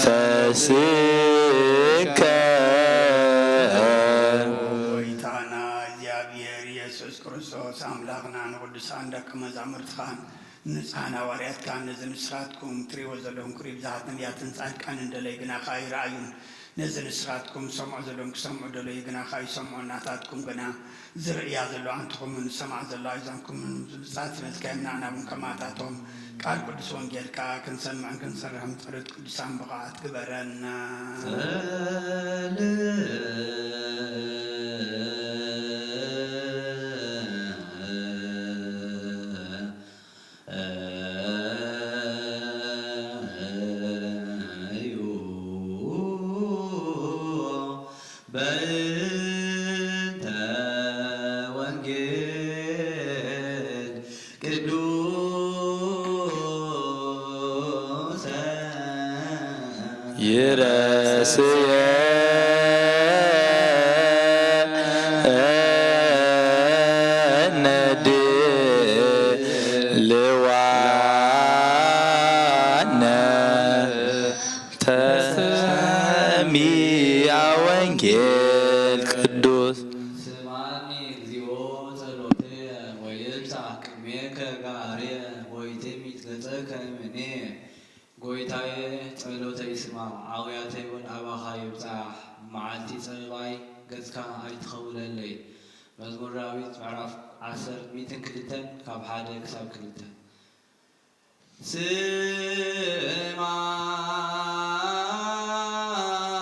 ፈሲከ። ጎይታና እግዚኣብሔር ኢየሱስ ክርስቶስ ኣምላኽና ንቅዱሳን ደቂ መዛሙርትኻን ንጹሓን ሃዋርያትካ፣ ነዚ ንስኻትኩም ትርእይዎ ዘለኹም ክርኢ ብዝሃት ነቢያትን ጻድቃንን ደለዩ ግና ከኣ ይረኣዩን፣ ነዚ ንስኻትኩም ትሰምዖ ዘለኹም ክሰምዑ ደለዩ ግና ከኣ ይሰምዑን፣ ናታትኩም ግና ዝርእያ ዘለዋ ኣንትኹምን ዝሰምዓ ዘለዋ ኣእዛንኩምን ብሉጻት ዝበልካዮም ንዓና እውን ከማታቶም ቃል ቅዱስ ወንጌልካ ክንሰምዕን ክንሰርሕን ጸሎት ቅዱሳን ብቕዓት ግበረና። በእንተ ወንጌል ቅዱሰ ይረስየ ድልዋነ ተሰሚዐ ወንጌል ቅዱስ። ስምዓኒ እግዚኦ ጸሎተየ ወይብጻሕ ቅድሜከ ገሃርየ ወይትሚት ገጸከ እምኔ። ጎይታየ ጸሎተይ ስማዕ፣ ኣውያተይ እውን ኣባኻ ይብጻሕ። መዓልቲ ጸበባይ ገጽካ ኣይትኸውለለይ። መዝሙር ዳዊት ምዕራፍ ዓሰርተ፣ ሚእትን ክልተን ካብ ሓደ ክሳብ ክልተ።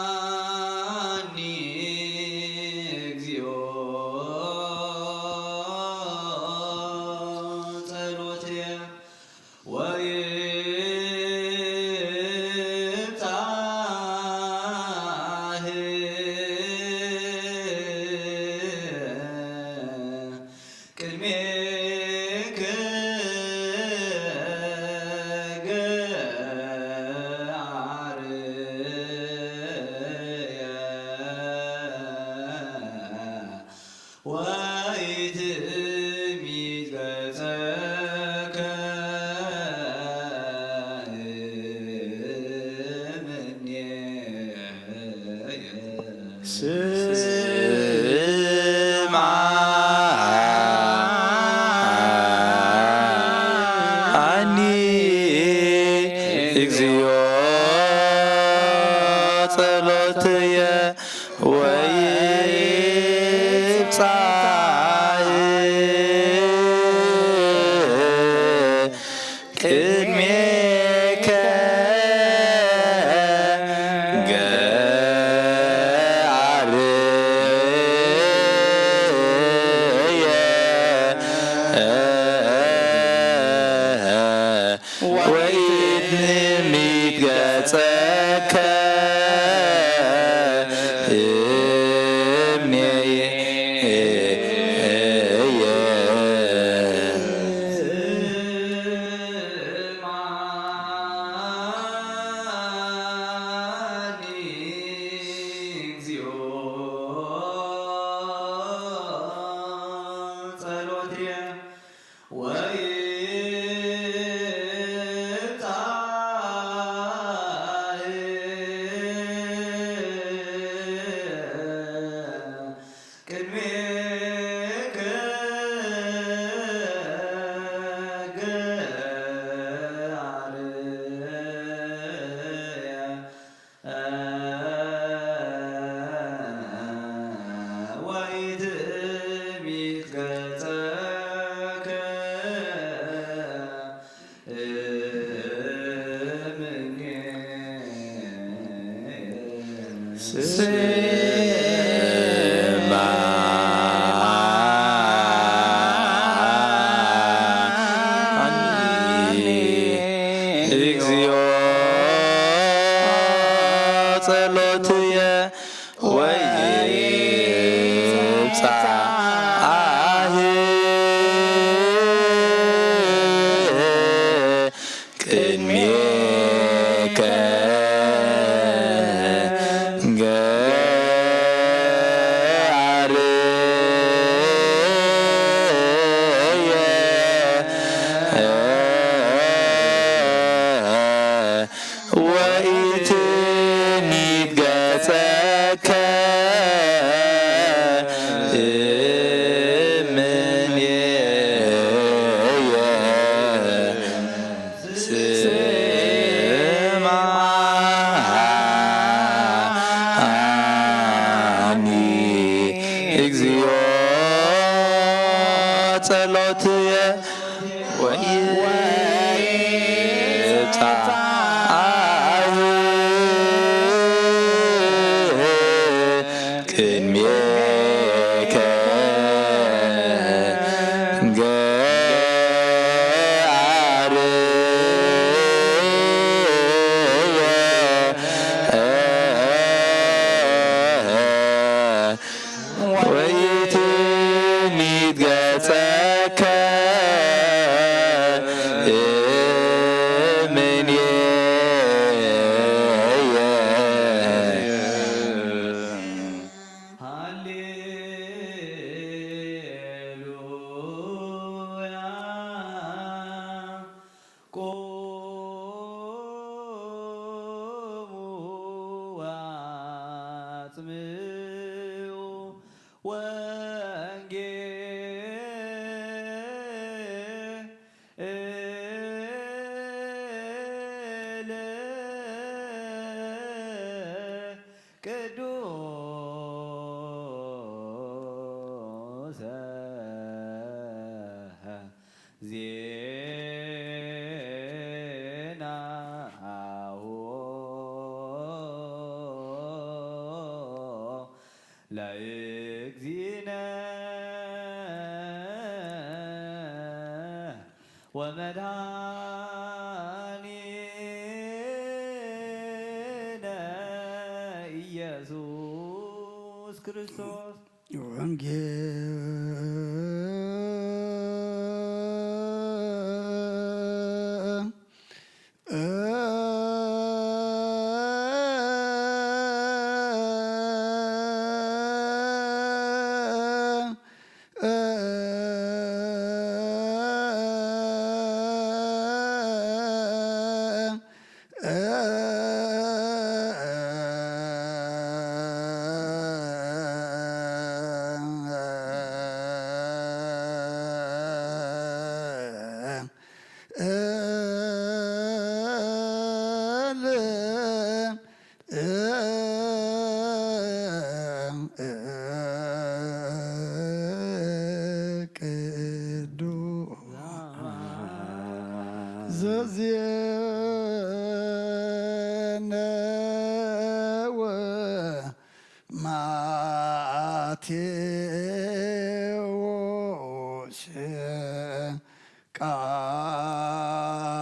ስምዓኒ እግዚኦ ጸሎትየ ወይብጻሕ ቅድሜከ ገሃርየ ወይትሚት ገጸከ እምኔየ። ስምዓኒ እግዚኦ ጸሎትየ ወይብጻሕ ቅድሜከ ገሃርየ ወይትሚት ገጸከ እምኔየ። ስምዓኒ እግዚኦ ጸሎትየ ወይብጻሕ ቅድሜከ ገሃርየ ወይትሚት ገጸከ እምኔየ። ስምዓኒ እግዚኦ ጸሎትየ ወይብጻሕ ቅድሜከ ገሃርየ ወይትሚት ገጸከ እምኔየ። ስምዓኒ እግዚኦ ጸሎትየ ወይብጻሕ ቅድሜከ ገዓርዎ ወይትሚት ገጸከ እምኔየ። ሃሌሉያ። ቆሙ ወአጽምዑ ወንጌለ ቅዱሰ ዜናሁ ለእግዚእነ ወመድኃኒነ ኢየሱስ ክርስቶስ። ወንጌል ቅዱስ ዘዜነወ ማቴዎስ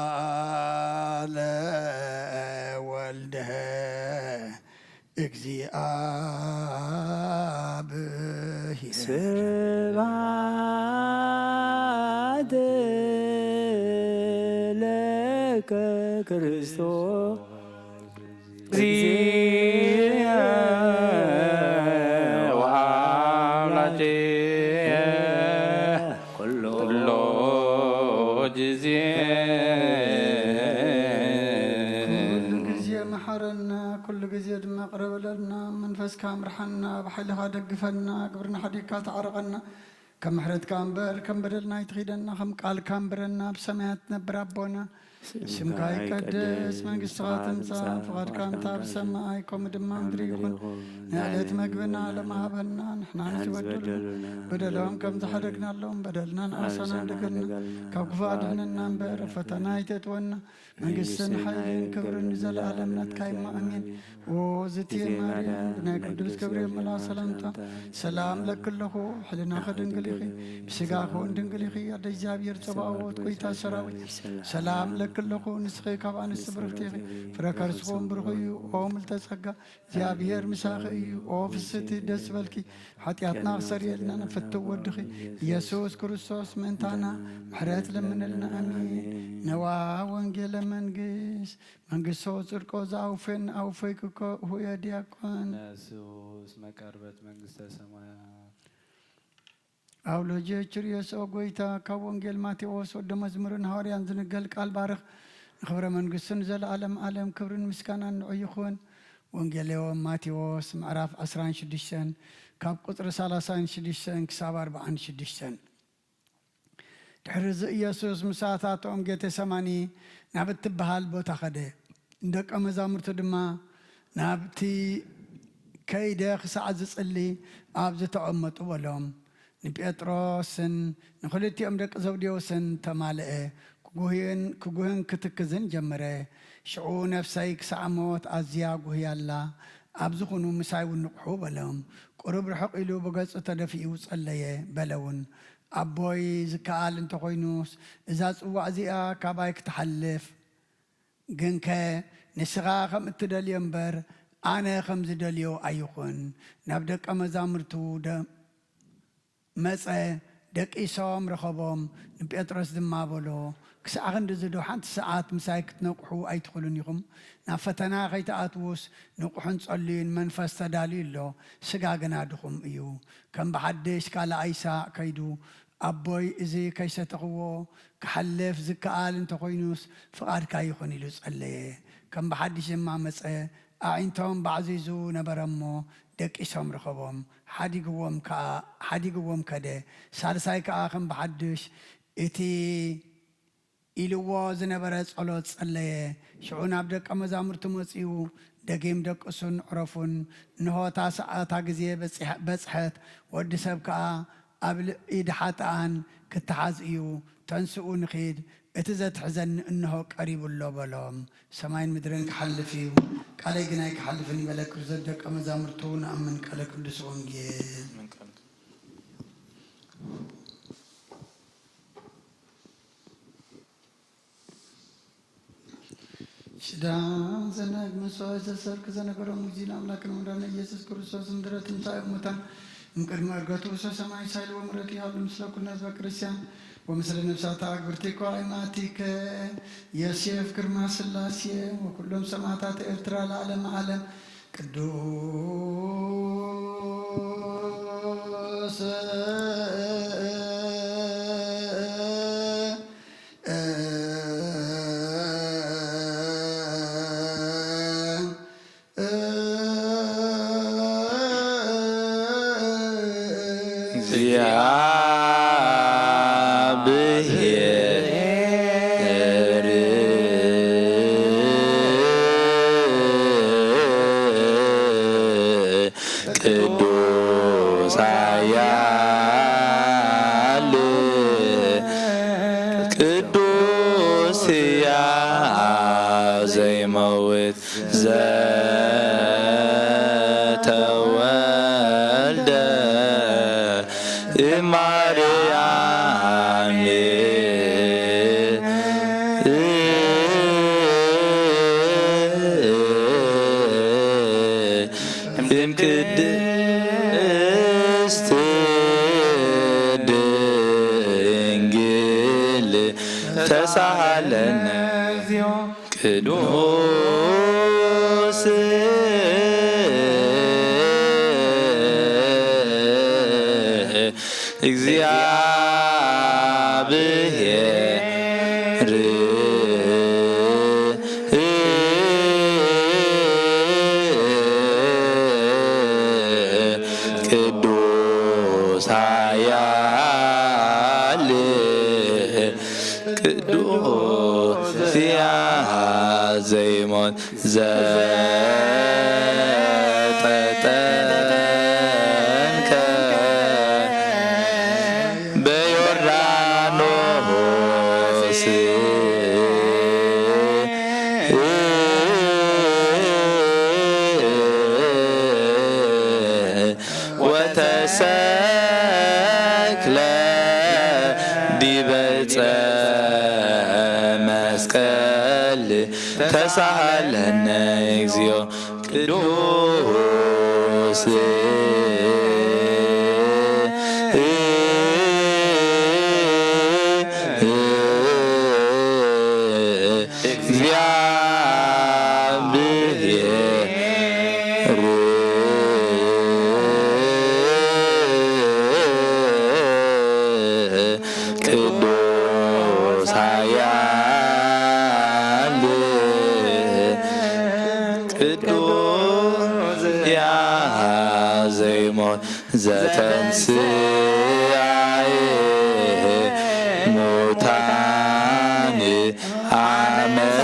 ቃለ ወልደ እግዚአብሔር። ስብሐት ለከ ክርስቶስ እግዚእ ወአምላኬ ኩሎ ጊዜ። ኩሉ ግዜ መሓረና፣ ኩሉ ግዜ ድማ ቅረ በለልና። መንፈስካ ምርሓና፣ ብሓይልኻ ደግፈና፣ ግብርና ሓዲግካ ተዓረቐና። ከም ምሕረትካ እምበር ከም በደልና ኣይትኺደና፣ ከም ቃልካ እምበረና። ኣብ ሰማያት ትነብር ኣቦና፣ ስምካ ይቀደስ፣ መንግስትኻ ትምጻእ፣ ፍቓድካ እንተ ኣብ ሰማይ ከምኡ ድማ ምድሪ ይኹን። ናይ ዕለት መግብና ሎሚ ሃበና፣ ንሕና ንዝበደሉና በደሎም ከም ዝሓደግናሎም በደልና ንኣሳና እንደገልና፣ ካብ ክፉእ ኣድሕነና እምበር ኣብ ፈተና ኣይተእትወና። መንግስትን ሓይልን ክብርን ንዘለኣለም ናትካ እማ፣ ኣሜን። ኦ ዝትየ ማርያም፣ ብናይ ቅዱስ ገብርኤል መልኣኽ ሰላምታ ሰላም እለኪ ኣለኹ። ሕልናኺ ድንግል ኢኺ፣ ብስጋኺ እውን ድንግል ኢኺ። ኣደ እግዚኣብሔር ጸባኦት፣ ጎይታ ሰራዊት፣ ሰላም እለኪ ኣለኹ። ንስኺ ካብ ኣንስቲ ብርኽቲ ኢኺ፣ ፍረ ከርስኺ እውን ብሩኽ እዩ። ኦ ምልተ ጸጋ፣ እግዚኣብሔር ምሳኺ እዩ። ኦ ፍስቲ፣ ደስ በልኪ፣ ሓጢኣትና ክሰርየልና ንፍትው ወድኺ ኢየሱስ ክርስቶስ ምእንታና ምሕረት ለምንልና። ኣሜን። ነዋ ወንጌለ መንግስት፣ መንግስቶ ጽድቆ ዘአውፌን አውፌክኮ ሁየ ዲያቆን። ነሱስ መቃርበት መንግስተ ሰማያት። ኣውሎጀ ችርዮስ ኦ ጎይታ፣ ካብ ወንጌል ማቴዎስ ወደ መዝሙርን ሃዋርያን ዝንገል ቃል ባርኽ። ንኽብረ መንግስቱ ንዘለዓለም ዓለም ክብርን ምስጋናን ንዑ ይኹን። ወንጌል ማቴዎስ ምዕራፍ ዕስራን ሽዱሽተን ካብ ቁጽሪ ሰላሳን ሽዱሽተን ክሳብ ኣርባዓን ሽዱሽተን። ድሕርዚ ኢየሱስ ምሳታቶም ጌቴሰማኒ ናብ እትበሃል ቦታ ኸደ። ንደቀ መዛሙርቱ ድማ፣ ናብቲ ከይደ ክሳዕ ዝጽሊ ኣብዚ ተቐመጡ በሎም። ንጴጥሮስን ንኽልቲኦም ደቂ ዘብዴዎስን ተማልአ፣ ክጉህይን፣ ክጉህን ክትክዝን ጀመረ። ሽዑ፣ ነፍሰይ ክሳዕ ሞት ኣዝያ ጉህያ ኣላ፣ ኣብዚ ኩኑ ምሳይ እውን ንቕሑ በሎም። ቁሩብ ርሕቕ ኢሉ ብገጹ ተደፊኡ ጸለየ፣ በለ እውን፣ ኣቦይ፣ ዝከኣል እንተኾይኑስ እዛ ጽዋእ እዚኣ ካባይ ክትሓልፍ፣ ግንከ ንስኻ ከም እትደልዮ እምበር ኣነ ከም ዝደልዮ ኣይኹን። ናብ ደቀ መዛሙርቱ ደ-፣ መጸ፣ ደቂሶም ረኸቦም። ንጴጥሮስ ድማ በሎ፣ ክሳዕ ክንድዚ ዶ ሓንቲ ሰዓት ምሳይ ክትነቕሑ ኣይትኽእሉን ኢኹም? ናብ ፈተና ከይትኣትዉስ ንቑሕን ጸልዩን፣ መንፈስ ተዳልዩ ኣሎ፣ ስጋ ግና ድኹም እዩ። ከም ብሓድሽ ካልኣይ ሳዕ ከይዱ፣ ኣቦይ፣ እዚ ከይሰተኽዎ ክሓልፍ ዝከኣል እንተኾይኑስ ፍቓድካ ይኹን ኢሉ ጸለየ። ከም ብሓድሽ ድማ መጸ፣ ኣዒንቶም ባዕዚዙ ነበረ እሞ ደቂሶም ረኸቦም፣ ሓዲግዎም ከኣ፣ ሓዲግዎም ከደ። ሳልሳይ ከኣ ከም ብሓድሽ እቲ ኢልዎ ዝነበረ ጸሎት ጸለየ። ሽዑ ናብ ደቀ መዛሙርቱ መጺኡ፣ ደጊም ደቅሱን ዕረፉን፣ እንሆ እታ ሰዓት፣ እታ ግዜ በጺሐ-፣ በጽሐት፣ ወዲ ሰብ ከኣ ኣብ ል-፣ ኢድ ሓጥኣን ክተሓዝ እዩ። ተንስኡ ንኺድ፣ እቲ ዘትሕዘኒ እንሆ ቀሪቡ ኣሎ በሎም። ሰማይን ምድርን ክሓልፍ እዩ፣ ቃለይ ግን ኣይክሓልፍን እዩ በለ። ክብዘት ደቀ መዛሙርቱ ንኣምን ቃለ ቅዱስ ወንጌል። ሽዳን ዘነግ መስዋዕት ዘሰርክ ዘነበሮም እግዚእነ ኣምላክነ ወመድኃኒነ ኢየሱስ ክርስቶስ ምድረ ትንሣኤ ሙታን እምቅድመ ዕርገቱ ውስተ ሰማይ ሳይል ወምሕረት ይሃሉ ምስለ ኩልነ ህዝበ ክርስቲያን ወምስለ ነፍሳተ አግብርቲኮ አእማቲከ ዮሴፍ ግርማ ሥላሴ ወኩሎም ሰማዕታት ኤርትራ ለዓለመ ዓለም። ቅዱስ እግዚአብሔር ቅዱስ ኃያል ቅዱስ ሕያው ዘይመውት ዘተወልደ እማርያም እም ቅድስት ድንግል ተሳሃለነ ቅዱስ እግዚአብሔር ቅዱስ ኃያል ቅዱስ ሕያው ዘይሞት ዘተጠምቀ በዮርዳኖስ ወተሰቅለ ዲበ ዕፀ መስቀል ተሳሃለነ እግዚኦ ቅዱስ እግዚአብሔር ቅዱስ ኃያል ቅዱስ ሕያው ዘይሞት ዘተንሥአ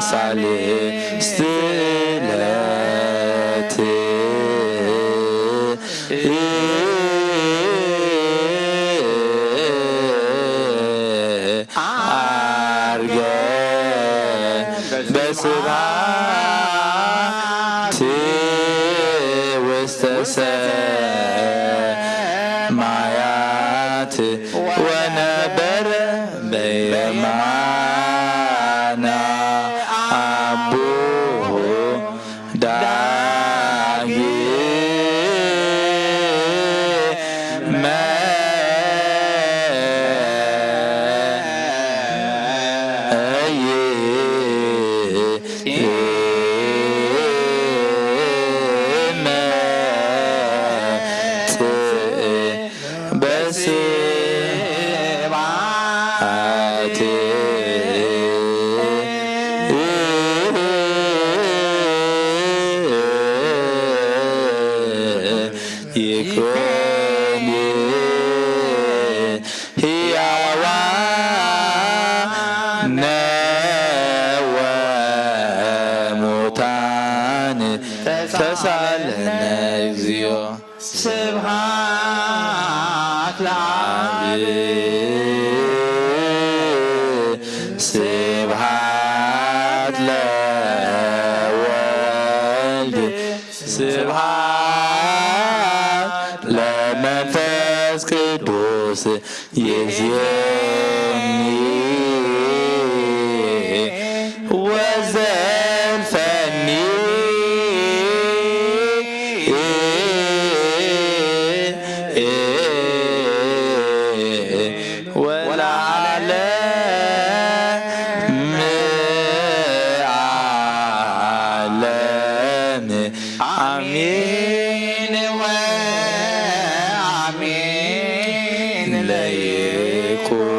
ሳልስቲ ዕለት ዓርገ በስብሐት ውስተ ሰማያት ወነበረ በየማነ አቡሁ ዳግመ ይመጽእ በስብሐት ይኩን ሕያዋነ ወሙታን ተሳለነ እግዚኦ። ስብሐት ለአብ ስብሐት ለወልድ ስብሐት ለመንፈስ ቅዱስ ይእዜኒ ወዘልፈኒ ወለዓለመ ዓለም። አሜን ወአሜን። ለይኩን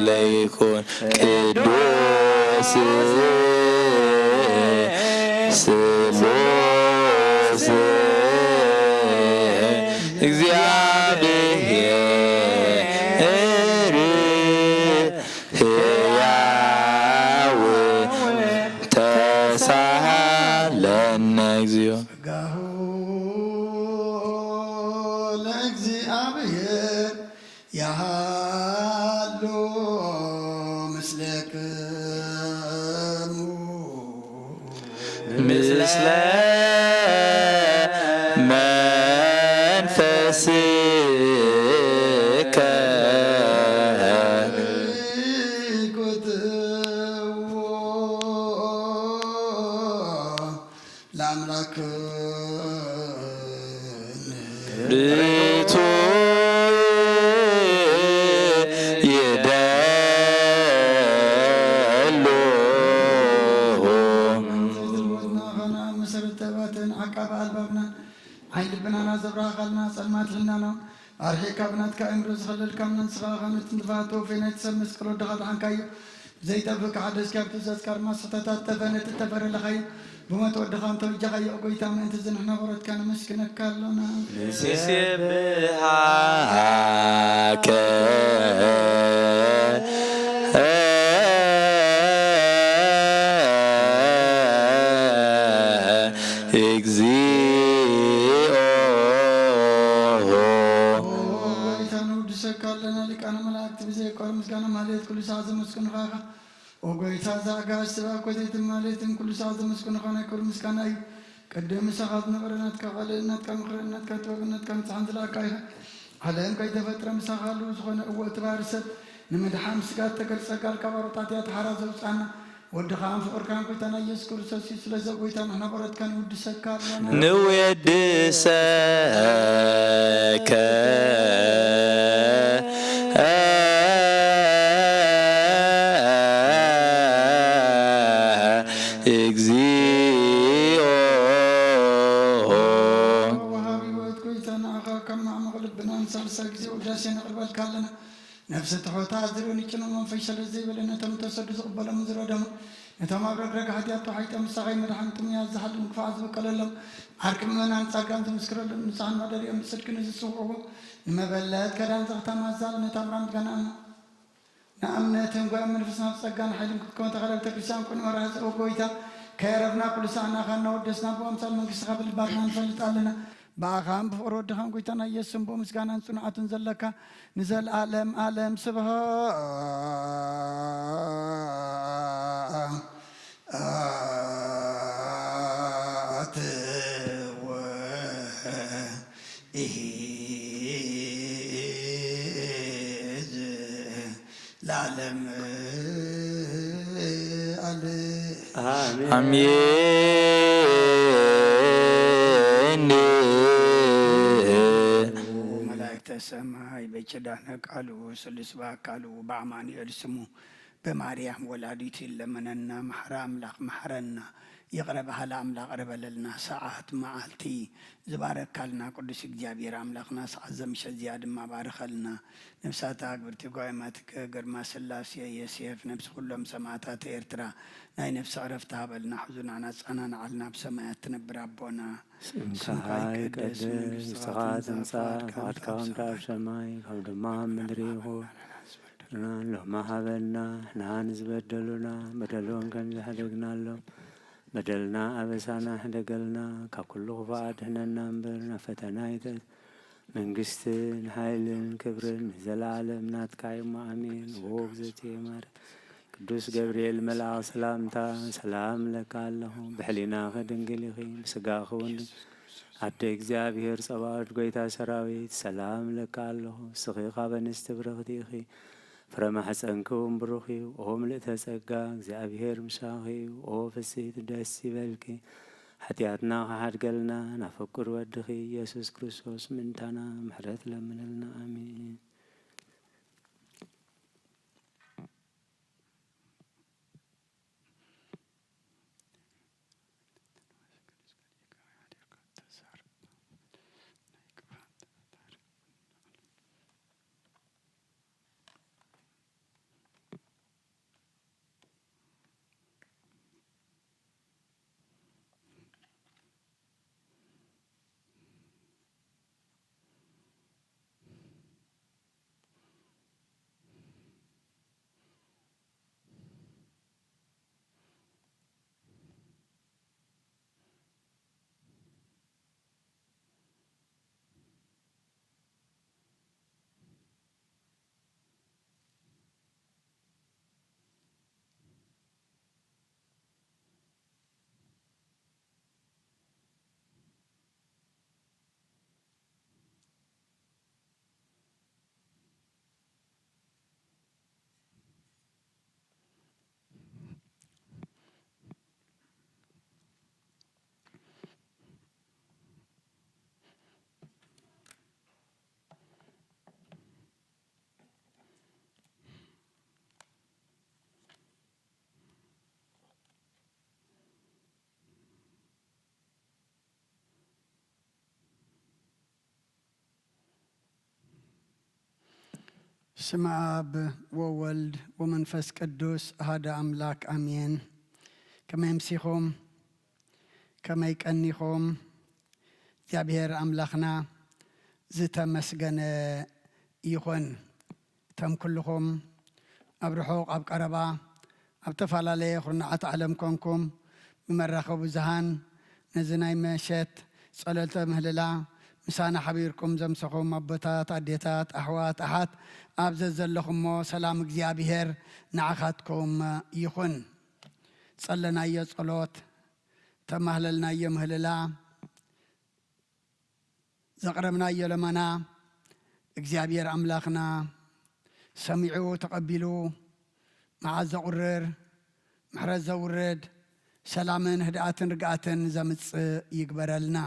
ለይኩን ቅዱስ ስሉስ እግዚአብሔር ሕያው ተሳሃለነ እግዚኦ። ጸጋሁ ለእግዚአብሔር ያሃሉ ምስሌክሙ። ምስለ መንፈስከ። ለአምላክን ርቱዕ ይደሉ። መሰረተ ባትን ዓቃቢ ኣልባብናን ዓይኒ ልብናና ዘብራህኻልና ጸልማት ሕልናና ኣርሒቕካ ብናትካ እምሮ ዝኸለልካ እምነ ንስኻ ኸኣ ነቲ ንጥፋት ተወፌ ናይቲ ሰብ መስቀል ወድኻ ድሓንካዮ። ዘይጠፍእ ክሓደስካ ኣብቲ ዘዝካ ድማ ዝተታተፈ ነቲ እተፈረለኻዮ ብሞት ወድኻ እንተበጃኻዮ ኦ ጎይታ ምእንቲ እዚ ንሕና በረትካ ነመስግነካ ኣሎና። ንሴብሃከ እግዚኦ። ኦ ጎይታ ንውድሰካ ኣለና ሊቃነ መላእክት ብዘየቋርጥ ምስጋና ማህሌት ኩሉ ሰዓት ዘመስግኑኻ ኢኻ። ኦ ጎይታ እዛ ኣጋእዝቲ ብኣኮቴትን ማህሌትን ኩሉ ሰዓት ዘመስግኑኻ ናይ ክብሪ ምስጋና እዩ። ቅድም ምሳኻ ዝነበረ ናትካ ቃልን ናትካ ምኽርን ናትካ ጥበብን ናትካ ንስሓን ዝለኣካ ኢኻ። ዓለም ከይተፈጥረ ምሳኻ ህልው ዝኾነ እወ እቲ ባህሪ ሰብ ንምድሓን ስጋ እተገልጸ ቃልካ ባሮት ሓጢኣት ሓራ ዘውጽኣና ወድኻን ፍቕርካን ጎይታና ኢየሱስ ክርስቶስ እዩ። ስለዚ ኦ ጎይታ ንሕና ባሮትካ ንውድሰካ ኣለና። ንውድሰከ እግዚኦ። ወሃቢ ሕይወት ጎይታ ንዓኻ ካብ ማዕሙቕ ልብና ንሳልሳይ ግዜ ውዳሴ ነቕርበልካ ኣለና። ነፍሲ ትሑት ኣዝርኡ ንጭኑ መንፈስ ሸለል ዘይበለ ነቶም ተሰዱ ዝቕበሎም ዝረደሙ ነቶም ኣብ ረግረግ ሓጢኣት ተዋሒጦም ምሳኻ መድሓን ጥሙያት ዝሓልም ክፉኣት ዝበቀለሎም ዓርኪ ምእመናን ጻድቃን ዝምስክረሎም ንጹሓን መሕደሪኦም ብጽድቂ ንዝጽውዕዎ ንመበለት ከዳን ዘኽታም ኣዛል ነታ ኣብራም ገናም እምነትን ጓሂ መንፈስና ብጸጋን ሓይልን ክትከውን ተኸለ ቤተ ክርስቲያን ኩን መራሒ ጽቡቕ ጎይታ ከየረፍና ኩሉ ሳዕ ናኻ እናወደስና ብኣምሳል መንግስትኻ ብልባትና ንፈልጥ ኣለና። ብኣኻን ብፍቕሪ ወድኻን ጎይታና ኢየሱስን ብኡ ምስጋናን ጽኑዓትን ዘለካ ንዘለኣለም ኣለም ስብሃ ኣትወ ኢሂዝ ለዓለም ኣለ። ኣሜን። ኣሜን። መላእክተ ሰማይ በኪዳነ ቃሉ ስሉስ በአካሉ በአማኑኤል ስሙ በማርያም ወላዲቱ ይለመነና። መሐረ ኣምላኽ መሐረና። ይቕረ በሃሊ ኣምላኽ ይቕረ በለልና። ሰዓት መዓልቲ ዝባረካልና ቅዱስ እግዚኣብሔር ኣምላኽና ሰዓት ዘምሸት እዚኣ ድማ ባርኸልና። ነፍሳታ ግብርቲ ጓይማትከ ግርማ ስላሴ የሴፍ ነፍሲ ኩሎም ሰማዕታት ኤርትራ ናይ ነፍሲ ዕረፍቲ ሃበልና። ሕዙናና ጻናናዓልና ብሰማያት ትነብር ኣቦና ስምካ ይቀደስ፣ መንግስትኻ ትምጻእ፣ ፍቓድካ ከምቲ ኣብ ሰማይ ከም ድማ ኣብ ምድሪ ይኹን። ሎሚ ሃበና ንሕና ንዝበደሉና በደሎም ከም ዝሕደግናሎም በደልና ኣበሳና ሕደገልና፣ ካብ ኩሉ ክፉእ ኣድሕነና እምበር ናብ ፈተና ኣይተ መንግስትን ሓይልን ክብርን ንዘለኣለም ናትካ እዩ። ኣሜን። ዎ እግዝእትየ ማርያም ቅዱስ ገብርኤል መልኣኽ ሰላምታ ሰላም እለካ ኣለኹ። ብሕሊናኺ ድንግል ኢኺ፣ ብስጋኺ እውን ኣደ እግዚኣብሔር ጸባኦት ጎይታ ሰራዊት ሰላም እለካ ኣለኹ። ንስኺ ካብ ኣንስቲ ብርኽቲ ኢኺ፣ ፍረ ማሕፀንኪ እውን ብሩኽ እዩ። ኦ ምልእተ ጸጋ እግዚኣብሔር ምሳኺ እዩ። ኦ ፍስሕቲ ደስ ይበልኪ፣ ሓጢኣትና ክሓድገልና ናብ ፍቁር ወድኺ ኢየሱስ ክርስቶስ ምእንታና ምሕረት ለምንልና። ኣሜን። ስመ ኣብ ወወልድ ወመንፈስ ቅዱስ ኣሃደ ኣምላክ ኣሜን። ከመይ ኣምሲኹም? ከመይ ቀኒኹም? እግዚኣብሔር ኣምላኽና ዝተመስገነ ይኹን። እቶም ኩልኹም ኣብ ርሑቕ ኣብ ቀረባ ኣብ ተፈላለየ ኩርናዓት ዓለም ኮንኩም ብመራኸቢ ብዙሃን ነዚ ናይ መሸት ጸሎተ ምህልላ ምሳና ሓቢርኩም ዘምሰኹም ኣቦታት፣ ኣዴታት፣ ኣሕዋት፣ ኣሓት ኣብ ዘዘለኹሞ ሰላም እግዚኣብሔር ንዓኻትኩም ይኹን። ጸለናዮ ጸሎት፣ ተማህለልናዮ ምህልላ፣ ዘቕረብናዮ ለመና እግዚኣብሔር ኣምላኽና ሰሚዑ ተቐቢሉ መዓት ዘቑርር ምሕረት ዘውርድ ሰላምን ህድኣትን ርግኣትን ዘምጽእ ይግበረልና።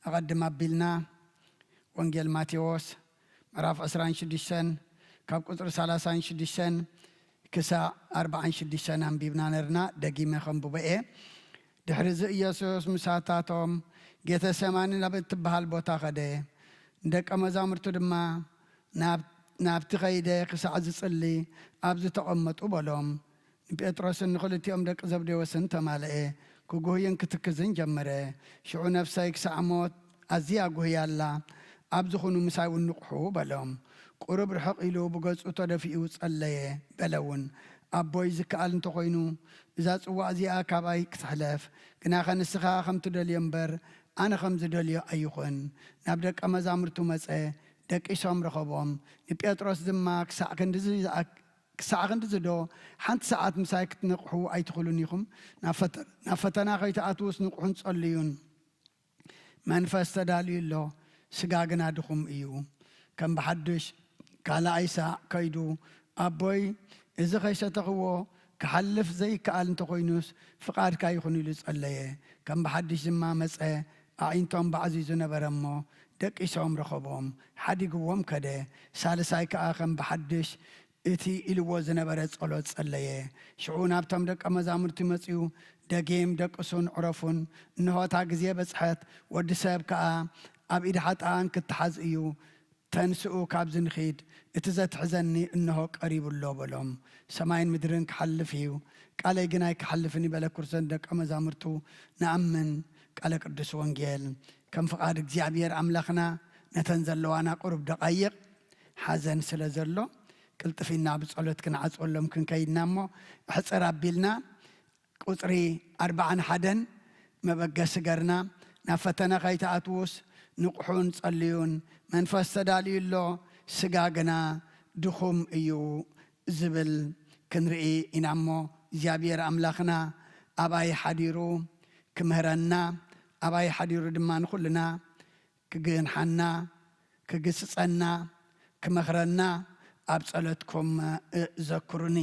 ኣቐድም ኣቢልና ወንጌል ማቴዎስ ምዕራፍ ዕስራን ሽዱሽተን ካብ ቁጽሪ ሰላሳን ሽዱሽተን ክሳዕ ኣርባዓን ሽዱሽተን ኣንቢብና ነርና። ደጊመ ከንብቦ እየ። ድሕሪ እዚ ኢየሱስ ምሳታቶም ጌተሰማኒ ናብ እትበሃል ቦታ ኸደ። ንደቀ መዛሙርቱ ድማ ናብ-፣ ናብቲ ኸይደ ክሳዕ ዝጽሊ ኣብ ዝተቐመጡ በሎም። ንጴጥሮስን ንኽልቲኦም ደቂ ዘብዴዎስን ተማልኤ፣ ክጉህይን ክትክዝን ጀመረ። ሽዑ ነፍሰይ ክሳዕ ሞት ኣዝያ ጉህያ ኣላ፣ ኣብዚ ኹኑ ምሳይ እውን ንቕሑ በሎም። ቁሩብ ርሕቕ ኢሉ ብገጹ ተደፊኡ ጸለየ፣ በለ እውን። ኣቦይ፣ ዝከኣል እንተኾይኑ እዛ ጽዋእ እዚኣ ካባይ ክትሕለፍ፣ ግናኸ ንስኻ ከም ትደልዮ እምበር ኣነ ከም ዝደልዮ ኣይኹን። ናብ ደቀ መዛሙርቱ መጸ፣ ደቂሶም ረኸቦም። ንጴጥሮስ ድማ፣ ክሳዕ ክንድዚ ዝኣ-፣ ክሳዕ ክንድዚ ዶ ሓንቲ ሰዓት ምሳይ ክትነቕሑ ኣይትኽእሉን ኢኹም? ናብ ፈተ-፣ ናብ ፈተና ከይትኣትዉስ ንቕሑን ጸልዩን። መንፈስ ተዳልዩ ኣሎ፣ ስጋ ግና ድኹም እዩ። ከም ብሓድሽ ካልኣይ ሳዕ ከይዱ፣ ኣቦይ፣ እዚ ከይሰተኽዎ ክሓልፍ ዘይከኣል እንተኾይኑስ ፍቓድካ ይኹን ኢሉ ጸለየ። ከም ብሓድሽ ድማ መጸ፣ ኣዒንቶም ባዕዚዙ ነበረ እሞ ደቂሶም ረኸቦም፣ ሓዲግዎም ከደ። ሳልሳይ ከኣ ከም ብሓድሽ እቲ ኢልዎ ዝነበረ ጸሎት ጸለየ። ሽዑ ናብቶም ደቀ መዛሙርቲ መጺኡ፣ ደጊም ደቅሱን ዕረፉን፣ እንሆ እታ ግዜ በጽሐት፣ ወዲ ሰብ ከኣ ኣብ ኢድ ሓጥኣን ክተሓዝ እዩ። ተንስኡ፣ ካብዚ ንኺድ፣ እቲ ዘትሕዘኒ እንሆ ቀሪቡ ኣሎ በሎም። ሰማይን ምድርን ክሓልፍ እዩ፣ ቃለይ ግን ኣይክሓልፍን እዩ በለ። ክርሰን ደቀ መዛሙርቱ ንኣምን ቃለ ቅዱስ ወንጌል። ከም ፍቓድ እግዚኣብሔር ኣምላኽና ነተን ዘለዋና ቁሩብ ደቓይቕ ሓዘን ስለ ዘሎ፣ ቅልጥፊና ብጸሎት ክንዓጽወሎም ክንከይድና እሞ፣ ኣሕጽር ኣቢልና ቁጽሪ ኣርባዓን ሓደን መበገሲ ገርና፣ ናብ ፈተነ ከይትኣትዉስ ንቕሑን ጸልዩን፣ መንፈስ ተዳልዩ ኣሎ፣ ስጋ ግና ድኹም እዩ ዝብል ክንርኢ ኢና እሞ፣ እግዚኣብሔር ኣምላኽና ኣባይ ሓዲሩ ክምህረና፣ ኣባይ ሓዲሩ ድማ ንኹልና ክግንሓና፣ ክግስጸና፣ ክመኽረና ኣብ ጸሎትኩም፣ እ፣ ዘክሩኒ።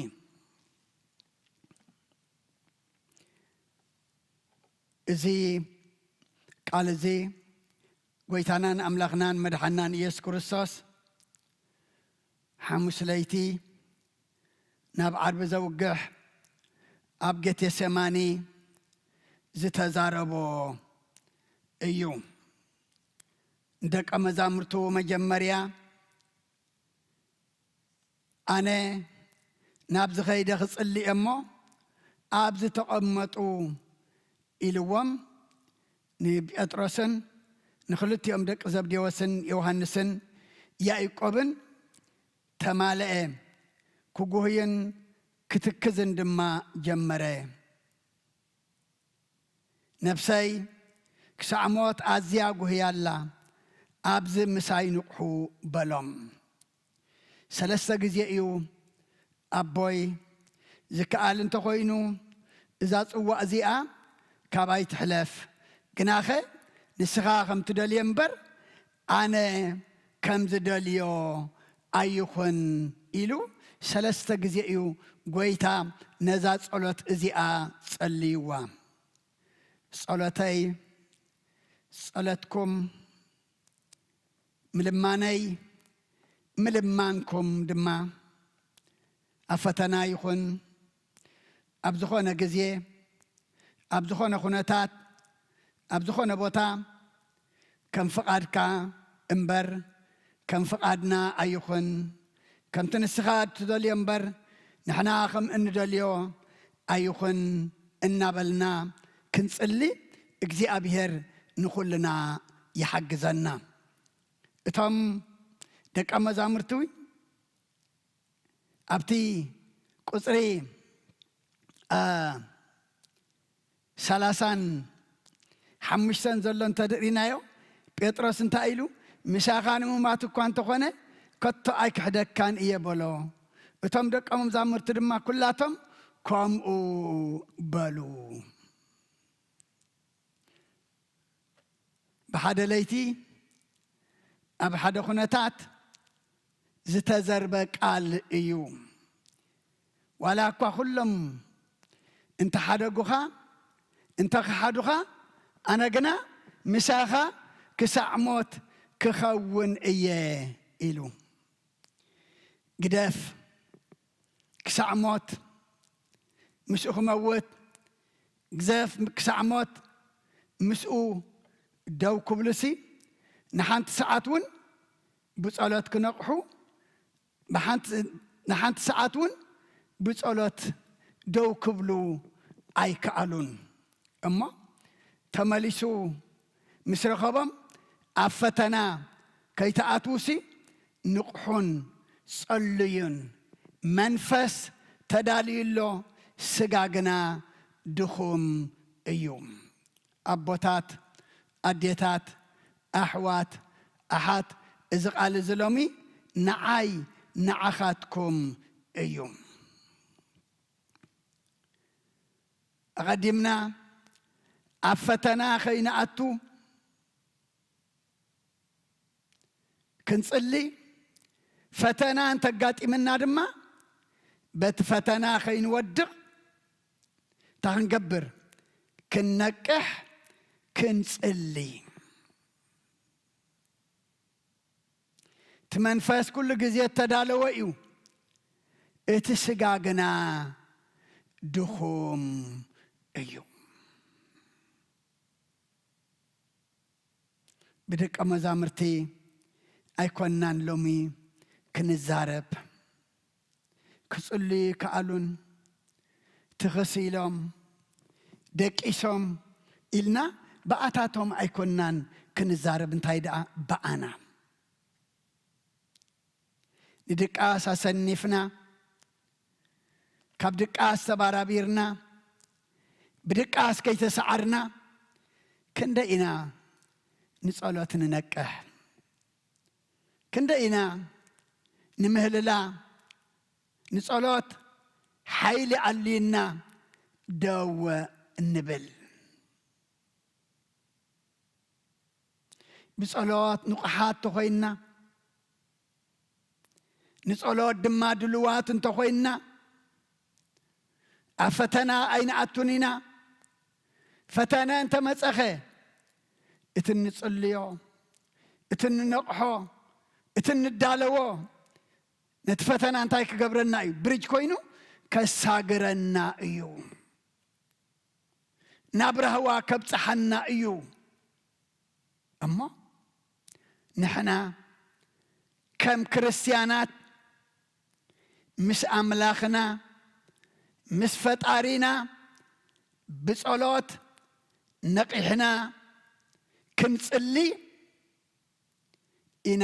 እዚ ቃል እዚ ጎይታናን ኣምላኽናን መድሓናን ኢየሱስ ክርስቶስ ሓሙስ ለይቲ ናብ ዓርቢ ዘውግሕ ኣብ ጌቴሴማኒ ዝተዛረቦ እዩ። ንደቀ መዛሙርቱ መጀመርያ፣ ኣነ ናብዚ ኸይደ ክጽሊ እየ እሞ፣ ኣብዚ ተቐመጡ ኢልዎም፣ ንጴጥሮስን ንኽልቲኦም ደቂ ዘብዴዎስን ዮሃንስን ያዕቆብን ተማልአ፣ ክጉህይን ክትክዝን ድማ ጀመረ። ነፍሰይ ክሳዕ ሞት ኣዝያ ጉህያ ኣላ፣ ኣብዚ ምሳይ ንቕሑ በሎም። ሰለስተ ግዜ እዩ፣ ኣቦይ፣ ዝከኣል እንተኾይኑ እዛ ጽዋእ እዚኣ ካባይ ትሕለፍ፣ ግናኸ ንስኻ ከም ትደልዮ እምበር ኣነ ከም ዝደልዮ ኣይኹን ኢሉ ሰለስተ ግዜ እዩ ጎይታ ነዛ ጸሎት እዚኣ ጸልይዋ። ጸሎተይ፣ ጸሎትኩም፣ ምልማነይ፣ ምልማንኩም ድማ ኣብ ፈተና ይኹን ኣብ ዝኾነ ግዜ፣ ኣብ ዝኾነ ኩነታት፣ ኣብ ዝኾነ ቦታ ከም ፍቓድካ እምበር ከም ፍቓድና ኣይኹን፣ ከምቲ ንስኻ እትደልዮ እምበር ንሕና ከም እንደልዮ ኣይኹን እናበልና ክንጽሊ እግዚኣብሔር ንኹልና ይሓግዘና። እቶም ደቀ መዛሙርቲ ኣብቲ ቁጽሪ፣ አ፣ ሰላሳን ሓሙሽተን ዘሎ እንተድእሪናዮ፣ ጴጥሮስ እንታይ ኢሉ? "ምሳኻ ንምማት እኳ እንተኾነ ከቶ ኣይክሕደካን እየ" በሎ። እቶም ደቀ መዛሙርቲ ድማ ኩላቶም ከምኡ በሉ። ብሓደ ለይቲ ኣብ ሓደ ኩነታት ዝተዘርበ ቃል እዩ። ዋላ እኳ ኩሎም እንተሓደጉኻ፣ እንተኸሓዱኻ፣ ኣነ ግና ምሳኻ ክሳዕ ሞት ክኸውን እየ ኢሉ። ግደፍ ክሳዕ ሞት ምስኡ ክመውት፣ ግዘፍ ክሳዕ ሞት ምስኡ ደው ክብሉሲ፣ ንሓንቲ ሰዓት እውን ብጸሎት ክነቕሑ፣ ብሓንቲ፣ ንሓንቲ ሰዓት እውን ብጸሎት ደው ክብሉ ኣይከኣሉን። እሞ ተመሊሱ ምስ ረኸቦም፣ ኣብ ፈተና ከይትኣትዉሲ ንቕሑን ጸልዩን። መንፈስ ተዳልዩ ኣሎ፣ ስጋ ግና ድኹም እዩ። ኣቦታት፣ ኣዴታት፣ ኣሕዋት፣ ኣሓት፣ እዚ ቃል እዚ ሎሚ ንዓይ ንዓኻትኩም እዩ። ኣቐዲምና ኣብ ፈተና ከይንኣቱ ክንጽሊ፣ ፈተና እንተጋጢምና ድማ በቲ ፈተና ከይንወድቕ እንታይ ክንገብር? ክንነቅሕ፣ ክንጽሊ። እቲ መንፈስ ኩሉ ግዜ እተዳለወ እዩ፣ እቲ ስጋ ግና ድኹም እዩ። ብደቀ መዛሙርቲ ኣይኮንናን ሎሚ ክንዛረብ። ክጽልዩ ይከኣሉን፣ ትኽስ ኢሎም፣ ደቂሶም ኢልና ብኣታቶም ኣይኮንናን ክንዛረብ፣ እንታይ ደኣ ብኣና። ንድቃስ ኣሰኒፍና፣ ካብ ድቃስ ተባራቢርና፣ ብድቃስ ከይተሰዓርና፣ ክንደይ ኢና ንጸሎት ንነቅሕ? ክንደይ ኢና ንምህልላ፣ ንጸሎት ሓይሊ ኣልዩና ደው እንብል? ብጸሎት ንቑሓት ተኾይንና፣ ንጸሎት ድማ ድልዋት እንተኾይንና፣ ኣብ ፈተና ኣይንኣቱን ኢና። ፈተነ እንተመጸኸ፣ እቲ እንጽልዮ፣ እቲ እንነቕሖ፣ እቲ እንዳለዎ፣ ነቲ ፈተና እንታይ ክገብረና እዩ? ብሪጅ ኮይኑ ከሳግረና እዩ። ናብ ራህዋ ከብጽሓና እዩ። እሞ ንሕና ከም ክርስትያናት ምስ ኣምላኽና፣ ምስ ፈጣሪና ብጸሎት ነቒሕና ክንጽሊ ኢና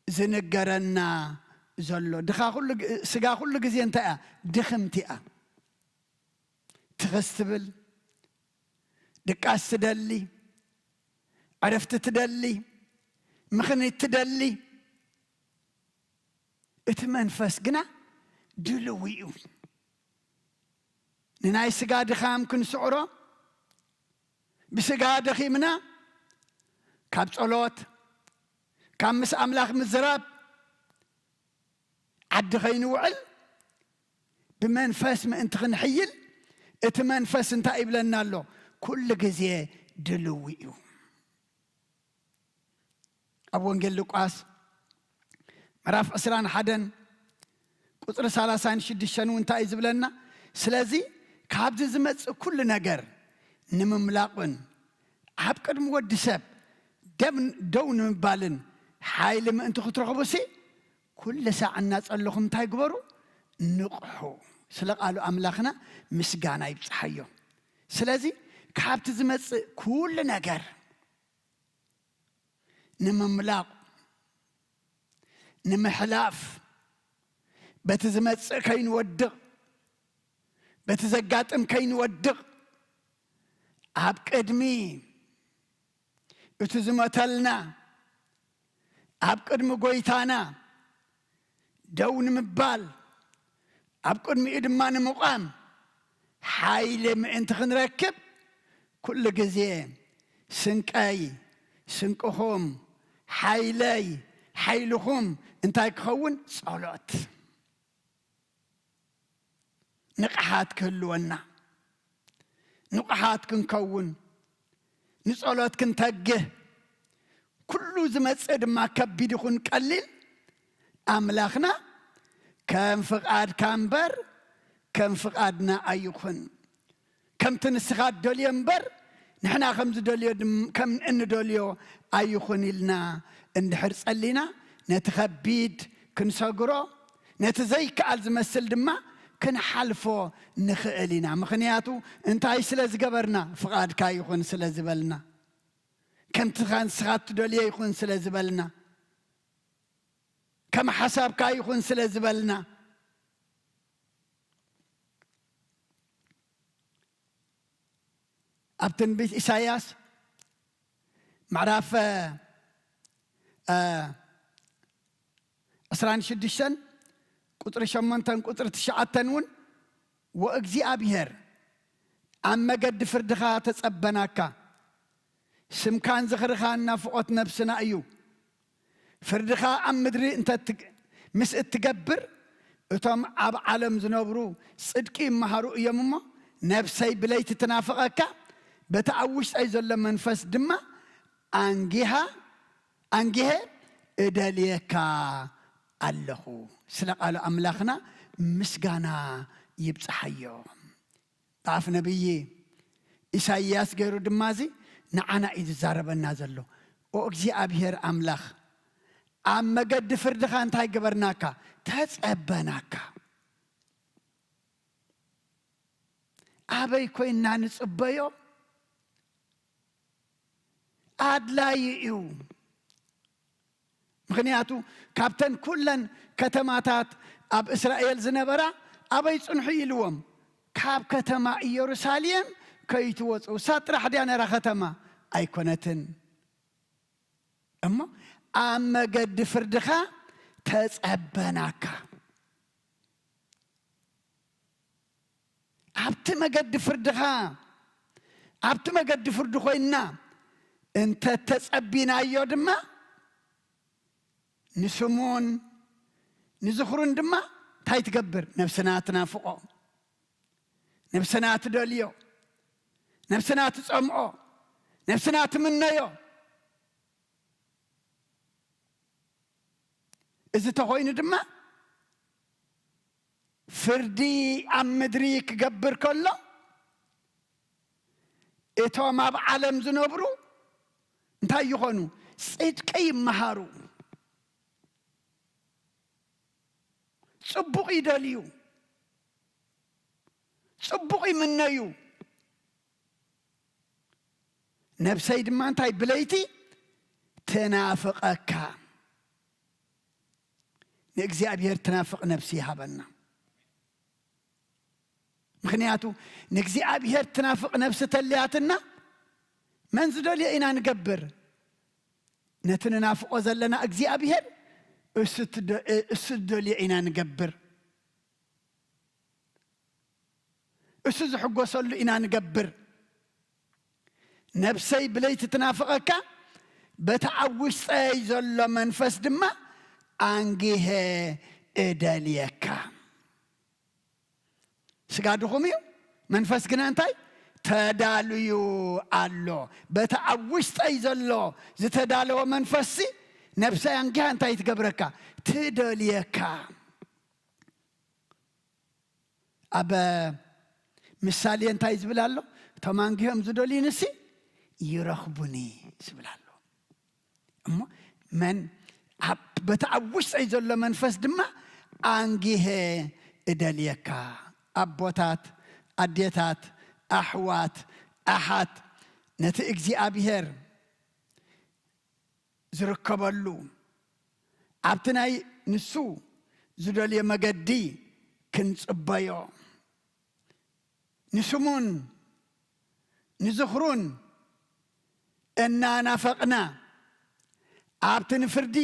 ዝንገረና ዘሎ። ድኻ ኩሉ ግ-፣ ስጋ ኩሉ ግዜ እንታይ እያ? ድኽምቲ እያ። ትኽስ ትብል፣ ድቃስ ትደሊ፣ ዕረፍቲ ትደሊ፣ ምኽኒት ትደሊ። እቲ መንፈስ ግና ድልው እዩ። ንናይ ስጋ ድኻም ክንስዕሮ፣ ብስጋ ደኺምና ካብ ጸሎት፣ ካብ ምስ ኣምላኽ ምዝራብ ዓዲ ኸይንውዕል፣ ብመንፈስ ምእንቲ ክንሕይል፣ እቲ መንፈስ እንታይ ይብለና ኣሎ? ኩሉ ግዜ ድልው እዩ። ኣብ ወንጌል ሉቃስ ምዕራፍ ዕስራን ሓደን ቁጽሪ ሰላሳን ሽዱሽተን እውን እንታይ እዩ ዝብለና? ስለዚ ካብዚ ዝመጽእ ኩሉ ነገር ንምምላቕን ኣብ ቅድሚ ወዲ ሰብ ደም-፣ ደው ንምባልን ሓይሊ ምእንቲ ክትረኽቡሲ፣ ኩሉ ሳዕ እናጸለኹም እንታይ ግበሩ? ንቕሑ። ስለ ቃሉ ኣምላኽና ምስጋና ይብጽሓዮ። ስለዚ ካብቲ ዝመጽእ ኩሉ ነገር ንምምላቕ፣ ንምሕላፍ፣ በቲ ዝመጽእ ከይንወድቕ፣ በቲ ዘጋጥም ከይንወድቕ፣ ኣብ ቅድሚ እቲ ዝሞተልና፣ ኣብ ቅድሚ ጎይታና ደው ንምባል፣ ኣብ ቅድሚኡ ድማ ንምቋም ሓይሊ ምእንቲ ክንረክብ፣ ኩሉ ግዜ ስንቀይ፣ ስንቅኹም፣ ሓይለይ፣ ሓይልኹም እንታይ ክኸውን? ጸሎት። ንቕሓት ክህልወና፣ ንቑሓት ክንከውን፣ ንጸሎት ክንተግህ፣ ኩሉ ዝመጽእ ድማ ከቢድ ይኹን ቀሊል፣ ኣምላኽና ከም ፍቓድካ እምበር ከም ፍቓድና ኣይኹን፣ ከምቲ ንስኻ ትደልዮ እምበር ንሕና ከም ዝደልዮ ድም-፣ ከም እንደልዮ ኣይኹን ኢልና እንድሕር ጸሊና፣ ነቲ ከቢድ ክንሰግሮ፣ ነቲ ዘይከኣል ዝመስል ድማ ክንሓልፎ ንኽእል ኢና። ምኽንያቱ እንታይ ስለ ዝገበርና? ፍቓድካ ይኹን ስለ ዝበልና፣ ከምቲ ንስኻ እትደልዮ ይኹን ስለ ዝበልና። ከም ሓሳብካ ይኹን ስለ ዝበልና፣ ኣብ ትንቢት ኢሳይያስ ምዕራፍ፣ እ፣ ዕስራን ሽዱሽተን ቁጽሪ ሸሞንተን ቁጽሪ ትሽዓተን እውን፣ "ወእግዚኣብሔር ኣብ መገዲ ፍርድኻ ተጸበናካ፣ ስምካን ዝኽርኻን ናፍቖት ነብስና እዩ። ፍርድኻ ኣብ ምድሪ እንተ ትግ-፣ ምስ እትገብር፣ እቶም ኣብ ዓለም ዝነብሩ ጽድቂ ይመሃሩ እዮም እሞ፣ ነብሰይ ብለይቲ ትናፍቐካ፣ በቲ ኣብ ውሽጠይ ዘሎ መንፈስ ድማ ኣንጊሃ፣ ኣንጊሄ እደልየካ ኣለኹ።" ስለ ቃሉ ኣምላኽና ምስጋና ይብጽሓዮ። ብኣፍ ነቢይ ኢሳይያስ ገይሩ ድማ እዚ ንዓና እዩ ዝዛረበና ዘሎ። "ኦ እግዚኣብሔር ኣምላኽ፣ ኣብ መገዲ ፍርድኻ እንታይ ገበርናካ? ተጸበናካ።" ኣበይ ኮይንና ንጽበዮ? ኣድላዪ እዩ። ምኽንያቱ፣ ካብተን ኩለን ከተማታት ኣብ እስራኤል ዝነበራ ኣበይ ጽንሑ ኢልዎም? ካብ ከተማ ኢየሩሳሌም ከይትወጹ። እሳ ጥራሕ ድያ ነራ ከተማ? ኣይኮነትን። እሞ ኣብ መገዲ ፍርድኻ ተጸበናካ። ኣብቲ መገዲ ፍርድኻ፣ ኣብቲ መገዲ ፍርዲ ኮይንና እንተ ተጸቢናዮ ድማ፣ ንስሙን ንዝኽሩን ድማ እንታይ ትገብር? ነብስና ትናፍቖ፣ ነብስና ትደልዮ፣ ነብስና ትጸምኦ፣ ነብስና ትምነዮ። እዚ ተኾይኑ ድማ፣ ፍርዲ ኣብ ምድሪ ክገብር ከሎ፣ እቶም ኣብ ዓለም ዝነብሩ እንታይ ይኾኑ? ጽድቂ ይመሃሩ፣ ጽቡቕ ይደልዩ፣ ጽቡቕ ይምነዩ። ነብሰይ ድማ እንታይ ብለይቲ ትናፍቐካ። ንእግዚኣብሔር ትናፍቕ ነብሲ ይሃበና። ምኽንያቱ ንእግዚኣብሔር ትናፍቕ ነብሲ ተልያትና፣ መን ዝደልዮ ኢና ንገብር። ነቲ ንናፍቖ ዘለና እግዚኣብሔር እሱ ትደ-፣ እሱ ዝደልዮ ኢና ንገብር። እሱ ዝሕጎሰሉ ኢና ንገብር። ነብሰይ ብለይቲ ትናፍቐካ፣ በቲ ኣብ ውሽጠይ ዘሎ መንፈስ ድማ ኣንጊሄ እደልየካ። ስጋ ድኹም እዩ፣ መንፈስ ግና እንታይ? ተዳልዩ ኣሎ። በቲ ኣብ ውሽጠይ ዘሎ ዝተዳለወ መንፈስሲ፣ ነብሰይ ኣንጊሃ እንታይ ትገብረካ? ትደልየካ። ኣብ ምሳሌ እንታይ ዝብል ኣሎ? "እቶም ኣንጊሆም ዝደልዩንሲ ይረኽቡኒ" ዝብል ኣሎ። እሞ መን ኣብ፣ በቲ ኣብ ውሽጠይ ዘሎ መንፈስ ድማ ኣንጊሄ እደልየካ። ኣቦታት፣ ኣዴታት፣ ኣሕዋት፣ ኣሓት፣ ነቲ እግዚኣብሔር ዝርከበሉ፣ ኣብቲ ናይ ንሱ ዝደልዮ መገዲ ክንጽበዮ፣ ንስሙን ንዝኽሩን እናናፈቕና፣ ኣብቲ ንፍርዲ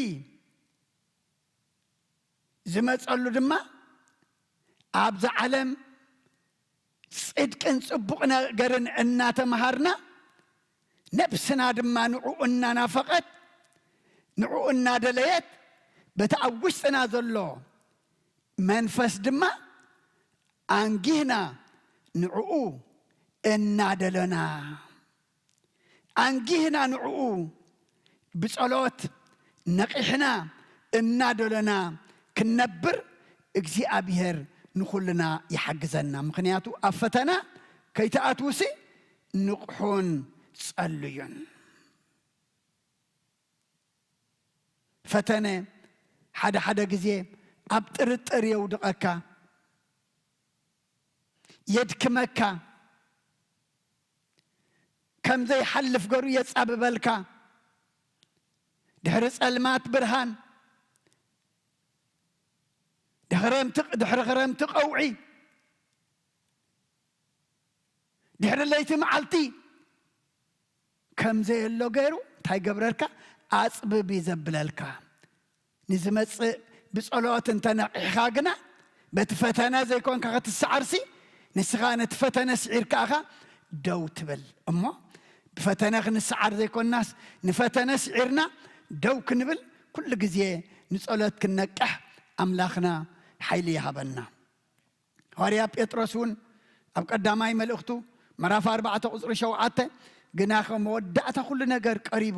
ዝመጸሉ ድማ፣ ኣብዛ ዓለም ጽድቅን ጽቡቕ ነገርን እናተምሃርና፣ ነብስና ድማ ንዕኡ እናናፈቐት፣ ንዕኡ እናደለየት፣ በቲ ኣብ ውሽጥና ዘሎ መንፈስ ድማ ኣንጊህና ንዕኡ እናደለና፣ ኣንጊህና ንዕኡ ብጸሎት ነቒሕና እናደለና ክንነብር እግዚኣብሔር ንኹልና ይሓግዘና። ምኽንያቱ ኣብ ፈተና ከይትኣትዉሲ ንቕሑን ጸልዩን። ፈተነ ሓደ ሓደ ግዜ ኣብ ጥርጥር የውድቐካ፣ የድክመካ፣ ከም ዘይሓልፍ ገሩ የጻብበልካ። ድሕሪ ጸልማት ብርሃን፣ ክረምቲ፣ ድሕሪ ክረምቲ ቀውዒ፣ ድሕሪ ለይቲ መዓልቲ ከም ዘየሎ ገይሩ እንታይ ገብረልካ? ኣጽብብ እዩ ዘብለልካ። ንዝመጽእ ብጸሎት እንተነቒሕኻ ግና፣ በቲ ፈተነ ዘይኮንካ ክትሰዓርሲ፣ ንስኻ ነቲ ፈተነ ስዒርካ ኢኻ ደው ትብል። እሞ ብፈተነ ክንሰዓር ዘይኮንናስ፣ ንፈተነ ስዒርና ደው ክንብል፣ ኩሉ ግዜ ንጸሎት ክንነቅሕ ኣምላኽና ሓይሊ ይሃበና። ሃዋርያ ጴጥሮስ እውን ኣብ ቀዳማይ መልእኽቱ ምዕራፍ ኣርባዕተ ቁጽሪ ሸውዓተ፣ "ግናኸ መወዳእታ ኩሉ ነገር ቀሪቡ፣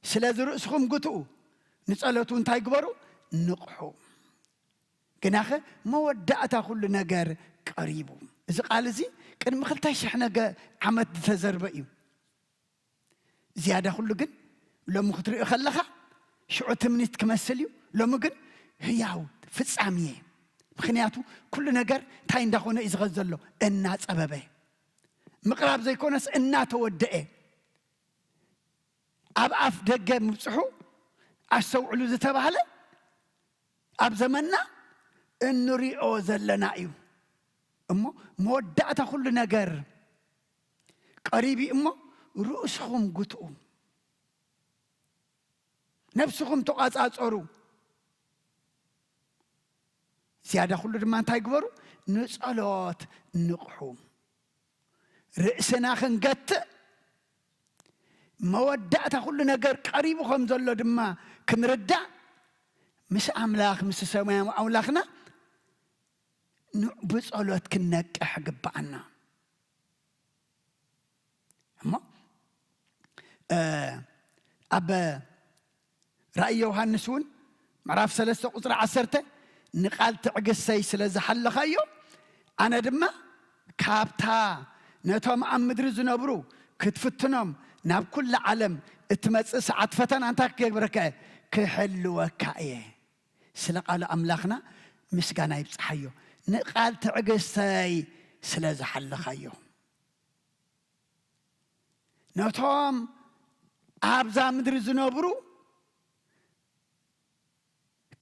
ስለዚ ርእስኹም ግትኡ፣ ንጸሎት እውን እንታይ ግበሩ? ንቕሑ።" ግናኸ መወዳእታ ኩሉ ነገር ቀሪቡ። እዚ ቃል እዚ ቅድሚ ክልተ ሽሕ ነገ ዓመት ዝተዘርበ እዩ። ዝያዳ ኩሉ ግን ሎሚ ክትሪኦ ከለኻ ሽዑ ትምኒት ክመስል እዩ። ሎሚ ግን ህያው ፍጻሜ። ምኽንያቱ ኩሉ ነገር እንታይ እንዳኾነ እዩ ዝኸድ ዘሎ? እናጸበበ። ምቕራብ ዘይኮነስ እናተወደኤ። ኣብ ኣፍ ደገ ምብጽሑ ኣስተውዕሉ ዝተባህለ ኣብ ዘመንና እንሪኦ ዘለና እዩ። እሞ መወዳእታ ኩሉ ነገር ቀሪቡ እዩ። እሞ ርእስኹም ግትኡ፣ ነብስኹም ተቋጻጸሩ። ዝያዳ ኩሉ ድማ እንታይ ግበሩ? ንጸሎት ንቕሑ። ርእስና ክንገትእ፣ መወዳእታ ኩሉ ነገር ቀሪቡ ከም ዘሎ ድማ ክንርዳእ፣ ምስ ኣምላኽ፣ ምስ ሰማያዊ ኣምላኽና ን-፣ ብጸሎት ክንነቅሕ ግብኣና። እሞ፣ እ፣ ኣብ ራእይ ዮሃንስ እውን ምዕራፍ ሰለስተ ቁጽሪ ዓሰርተ፣ "ንቓል ትዕግስተይ ስለ ዝሓለኻዮ፣ ኣነ ድማ ካብታ ነቶም ኣብ ምድሪ ዝነብሩ ክትፍትኖም ናብ ኩላ ዓለም እትመጽእ ሰዓት ፈተና እንታይ ክገብረካ እየ? ክሕልወካ እየ።" ስለ ቃሉ ኣምላኽና ምስጋና ይብጽሓዮ። ንቓል ትዕግስተይ ስለ ዝሓለኻዮ። ነቶም ኣብዛ ምድሪ ዝነብሩ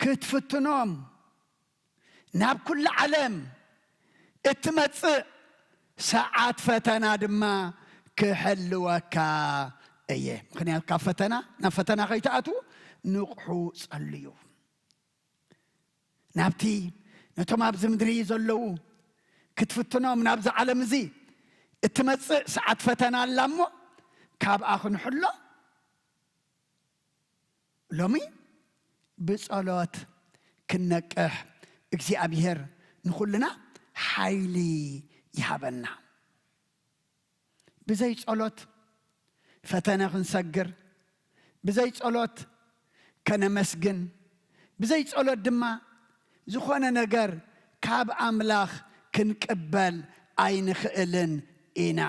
ክትፍትኖም፣ ናብ ኩሉ ዓለም እትመጽእ ሰዓት ፈተና ድማ ክሕልወካ እየ። ምኽንያቱ ካብ ፈተና ናብ ፈተና ከይትኣትዉ ንቕሑ ጸልዩ። ናብቲ ነቶም ኣብዚ ምድሪ ዘለዉ ክትፍትኖም ናብዚ ዓለም እዚ እትመጽእ ሰዓት ፈተና ኣላ እሞ፣ ካብኣ ክንሕሎ ሎሚ ብጸሎት ክንነቅሕ እግዚኣብሔር ንኹልና ሓይሊ ይሃበና። ብዘይ ጸሎት ፈተነ ክንሰግር፣ ብዘይ ጸሎት ከነመስግን፣ ብዘይ ጸሎት ድማ ዝኾነ ነገር ካብ ኣምላኽ ክንቅበል ኣይንኽእልን ኢና።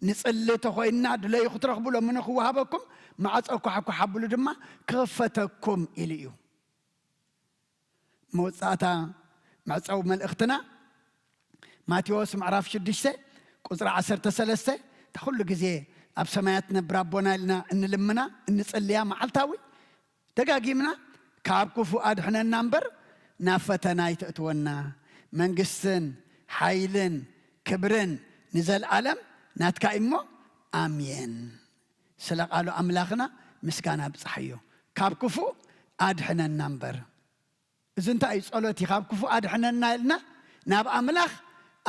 ንጽሊ ተኾይንና፣ ድለዩ ክትረኽቡ፣ ለምኑ ክወሃበኩም፣ ማዕጾ ኳሕኳሕ ኣብሉ ድማ ክኽፈተኩም ኢሉ እዩ። መውጻእታ መዕጸዊ መልእኽትና ማቴዎስ ምዕራፍ ሽዱሽተ ቁጽሪ ዓሰርተ ሰለስተ፣ "እታ ኩሉ ግዜ ኣብ ሰማያት ትነብር ኣቦና ኢልና እንልምና እንጽልያ መዓልታዊ ደጋጊምና፣ ካብ ክፉእ ኣድሕነና እምበር ናብ ፈተና ኣይተእትወና፣ መንግስትን ሓይልን ክብርን ንዘልኣለም ናትካ እሞ ኣሜን።" ስለ ቃሉ ኣምላኽና ምስጋና ብጽሓዮ። ካብ ክፉእ ኣድሕነና እምበር። እዚ እንታይ እዩ? ጸሎት እዩ። ካብ ክፉእ ኣድሕነና ኢልና ናብ ኣምላኽ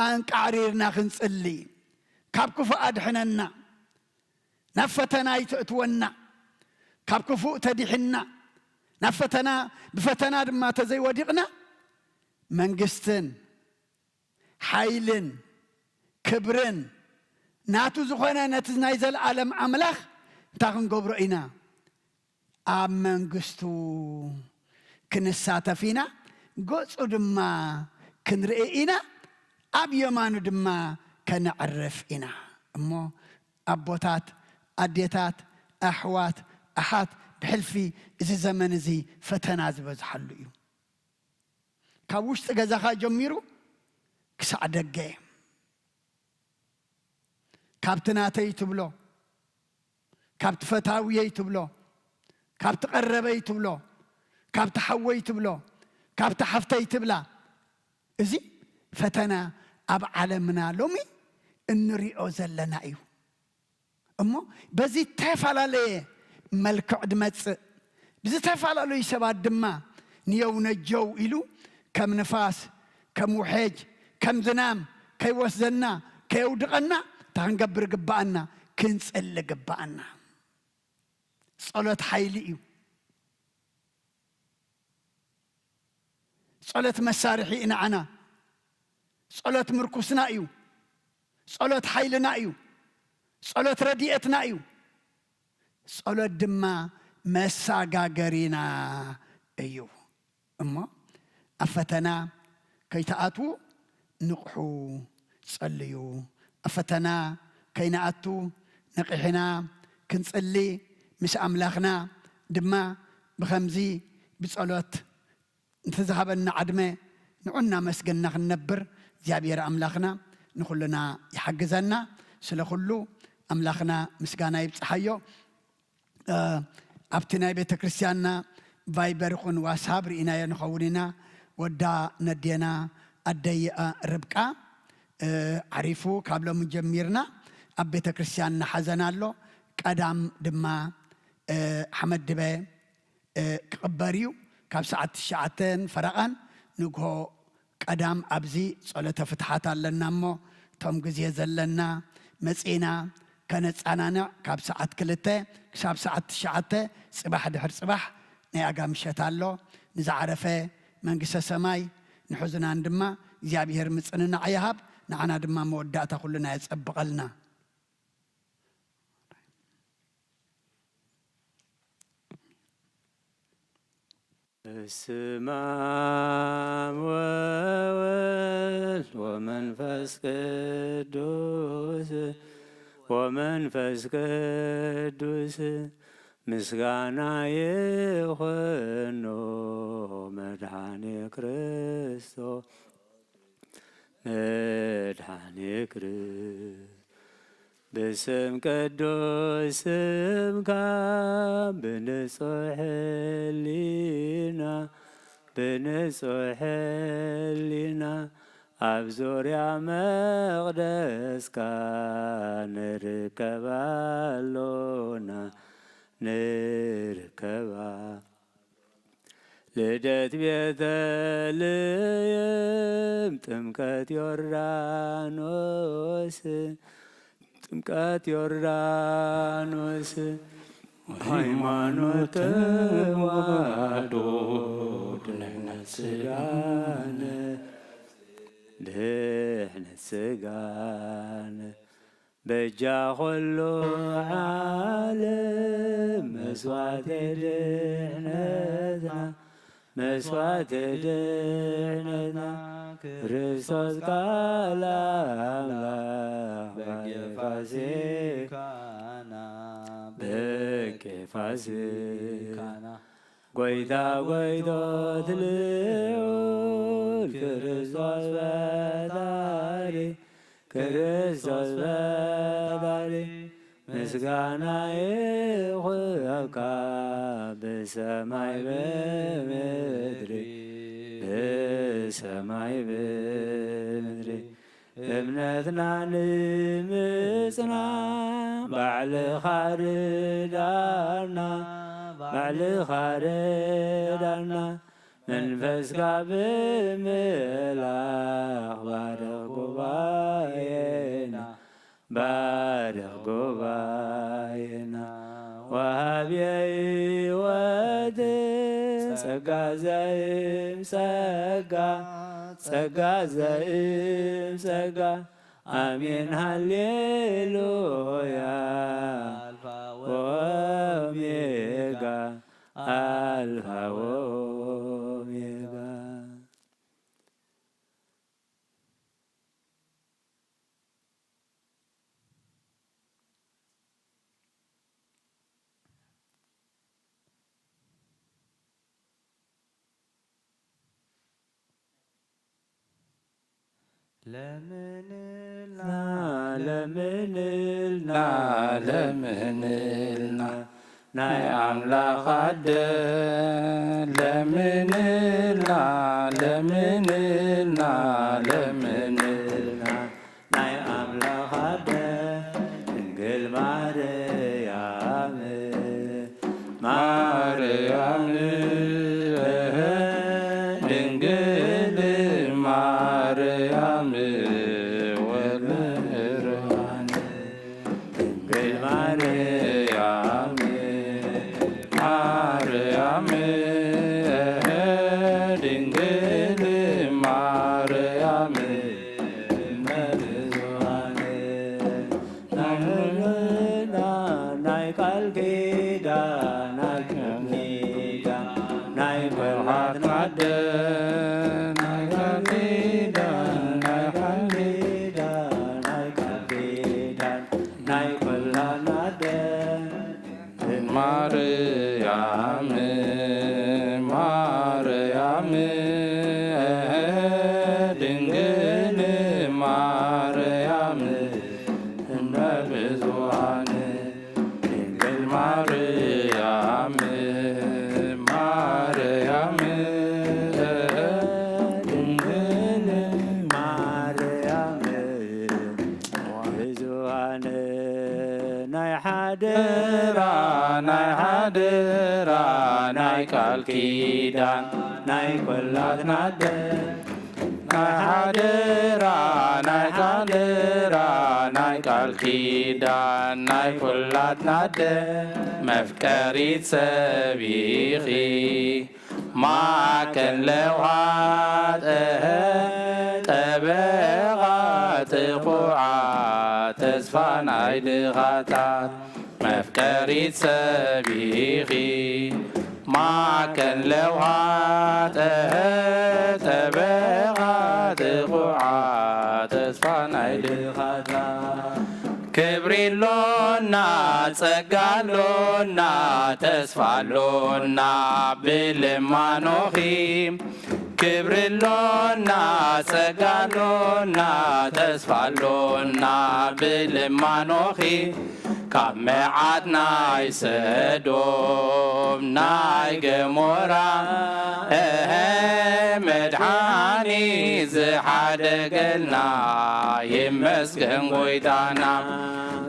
ኣንቃዕሪርና ክንጽሊ፣ ካብ ክፉእ ኣድሕነና፣ ናብ ፈተና ኣይተእትወና፣ ካብ ክፉእ ተዲሕና፣ ናብ ፈተና፣ ብፈተና ድማ ተዘይወዲቕና፣ መንግስትን ሓይልን ክብርን ናቱ ዝኾነ ነቲ ናይ ዘለኣለም ኣምላኽ እንታይ ክንገብሮ ኢና? ኣብ መንግስቱ ክንሳተፍ ኢና፣ ገጹ ድማ ክንርኢ ኢና፣ ኣብ የማኑ ድማ ከነዕርፍ ኢና። እሞ ኣቦታት፣ ኣዴታት፣ ኣሕዋት፣ ኣሓት፣ ብሕልፊ እዚ ዘመን እዚ ፈተና ዝበዝሓሉ እዩ። ካብ ውሽጢ ገዛኻ ጀሚሩ ክሳዕ ደገ፣ ካብቲ ናተይ ትብሎ፣ ካብቲ ፈታውየይ ትብሎ፣ ካብቲ ቀረበይ ትብሎ፣ ካብቲ ሓወይ ትብሎ፣ ካብታ ሓፍተይ ትብላ፣ እዚ ፈተና ኣብ ዓለምና ሎሚ እንሪኦ ዘለና እዩ። እሞ በዚ ዝተፈላለየ መልክዕ ድመጽእ፣ ብዝተፈላለዩ ሰባት ድማ ንየው ነጀው ኢሉ ከም ንፋስ፣ ከም ውሐጅ፣ ከም ዝናም ከይወስደና፣ ከየውድቐና እንታይ ክንገብር ግብኣና? ክንጽሊ ግብኣና። ጸሎት ሓይሊ እዩ። ጸሎት መሳርሒ እዩ ንዓና። ጸሎት ምርኩስና እዩ። ጸሎት ሓይልና እዩ። ጸሎት ረድኤትና እዩ። ጸሎት ድማ መሳጋገሪና እዩ። እሞ ኣብ ፈተና ከይትኣትዉ ንቕሑ፣ ጸልዩ። ኣብ ፈተና ከይንኣቱ ነቒሕና ክንጽሊ፣ ምስ ኣምላኽና ድማ ብኸምዚ ብጸሎት እንተዝሃበና ዕድመ ንዑ እናመስገንና ክንነብር እግዚኣብሔር ኣምላኽና ንኹልና ይሓግዘና። ስለ ኩሉ ኣምላኽና ምስጋና ይብጽሓዮ። እ፣ ኣብቲ ናይ ቤተ ክርስቲያንና ቫይበር ይኹን ዋትሳፕ ርኢናዮ ንኸውን ኢና። ወዳ ነዴና ኣደይ፣ እ፣ ርብቃ፣ እ፣ ዓሪፉ ካብ ሎሚ ጀሚርና ኣብ ቤተ ክርስቲያንና ሓዘን ኣሎ። ቀዳም ድማ፣ እ፣ ሓመድ ድበ፣ እ፣ ክቕበር እዩ። ካብ ሰዓት ትሽዓተ ፈረቓን ንግሆ ቀዳም ኣብዚ ጸሎተ ፍትሓት ኣለና እሞ፣ እቶም ግዜ ዘለና መጺና ከነጸናንዕ፣ ካብ ሰዓት ክልተ ክሳብ ሰዓት ትሽዓተ ጽባሕ ድሕር ጽባሕ ናይ ኣጋ ምሸት ኣሎ። ንዝዓረፈ መንግስተ ሰማይ፣ ንሕዙናን ድማ እግዚኣብሔር ምጽንናዕ ይሃብ። ንዓና ድማ መወዳእታ ኩልና የጸብቐልና። በስመ አብ ወወልድ ወመንፈስ ቅዱስ፣ ወመንፈስ ቅዱስ፣ ምስጋና ይኹኖ መድኃኔ ክርስቶስ፣ መድኃኔ ክርስቶስ። ብስም ቅዱስ ስምካ፣ ብንጹሕ ሕሊና፣ ብንጹሕ ሕሊና፣ ኣብ ዙርያ መቕደስካ ንርከብ ኣሎና፣ ንርከብ። ልደት ቤተልሔም፣ ጥምቀት ዮርዳኖስ፣ ጥምቀት ዮርዳኖስ፣ ሃይማኖት ተዋህዶ፣ ድሕነት ስጋነ፣ ድሕነት ስጋነ፣ በጃ ኹሉ ዓለም መስዋዕቲ ድሕነትና፣ መስዋዕቲ ድሕነትና፣ ክርስቶስ ቃል ኣምላኽ በጌ ፋሲካና፣ በጌ ፋሲካና። ጎይታ ጎይቶት ልዑል ክርስቶስ ፈጣሪ፣ ክርስቶስ ፈጣሪ፣ ምስጋና ይኹነካ ብሰማይ ብምድሪ፣ ብሰማይ ብምድሪ። እምነትና ንምጽና ባዕልኻ ርዳና፣ ባዕልኻ ርዳና። መንፈስካ ብምልኣኽ ባርኽ ጉባኤና፣ ባርኽ ጉባኤና። ወሃብየ ሕይወት ጸጋ ዘእም ጸጋ፣ ጸጋ ዘእም ጸጋ። ኣሜን ሃሌሉያ። ኣልፋ ወኦሜጋ፣ ኣልፋ ወኦሜጋ። ለምንልና፣ ለምንልና፣ ለምንልና፣ ናይ ኣምላኽ ኣደ ለምንልና፣ ለምንልና፣ ለምንልና። ናይ ኣምላኽ ኣደ ድንግል ማርያም፣ ማርያም፣ ድንግል ማርያም ወለርሃን ድንግል ማርያም፣ ማርያም፣ ድንግል ማርያም፣ እመ ብዙኃን፣ ናይ ቃል ኪዳን፣ ናይ ቃል ኪዳን፣ ናይ መርዓት ማደ፣ ናይ ቃል ኪዳን፣ ናይ ቃል ኪዳን፣ ናይ ቃል ኪዳን፣ ናይ ኩላና ደም። ማርያም፣ ማርያም፣ ድንግል ማርያም፣ እመ ብዙኃን፣ ድንግል ማርያም፣ ማርያም፣ ድንግል ማርያም፣ ብዙኃን፣ ናይ ሓደራ፣ ናይ ሓደራ፣ ናይ ቃል ኪዳን፣ ናይ ኩላትና ደም። ናይ ሓደራ፣ ናይ ሓደራ፣ ናይ ቃል ኪዳን፣ ናይ ኩላትና ደም። መፍቀሪት ሰብ ኢኺ፣ ማዕከን ለውሃት፣ እህ፣ ጠበቓ ጥቑዓት፣ ተስፋ ናይ ድኻታት። መፍቀሪት ሰብ ኢኺ፣ ማዕከን ለውሃት፣ እህ፣ ጠበቓ ጥቑዓት፣ ተስፋ ናይ ድኻታት። ክብሪ ኣሎና፣ ጸጋ ኣሎና፣ ተስፋ ኣሎና ብልማኖኺ። ክብሪ ኣሎና፣ ጸጋ ኣሎና፣ ተስፋ ኣሎና ብልማኖኺ። ካብ መዓት ናይ ሰዶም ናይ ገሞራ፣ እህ፣ መድሓኒ ዝሓደገልና፣ ይመስገን ጎይታና።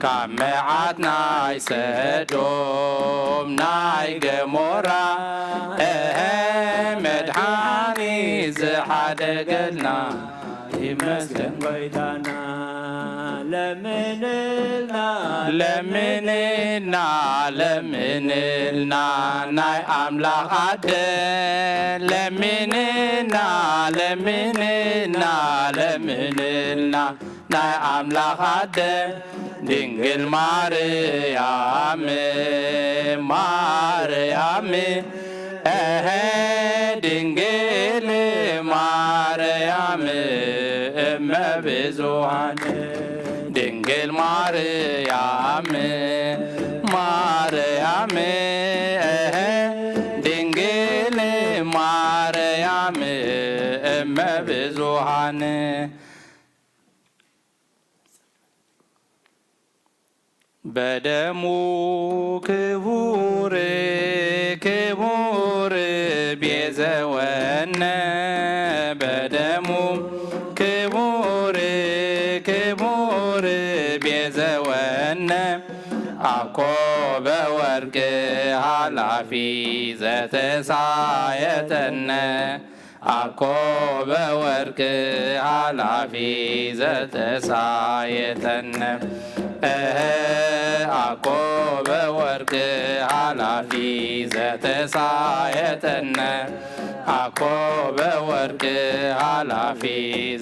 ካብ መዓት ናይ ሰዶም ናይ ገሞራ፣ እህ፣ መድሓኒ ዝሓደገልና፣ ይመስገን ጎይታና። ለምንልና፣ ለምንልና፣ ለምንልና፣ ናይ ኣምላኽ ኣደ። ለምንልና፣ ለምንልና፣ ለምንልና፣ ናይ ኣምላኽ ኣደ። ድንግል ማርያም፣ ማርያም፣ እህ፣ ድንግል ማርያም፣ እመ ብዙኃን። ድንግል ማርያም፣ ማርያም፣ እህ፣ ድንግል ማርያም፣ እመ ብዙኃን። በደሙ ክቡር፣ ክቡር ቤዘወነ፣ በደሙ ክቡር፣ ክቡር ቤዘወነ፣ አኮ በወርቅ ኃላፊ ዘተሳየጠነ። አኮ በወርቅ ኃላፊ ዘተሳየጠነ። እህ፣ አኮ በወርቅ ኃላፊ ዘተሳየጠነ። አኮ በወርቅ ኃላፊ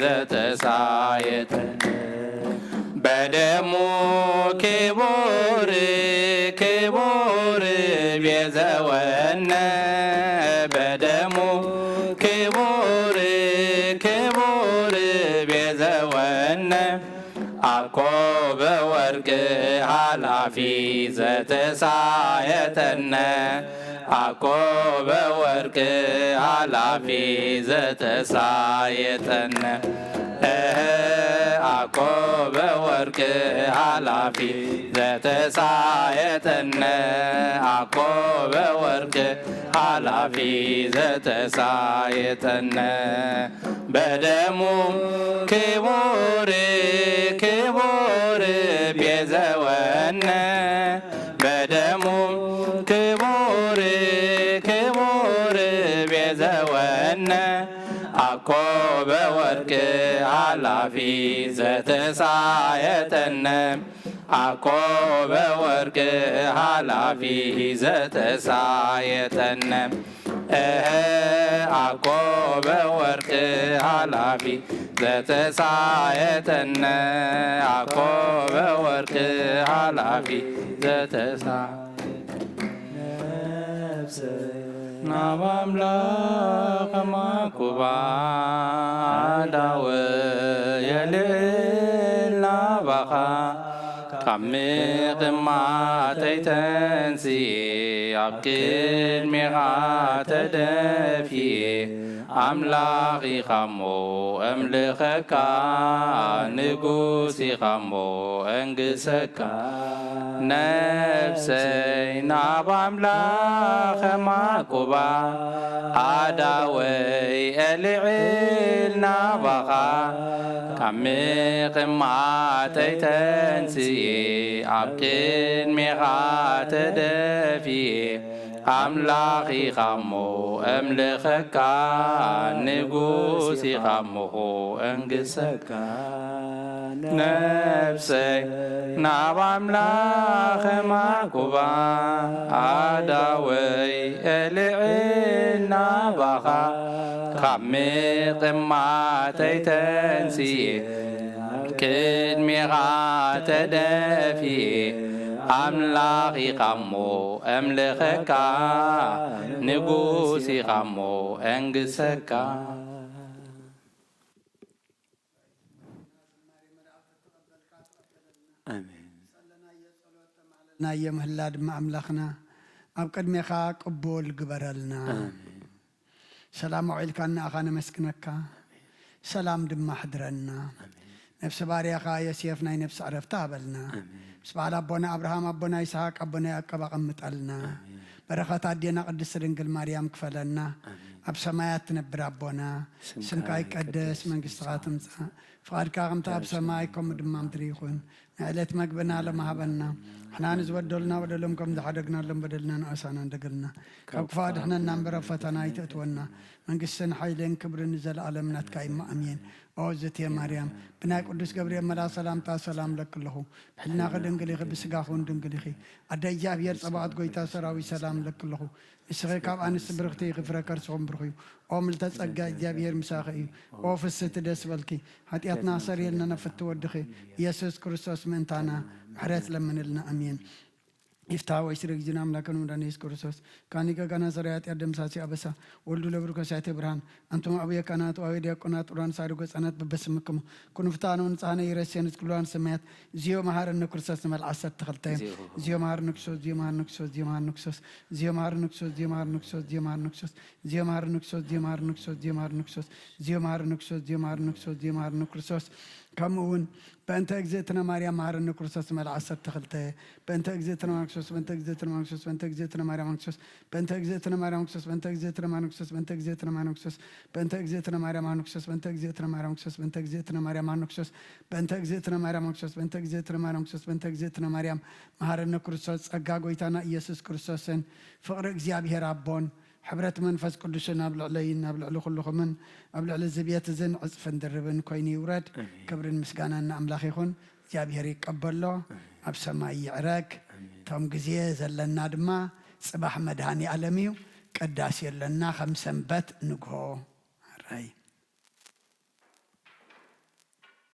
ዘተሳየጠነ። በደሙ ክቡር፣ ክቡር ቤዘወነ። በደሙ ክቡር፣ ክቡር ቤዘወነ። አኮ በወርቅ ኃላፊ ዘተሳየጠነ። አኮ በወርቅ ኃላፊ ዘተሳየጠነ። አኮበ ወርቅ ኃላፊ ዘተሳየጠነ፣ አኮበ ወርቅ ኃላፊ ዘተሳየጠነ፣ በደሙ ክቡር ክቡር ቤዘወነ፣ በደሙ ክቡር ክቡር ቤዘወነ፣ አኮበ ወርቅ ኃላፊ ዘተሳየጠነ፣ አኮበ ወርቅ ኃላፊ ዘተሳየጠነ፣ እህ፣ አኮበ ወርቅ ኃላፊ ዘተሳየጠነ፣ አኮበ ወርቅ ኃላፊ ዘተሳ ናብ ኣምላኽ ከማኩባ ኣዳወ የልዕል ናባኻ፣ ካብ ምቕማተይ ተንስኤ ኣብ ቅድሜኻ ተደፊኤ። ኣምላኽ ኢኻ እሞ እምልኸካ፣ ንጉስ ኢኻ እሞ እንግሰካ። ነፍሰይ ናብ ኣምላኽ ከማኩባ፣ ኣዳወይ እልዕል ናባኻ። ካብ ምቕማተይ ተንስኤ ኣብ ቅድሜኻ ተደፊኤ። ኣምላኽ ኢኻ እሞ እምልኸካ፣ ንጉስ ኢኻ እሞ እንግሰካ። ነፍሰይ ናብ ኣምላኽ ከማኩባ፣ ኣዳወይ እልዕል ናባኻ። ካብ ምቕማተይ ተንስኤ፣ ቅድሜኻ ተደፊኤ። ኣምላኽ ኢኻ እሞ እምልኸካ፣ ንጉስ ኢኻ እሞ እንግሰካ። ኣሜን። ናየ ምህላ ድማ ኣምላኽና ኣብ ቅድሜኻ ቅቡል ግበረልና። ኣሜን። ሰላም ኣውዒልካና ኣኻ ነመስግነካ፣ ሰላም ድማ ሕድረና። ኣሜን። ነፍሲ ባርያኻ ዮሴፍ ናይ ነፍሲ ዕረፍቲ ሃበልና። ኣሜን። ምስ በዓል ኣቦና ኣብርሃም፣ ኣቦና ይስሓቅ፣ ኣቦና ያዕቆብ ኣቐምጠልና። ኣሜን። በረኸት ኣዴና ቅድስቲ ድንግል ማርያም ክፈለና። ኣሜን። ኣብ ሰማያት ትነብር ኣቦና፣ ስምካ ስምካ ይቀደስ፣ ይቀደስ፣ መንግስትኻ ትምጻእ፣ ፍቓድካ ከምቲ ኣብ ሰማይ ከምኡ ድማ ምድሪ ይኹን። ንዕለት መግብና ሎሚ ሃበና። ንሕና ንዝበደሉና በደሎም ከም ዝሓደግናሎም በደልና ንኣሳና እንደገልና። ካብ ክፉእ ኣድሕነና እምበር ኣብ ፈተና ኣይተእትወና። መንግስትን ሓይልን ክብርን ንዘለኣለም ናትካ እዩ። ኣሜን። ኦ ዝትየ ማርያም፣ ብናይ ቅዱስ ገብርኤል መልኣኽ ሰላምታ ሰላም እለኪ ኣለኹ። ብሕልናኺ ድንግል ኢኺ፣ ብስጋኺ እውን ድንግል ኢኺ። ኣደ እግዚኣብሔር ጸባኦት፣ ጎይታ ሰራዊት፣ ሰላም እለኪ ኣለኹ። ንስኺ ካብ ኣንስቲ ብርኽቲ ኢኺ፣ ፍረ ከርስኹም ብሩኽ እዩ። ኦ ምልተ ጸጋ፣ እግዚኣብሔር ምሳኺ እዩ። ኦ ፍስህቲ፣ ደስ በልኪ። ሓጢኣትና ክሰርየልና ናብ ፍትው ወድኺ ኢየሱስ ክርስቶስ ምእንታና ምሕረት ለምንልና። ኣሜን። ይፍታ ወይ ስረ ጊዜና ኣምላክን መድኃኒነ ኢየሱስ ክርስቶስ ካኒ ገጋና ሰራይ ኃጢአት ደምሳሲ ኣበሳ ወልዱ ለብሩከ ሳይተ ብርሃን። ኣንቱም አቡየ ካህናት ወአቡየ ዲያቆናት ጥሩያን ሳሪ ጎጻናት በበስምክሙ ኩኑ ፍትሐነ ወንጽሐነ ኢረሴን እስክሉዋን ሰማያት። ዚዮ መሐረነ ክርስቶስ ንመልዓሰት ተኸልተ። ዚዮ መሐረነ ክርስቶስ፣ ዚዮ መሐረነ ክርስቶስ፣ ዚዮ መሐረነ ክርስቶስ፣ ዚዮ መሐረነ ክርስቶስ፣ ዚዮ መሐረነ ክርስቶስ፣ ዚዮ መሐረነ ክርስቶስ፣ ዚዮ መሐረነ ክርስቶስ፣ ዚዮ መሐረነ ክርስቶስ፣ ዚዮ መሐረነ ክርስቶስ፣ ዚዮ መሐረነ ክርስቶስ፣ ዚዮ መሐረነ ክርስቶስ፣ ዚዮ መሐረነ ክርስቶስ። ከምኡ እውን በእንተ እግዝእትነ ማርያም መሐረነ ክርስቶስ ንመልዓሰት ተኸልተ። በእንተ እግዝእትነ ማርያም ክርስቶስ፣ በእንተ እግዝእትነ ማርያም ክርስቶስ፣ በእንተ እግዝእትነ ማርያም ክርስቶስ፣ በእንተ እግዝእትነ ማርያም ክርስቶስ፣ በእንተ እግዝእትነ ማርያም ክርስቶስ፣ በእንተ እግዝእትነ ማርያም ክርስቶስ፣ በእንተ እግዝእትነ ማርያም ክርስቶስ፣ በእንተ እግዝእትነ ማርያም ማርያም ክርስቶስ፣ በእንተ እግዝእትነ ማርያም ክርስቶስ፣ በእንተ እግዝእትነ ማርያም ክርስቶስ፣ በእንተ እግዝእትነ ማርያም መሐረነ ክርስቶስ። ጸጋ ጎይታና ኢየሱስ ክርስቶስን ፍቕሪ እግዚኣብሔር ኣቦን ሕብረት መንፈስ ቅዱስን ኣብ ልዕለይን ኣብ ልዕሊ ኩልኹምን ኣብ ልዕሊ እዚ ቤት እዝን ዕጽፍን ድርብን ኮይኑ ይውረድ። ኣሜን። ክብርን ምስጋናን ንኣምላኽ ይኹን። እግዚኣብሔር ይቀበሎ፣ ኣሜን። ኣብ ሰማይ ይዕረግ። ኣሜን። እቶም ግዜ ዘለና ድማ ጽባሕ መድኃኔ ዓለም እዩ። ቅዳሴ ኣለና ከም ሰንበት ንግሆ። ኣራይ።